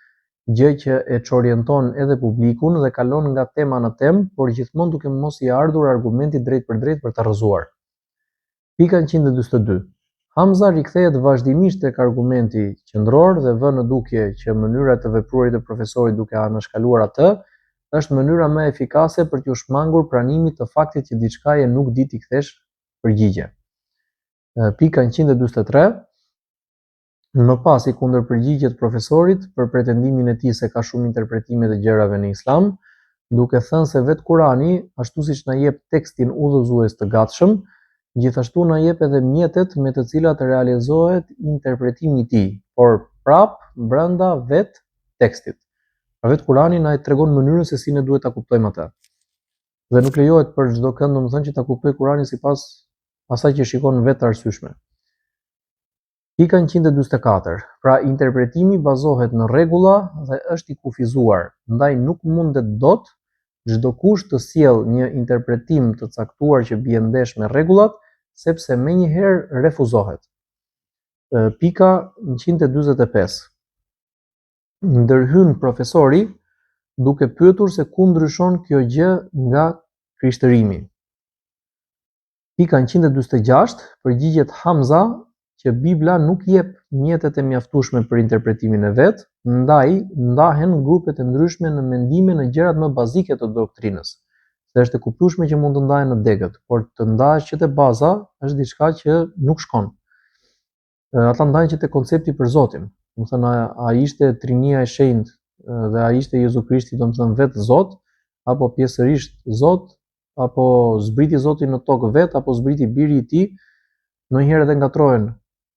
gjë që e çorienton edhe publikun dhe kalon nga tema në temë, por gjithmonë duke mos i ardhur argumentit drejtpërdrejt për ta rrëzuar. Pika 142. Hamza rikthehet vazhdimisht tek argumenti qendror dhe vë në dukje që mënyra e të vepruarit të profesorit duke anashkaluar atë, është mënyra më efikase për t'iu shmangur pranimit të faktit që diçkaje nuk di t'i kthesh përgjigje. Pika 143. Më pas i kundërpërgjigjet profesorit për pretendimin e tij se ka shumë interpretime të gjërave në Islam, duke thënë se vetë Kurani, ashtu siç na jep tekstin udhëzues të gatshëm, gjithashtu na jep edhe mjetet me të cilat realizohet interpretimi i tij, por prapë brenda vetë tekstit. Pra vetë Kurani na e tregon mënyrën se si ne duhet ta kuptojmë atë. Dhe nuk lejohet për çdo kënd, domethënë që ta kuptojë Kuranin sipas asaj që shikon vetë të arsyeshme. Pika 144. Pra interpretimi bazohet në rregulla dhe është i kufizuar, ndaj nuk mundet dot çdokush të sjellë një interpretim të caktuar që bie ndesh me rregullat, sepse menjëherë refuzohet. Pika 145. Ndërhyn profesori duke pyetur se ku ndryshon kjo gjë nga krishtërimi. Pika 146, përgjigjet Hamza që Bibla nuk jep mjetet e mjaftueshme për interpretimin e vet, ndaj ndahen grupet e ndryshme në mendime në gjërat më bazike të doktrinës. Se është e kuptueshme që mund të ndahen në degët, por të ndahesh që te baza është diçka që nuk shkon. Ata ndahen që te koncepti për Zotin. Domethënë a, a ishte Trinia e Shenjtë dhe a ishte Jezu Krishti, domethënë vetë Zot, apo pjesërisht Zot, apo zbriti Zoti në tokë vetë, apo zbriti biri i tij, ndonjëherë edhe ngatërrohen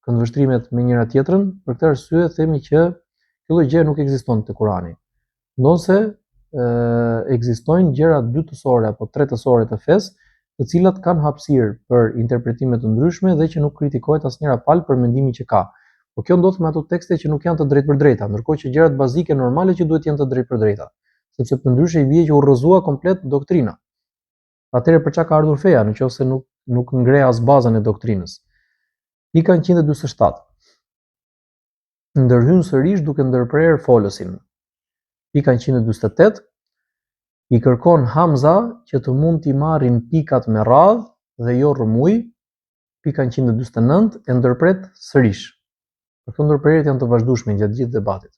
këndvështrimet me njëra tjetrën, për këtë arsye themi që kjo lloj gjëje nuk ekziston te Kurani. Ndonëse ekzistojnë gjëra dytësore apo tretësore të fesë, të cilat kanë hapësirë për interpretime të ndryshme dhe që nuk kritikohet asnjëra palë për mendimin që ka. Po kjo ndodh me ato tekste që nuk janë të drejtpërdrejta, ndërkohë që gjërat bazike normale që duhet të jenë të drejtpërdrejta, sepse përndryshe i bie që u rrëzua komplet doktrina. Atëherë për çka ka ardhur feja, në qoftë se nuk nuk ngre as bazën e doktrinës. Pika 147. Ndërhyn sërish duke ndërprerë folësin. Pika 148 I kërkon Hamza që të mund t'i marrin pikat me radhë dhe jo rrëmujë. Pika 149 e ndërpret sërish. Këto ndërprerjet janë të vazhdueshme gjatë gjithë debatit.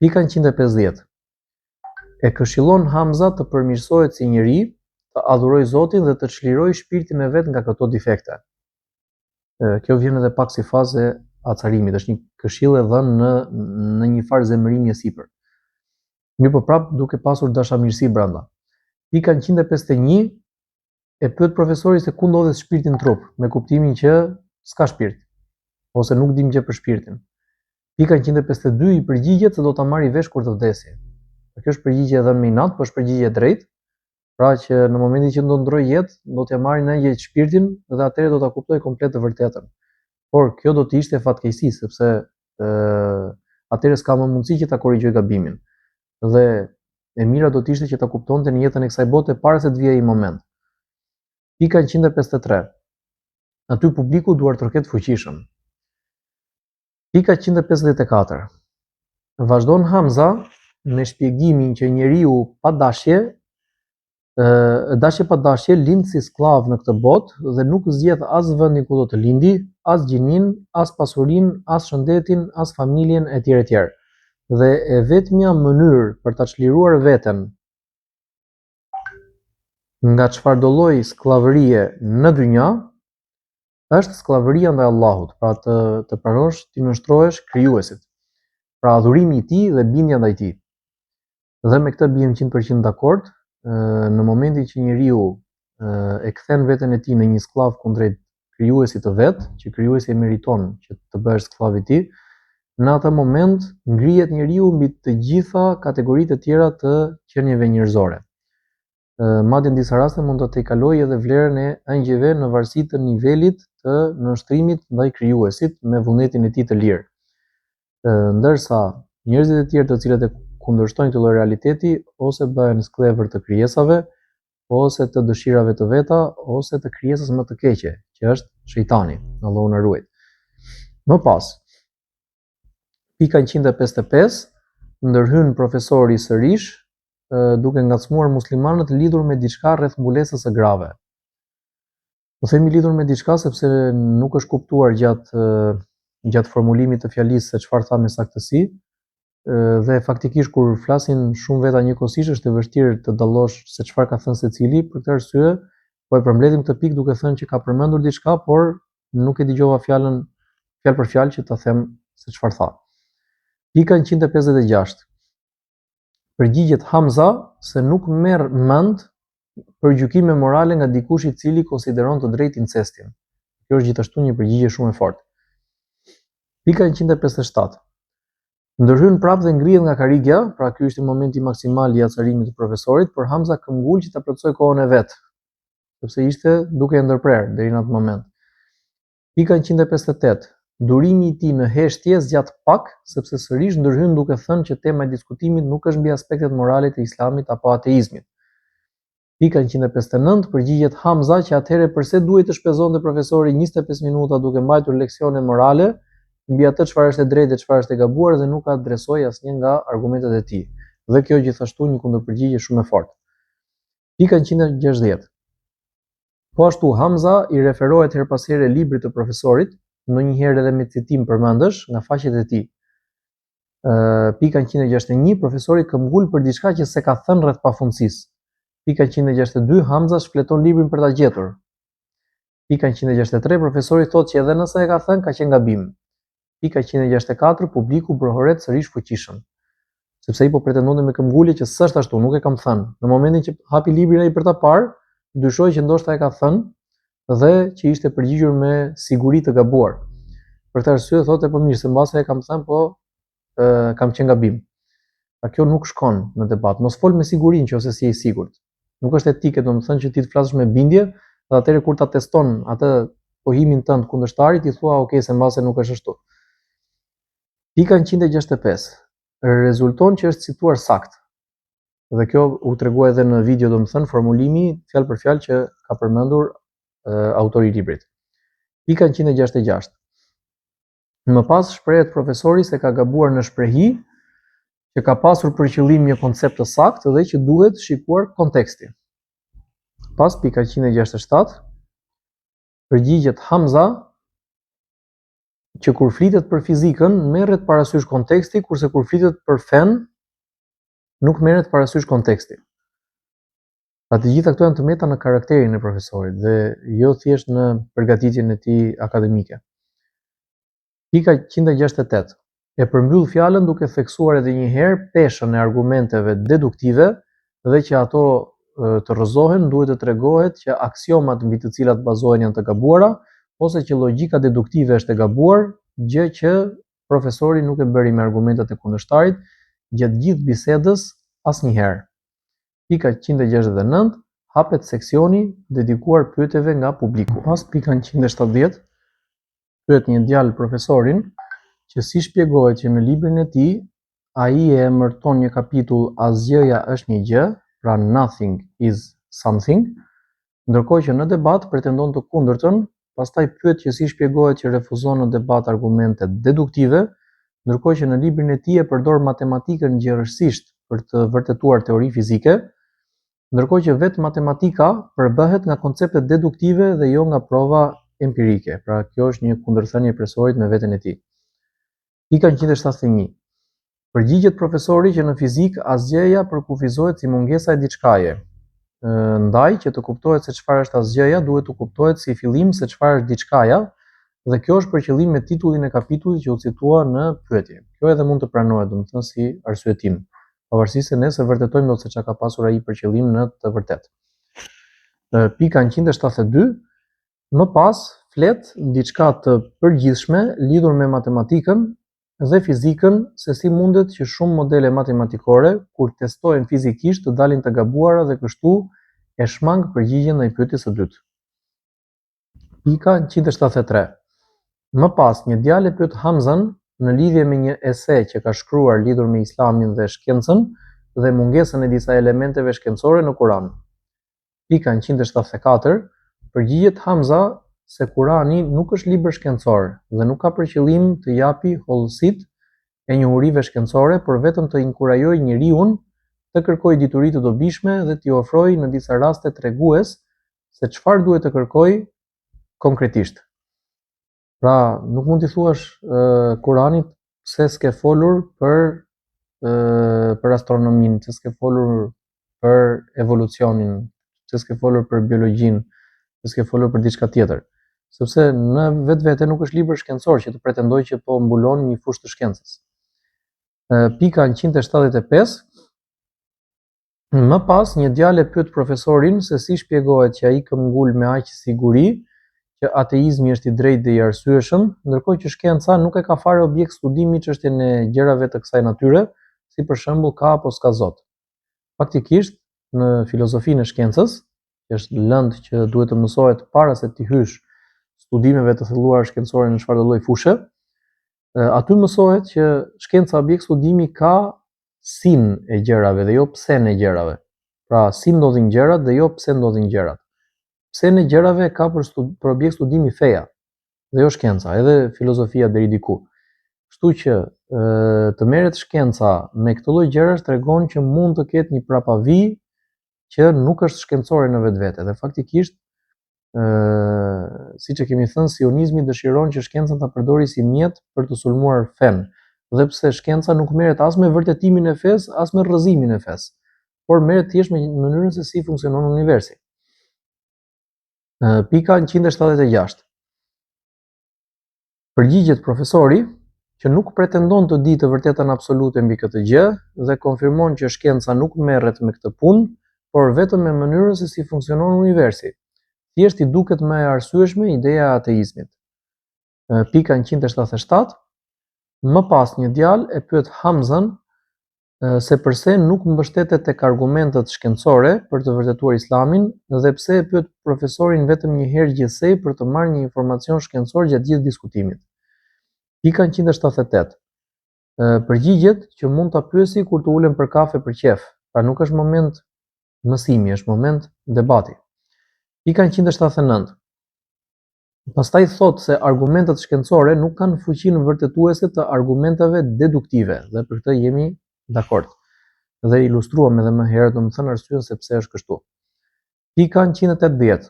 Pika 150 E këshillon Hamza të përmirësohet si njeri, të adhurojë Zotin dhe të çlirojë shpirtin e vet nga këto difekte. Kjo vjen edhe pak si fazë e acarimit, është një këshillë e dhënë në në një farë zemërimi e sipër. Mirëpo prap duke pasur dashamirësi brenda. Pika 151 e pyet profesori se ku ndodhet shpirti në trup, me kuptimin që s'ka shpirt ose nuk dim gjë për shpirtin. Pika 152 i përgjigjet se do ta marri vesh kur të vdesi. Kjo është përgjigje e dhënë me inat, po është përgjigje e drejtë, Pra që në momentin që do ndërrojë jetë, do t'ia marrin engjëjt shpirtin dhe atëherë do ta kuptojë komplet të vërtetën. Por kjo do të ishte fatkeqësi sepse ë atëherë s'ka më mundësi që ta korrigjojë gabimin. Dhe e mira do të ishte që ta kuptonte në jetën e kësaj bote para se të vijë ai moment. Pika 153. Aty publiku duartroket fuqishëm. Pika 154. Vazhdon Hamza me shpjegimin që njeriu pa dashje, dashje pa dashje lind si skllav në këtë botë dhe nuk zgjedh as vendin ku do të lindi, as gjininë, as pasurinë, as shëndetin, as familjen etj etj. Dhe e vetmja mënyrë për ta çliruar veten nga çfarëdolloj skllavërie në dynja është skllavëria ndaj Allahut, pra të të pranosh t'i nënshtrohesh krijuesit. Pra adhurimi i tij dhe bindja ndaj tij. Dhe me këtë biem 100% dakord, në momentin që njeriu e kthen veten e tij në një skllav kundrejt krijuesit të vet, që krijuesi e meriton që të bëhesh skllav i tij, në atë moment ngrihet njeriu mbi të gjitha kategoritë e tjera të qenieve njerëzore. Madje në disa raste mund të tejkalojë edhe vlerën e engjëjve në varësi të nivelit të nënshtrimit ndaj krijuesit me vullnetin e tij të lirë. Ndërsa njerëzit e tjerë të cilët e kundërshtojnë këtë lloj realiteti ose bëhen skllevër të krijesave, ose të dëshirave të veta, ose të krijesës më të keqe, që është shejtani, Allahu na ruajt. Më pas, pika 155, ndërhyn profesori sërish duke ngacmuar muslimanët lidhur me diçka rreth mbulesës së grave. Po themi lidhur me diçka sepse nuk është kuptuar gjatë gjatë formulimit të fjalisë se çfarë tha me saktësi dhe faktikisht kur flasin shumë veta njëkohësisht është e vështirë të dallosh se çfarë ka thënë secili, për këtë arsye po e përmbledhim këtë pikë duke thënë që ka përmendur diçka, por nuk e dëgjova fjalën fjalë për fjalë që ta them se çfarë tha. Pika 156. Përgjigjet Hamza se nuk merr mend për gjykime morale nga dikush i cili konsideron të drejtë incestin. Kjo është gjithashtu një përgjigje shumë e fortë. Pika 157. Ndërhyn prapë dhe ngrihet nga karrigia, pra ky ishte momenti maksimal i acarimit të profesorit, por Hamza këmbgul që ta plotësojë kohën e vet, sepse ishte duke e ndërprerë deri në atë moment. Pika 158. Durimi i tij në heshtje zgjat pak, sepse sërish ndërhyn duke thënë që tema e diskutimit nuk është mbi aspektet morale të Islamit apo ateizmit. Pika 159, përgjigjet Hamza që atëherë përse duhej të shpenzonte profesori 25 minuta duke mbajtur leksione morale mbi atë çfarë është e drejtë dhe çfarë është e gabuar dhe nuk adresoi asnjë nga argumentet e tij. Dhe kjo gjithashtu një kundërpërgjigje shumë e fortë. Pika 160. Po ashtu Hamza i referohet herë pas here librit të profesorit, ndonjëherë edhe me citim përmendësh nga faqet e tij. Ë pika 161 profesori këmbgul për diçka që s'e ka thënë rreth pafundësisë. Pika 162 Hamza shfleton librin për ta gjetur. Pika 163 profesori thotë që edhe nëse e ka thënë ka qenë gabim. Pika 164 publiku brohoret sërish fuqishëm. Sepse ai po pretendonte me këmbgulje që s'është ashtu, nuk e kam thënë. Në momentin që hapi librin ai për ta parë, dyshoi që ndoshta e ka thënë dhe që ishte përgjigjur me siguri të gabuar. Për këtë arsye thotë po mirë se mbase e kam thënë, po e, kam qenë gabim. Pra kjo nuk shkon në debat. Mos fol me siguri nëse s'je i sigurt. Nuk është etike, domethënë që ti të flasësh me bindje dhe atëherë kur ta teston atë pohimin tënd kundërshtari ti thua ok se mbase nuk është ashtu. Pika 165. Rezulton që është cituar saktë. Dhe kjo u tregua edhe në video, domethënë formulimi fjalë për fjalë që ka përmendur e, autori i librit. Pika 166. Më pas shprehet profesori se ka gabuar në shprehi, që ka pasur për qëllim një koncept të saktë dhe që duhet shikuar konteksti. Pas pika 167, përgjigjet Hamza që kur flitet për fizikën merret parasysh konteksti, kurse kur flitet për fenë nuk merret parasysh konteksti. Pra të gjitha këto janë të meta në karakterin e profesorit dhe jo thjesht në përgatitjen e tij akademike. Pika 168. E përmbyll fjalën duke theksuar edhe një herë peshën e argumenteve deduktive dhe që ato të rrëzohen duhet të tregohet që aksiomat mbi të cilat bazohen janë të gabuara ose që logjika deduktive është e gabuar, gjë që profesori nuk e bëri me argumentet e kundërshtarit gjatë gjithë bisedës asnjëherë. Pika 169, hapet seksioni dedikuar pyetjeve nga publiku. Pas pika 170, pyet një djalë profesorin që si shpjegohet që në librin e tij ai e emërton një kapitull Asgjëja është një gjë, pra nothing is something, ndërkohë që në debat pretendon të kundërtën, pastaj pyet që si shpjegohet që refuzon në debat argumente deduktive, ndërkohë që në librin e tij e përdor matematikën gjerësisht për të vërtetuar teori fizike, ndërkohë që vetë matematika përbëhet nga koncepte deduktive dhe jo nga prova empirike. Pra kjo është një kundërthënie e profesorit me veten e tij. Pika 171. Përgjigjet profesori që në fizikë asgjëja përkufizohet si mungesa e diçkaje. Ndaj që të kuptohet se çfarë është asgjëja, duhet të kuptohet si fillim se çfarë është diçkaja, dhe kjo është për qëllim me titullin e kapitullit që u citua në pyetje. Kjo edhe mund të pranohet, domethënë si arsyetim, pavarësisht se ne s'e vërtetojmë dot se çka ka pasur ai për qëllim në të vërtetë. Pika 172, më pas flet diçka të përgjithshme lidhur me matematikën dhe fizikën se si mundet që shumë modele matematikore kur testohen fizikisht të dalin të gabuara dhe kështu e shmang përgjigjen ndaj pyetjes së dytë. Pika 173. Më pas, një djalë e pyet Hamzën në lidhje me një ese që ka shkruar lidhur me Islamin dhe shkencën dhe mungesën e disa elementeve shkencore në Kur'an. Pika 174. Përgjigjet Hamza se Kurani nuk është libër shkencor dhe nuk ka për qëllim të japi hollësitë e njohurive shkencore, por vetëm të inkurajojë njeriun të kërkojë dituri të dobishme dhe t'i ofrojë në disa raste tregues se çfarë duhet të kërkojë konkretisht. Pra, nuk mund t'i thuash Kuranit pse s'ke folur për për astronominë, pse s'ke folur për evolucionin, pse s'ke folur për biologjinë, pse s'ke folur për diçka tjetër. Sepse në vetvete nuk është libër shkencor që të pretendojë që po mbulon një fushë të shkencës. Pika 175 Më pas, një djalë e pyet profesorin se si shpjegohet që ai këmbgul me aq siguri që ateizmi është i drejtë dhe i arsyeshëm, ndërkohë që shkenca nuk e ka fare objekt studimi çështjen e gjërave të kësaj natyre, si për shembull ka apo s'ka Zot. Faktikisht, në filozofinë e shkencës, që është lëndë që duhet të mësohet para se t'i hysh studimeve të thelluara shkencore në çfarëdo lloj fushe, aty mësohet që shkenca objekt studimi ka sin e gjërave dhe jo pse-në e gjërave. Pra, si ndodhin gjërat dhe jo pse ndodhin gjërat. Pse-në e gjërave ka për, studi, për objekt studimi feja dhe jo shkenca, edhe filozofia deri diku. Kështu që të merret shkenca me këtë lloj gjërash tregon që mund të ketë një prapavijë që nuk është shkencore në vetvete dhe faktikisht siç e kemi thënë, sionizmi dëshiron që shkencën ta përdori si mjet për të sulmuar fenë, dhe pse shkenca nuk merret as me vërtetimin e fesë, as me rrëzimin e fesë, por merret thjesht me mënyrën se si funksionon universi. Pika 176. Përgjigjet profesori, që nuk pretendon të dijë të vërtetën absolute mbi këtë gjë dhe konfirmon që shkenca nuk merret me këtë punë, por vetëm me mënyrën se si funksionon universi. Thjesht i duket më e arsyeshme ideja e ateizmit. Pika 177. Më pas një djalë e pyet Hamzën se përse nuk mbështetet tek argumentet shkencore për të vërtetuar Islamin dhe pse e pyet profesorin vetëm një herë gjithsej për të marrë një informacion shkencor gjatë gjithë diskutimit. Pika 178. Përgjigjet që mund ta pyesi kur të ulen për kafe për qejf, pra nuk është moment mësimi, është moment debati. Pika 179. Pastaj thotë se argumentet shkencore nuk kanë fuqinë vërtetuese të argumenteve deduktive dhe për këtë jemi dakord. Dhe ilustruam edhe më herët, domethënë arsyen se pse është kështu. Pika 180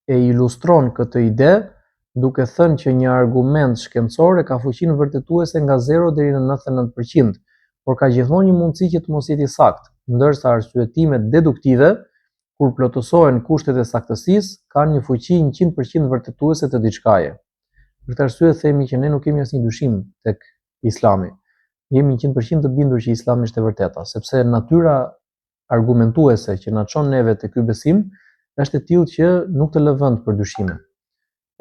e ilustron këtë ide duke thënë që një argument shkencor e ka fuqinë vërtetuese nga 0 deri në 99%, por ka gjithmonë një mundësi që të mos jetë i saktë, ndërsa arsyetimet deduktive, kur plotësohen kushtet e saktësisë, kanë një fuqi 100% vërtetuese të diçkaje. Për këtë arsye themi që ne nuk kemi asnjë dyshim tek Islami. Jemi 100% të bindur që Islami është e vërteta, sepse natyra argumentuese që na çon neve te ky besim është e tillë që nuk të lë vend për dyshime.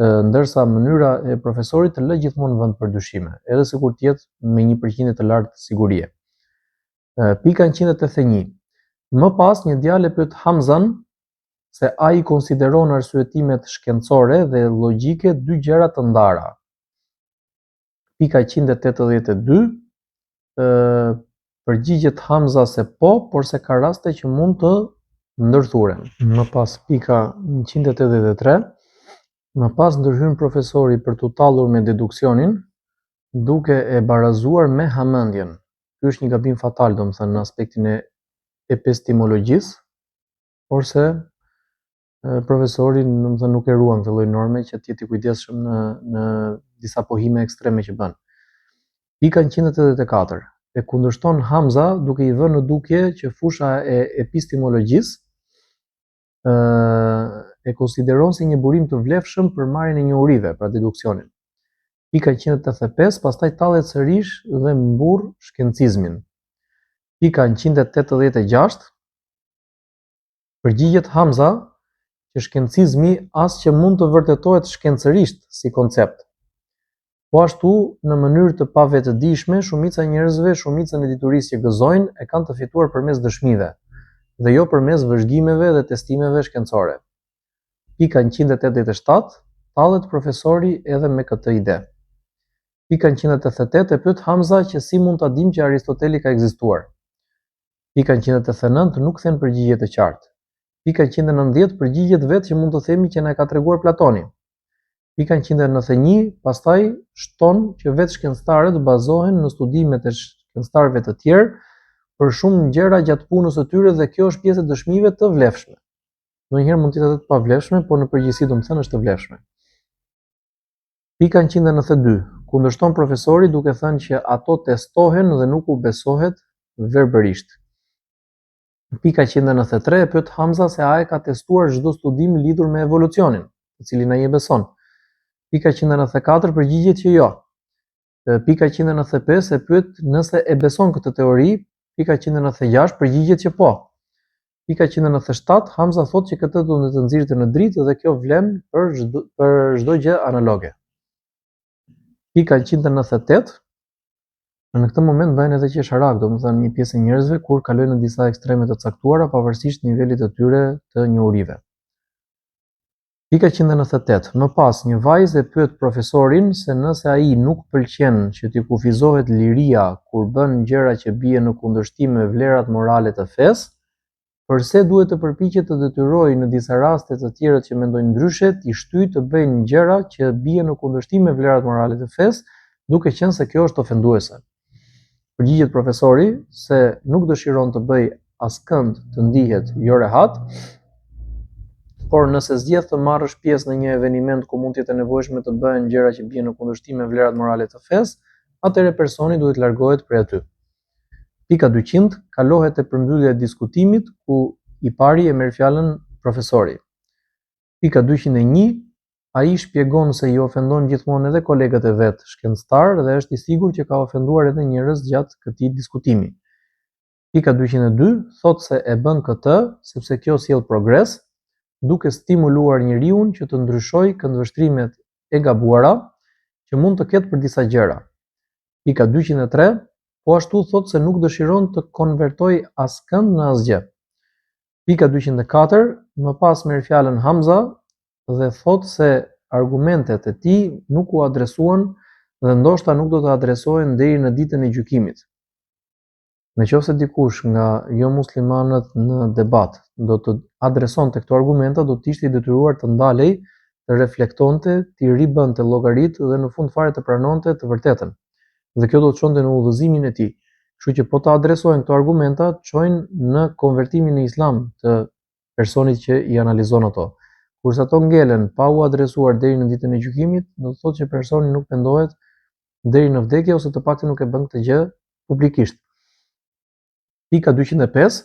Ndërsa mënyra e profesorit të lë gjithmonë vend për dyshime, edhe sikur të jetë me një përqindje të lartë sigurie. Pika 181. Më pas një djalë e pyet Hamzan se a i konsideron arsyetimet shkencore dhe logjike dy gjëra të ndara. Pika 182, përgjigjet Hamza se po, por se ka raste që mund të ndërthuren. Më pas pika 183, më pas ndërhyn profesori për t'u tallur me deduksionin, duke e barazuar me hamendjen. Ky është një gabim fatal, domethënë në aspektin e epistemologjisë, porse profesori domethënë nuk e ruan këtë lloj norme që të jetë i kujdesshëm në në disa pohime ekstreme që bën. Pika 184 e kundërshton Hamza duke i vënë në dukje që fusha e epistemologjisë ë e konsideron si një burim të vlefshëm për marrjen e njohurive, pra deduksionin. Pika 185, pastaj tallet sërish dhe mburr shkencizmin. Pika 186, Përgjigjet Hamza që shkencizmi as që mund të vërtetohet shkencërisht si koncept. Po ashtu, në mënyrë të pavetëdijshme, shumica e njerëzve shumicën e diturisë që gëzojnë e kanë të fituar përmes dëshmive, dhe jo përmes vëzhgimeve dhe testimeve shkencore. Pika 187, tallet profesori edhe me këtë ide. Pika 188 e pyet Hamza që si mund ta dimë që Aristoteli ka ekzistuar. Pika 189 nuk kthen përgjigje të qartë. Pika 190 përgjigjet vetë që mund të themi që na e ka treguar Platoni. Pika 191 pastaj shton që vetë shkencëtarët bazohen në studimet e shkencëtarëve të tjerë për shumë gjëra gjatë punës së tyre dhe kjo është pjesë e dëshmive të vlefshme. Ndonjëherë mund të jetë edhe të pavlefshme, por në përgjithësi domethënë është të vlefshme. Pika 192, kundërshton profesori duke thënë që ato testohen dhe nuk u besohet verbërisht. Pika 193 e pyet Hamza se a e ka testuar çdo studim lidhur me evolucionin, të cilin ai e beson. Pika 194 përgjigjet që jo. Pika 195 e pyet nëse e beson këtë teori, pika 196 përgjigjet që po. Pika 197 Hamza thotë që këtë do të nxirrte në dritë dhe kjo vlen për çdo për çdo gjë analoge. Pika 198 Në këtë moment bëhen edhe qesharak, domethënë një pjesë e njerëzve kur kalojnë në disa ekstreme të caktuara pavarësisht nivelit të tyre të njohurive. Pika 198. Më pas, një vajzë e pyet profesorin se nëse ai nuk pëlqen që t'i kufizohet liria kur bën gjëra që bien në kundërshtim me vlerat morale të fesë, përse duhet të përpiqet të detyrojë në disa raste të tjerët që mendojnë ndryshe t'i shtyjë të bëjnë gjëra që bien në kundërshtim me vlerat morale të fesë, duke qenë se kjo është ofenduese. Përgjigjet profesori se nuk dëshiron të bëjë askënd të ndihet jo rehat, por nëse zgjedh të marrësh pjesë në një eveniment ku mund të jetë e nevojshme të bëhen gjëra që bien në kundërshtim me vlerat morale të fesë, atëherë personi duhet të largohet prej aty. Pika 200 kalohet te përmbyllja e diskutimit ku i pari e merr fjalën profesori. Pika 201 Ai shpjegon se i ofendon gjithmonë edhe kolegët e vet shkencëtarë dhe është i sigurt që ka ofenduar edhe njerëz gjatë këtij diskutimi. Pika 202 thotë se e bën këtë sepse kjo sjell progres, duke stimuluar njeriun që të ndryshojë këndvështrimet e gabuara që mund të ketë për disa gjëra. Pika 203 po ashtu thotë se nuk dëshiron të konvertojë askënd në asgjë. Pika 204 më pas merr fjalën Hamza dhe thotë se argumentet e tij nuk u adresuan dhe ndoshta nuk do të adresohen deri në ditën e gjykimit. Në qoftë se dikush nga jomuslimanët në debat do të adresonte këto argumenta, do të ishte i detyruar të ndalej të reflektonte, t'i ribënte llogaritë dhe në fund fare të pranonte të vërtetën. Dhe kjo do të çonte në udhëzimin e tij. Kështu që po të adresohen këto argumenta, çojnë në konvertimin në Islam të personit që i analizon ato. Kurse ato ngelen pa u adresuar deri në ditën e gjykimit, do të thotë që personi nuk pendohet deri në vdekje ose të paktën nuk e bën këtë gjë publikisht. Pika 205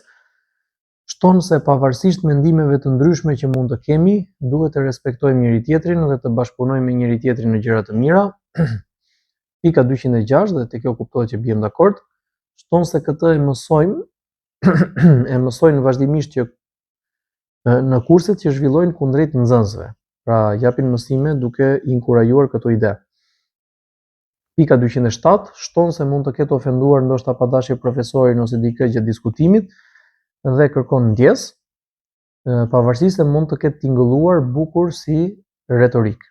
shton se pavarësisht mendimeve të ndryshme që mund të kemi, duhet të respektojmë njëri-tjetrin dhe të bashkëpunojmë me njëri-tjetrin në gjëra të mira. Pika 206 dhe te kjo kuptohet që biem dakord, shton se këtë e mësojmë e mësojnë vazhdimisht që në kurset që zhvillojnë kundrejt nxënësve. Pra japin mësime duke inkurajuar këto ide. Pika 207 shton se mund të ketë ofenduar ndoshta pa dashje profesorin ose dikë gjatë diskutimit dhe kërkon ndjesë, pavarësisht se mund të ketë tingëlluar bukur si retorikë.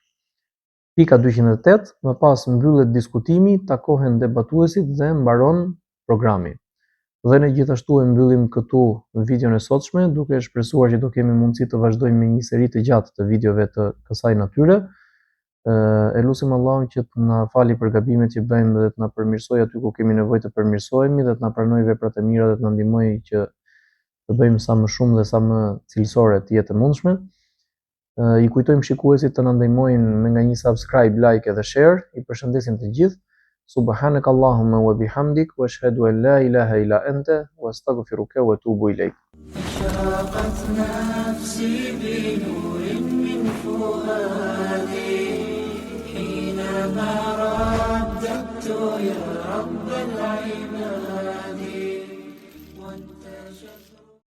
Pika 208, më pas mbyllet diskutimi, takohen debatuesit dhe mbaron programi. Dhe ne gjithashtu e mbyllim këtu videon e sotshme, duke shpresuar që do kemi mundësi të vazhdojmë me një seri të gjatë të videove të kësaj natyre. E lusim Allahun që të na fali për gabimet që bëjmë dhe të na përmirësojë aty ku kemi nevojë të përmirësohemi dhe të na pranojë veprat e mira dhe të na ndihmojë që të bëjmë sa më shumë dhe sa më cilësore të jetë e mundshme. I kujtojmë shikuesit të na ndihmojnë me nga një subscribe, like dhe share. I përshëndesim të gjithë. Subhanak Allahumma wa bihamdik wa ashhadu an la ilaha illa anta wa astaghfiruka wa atubu ilaik. أشرقت نفسي بنور من فؤادي.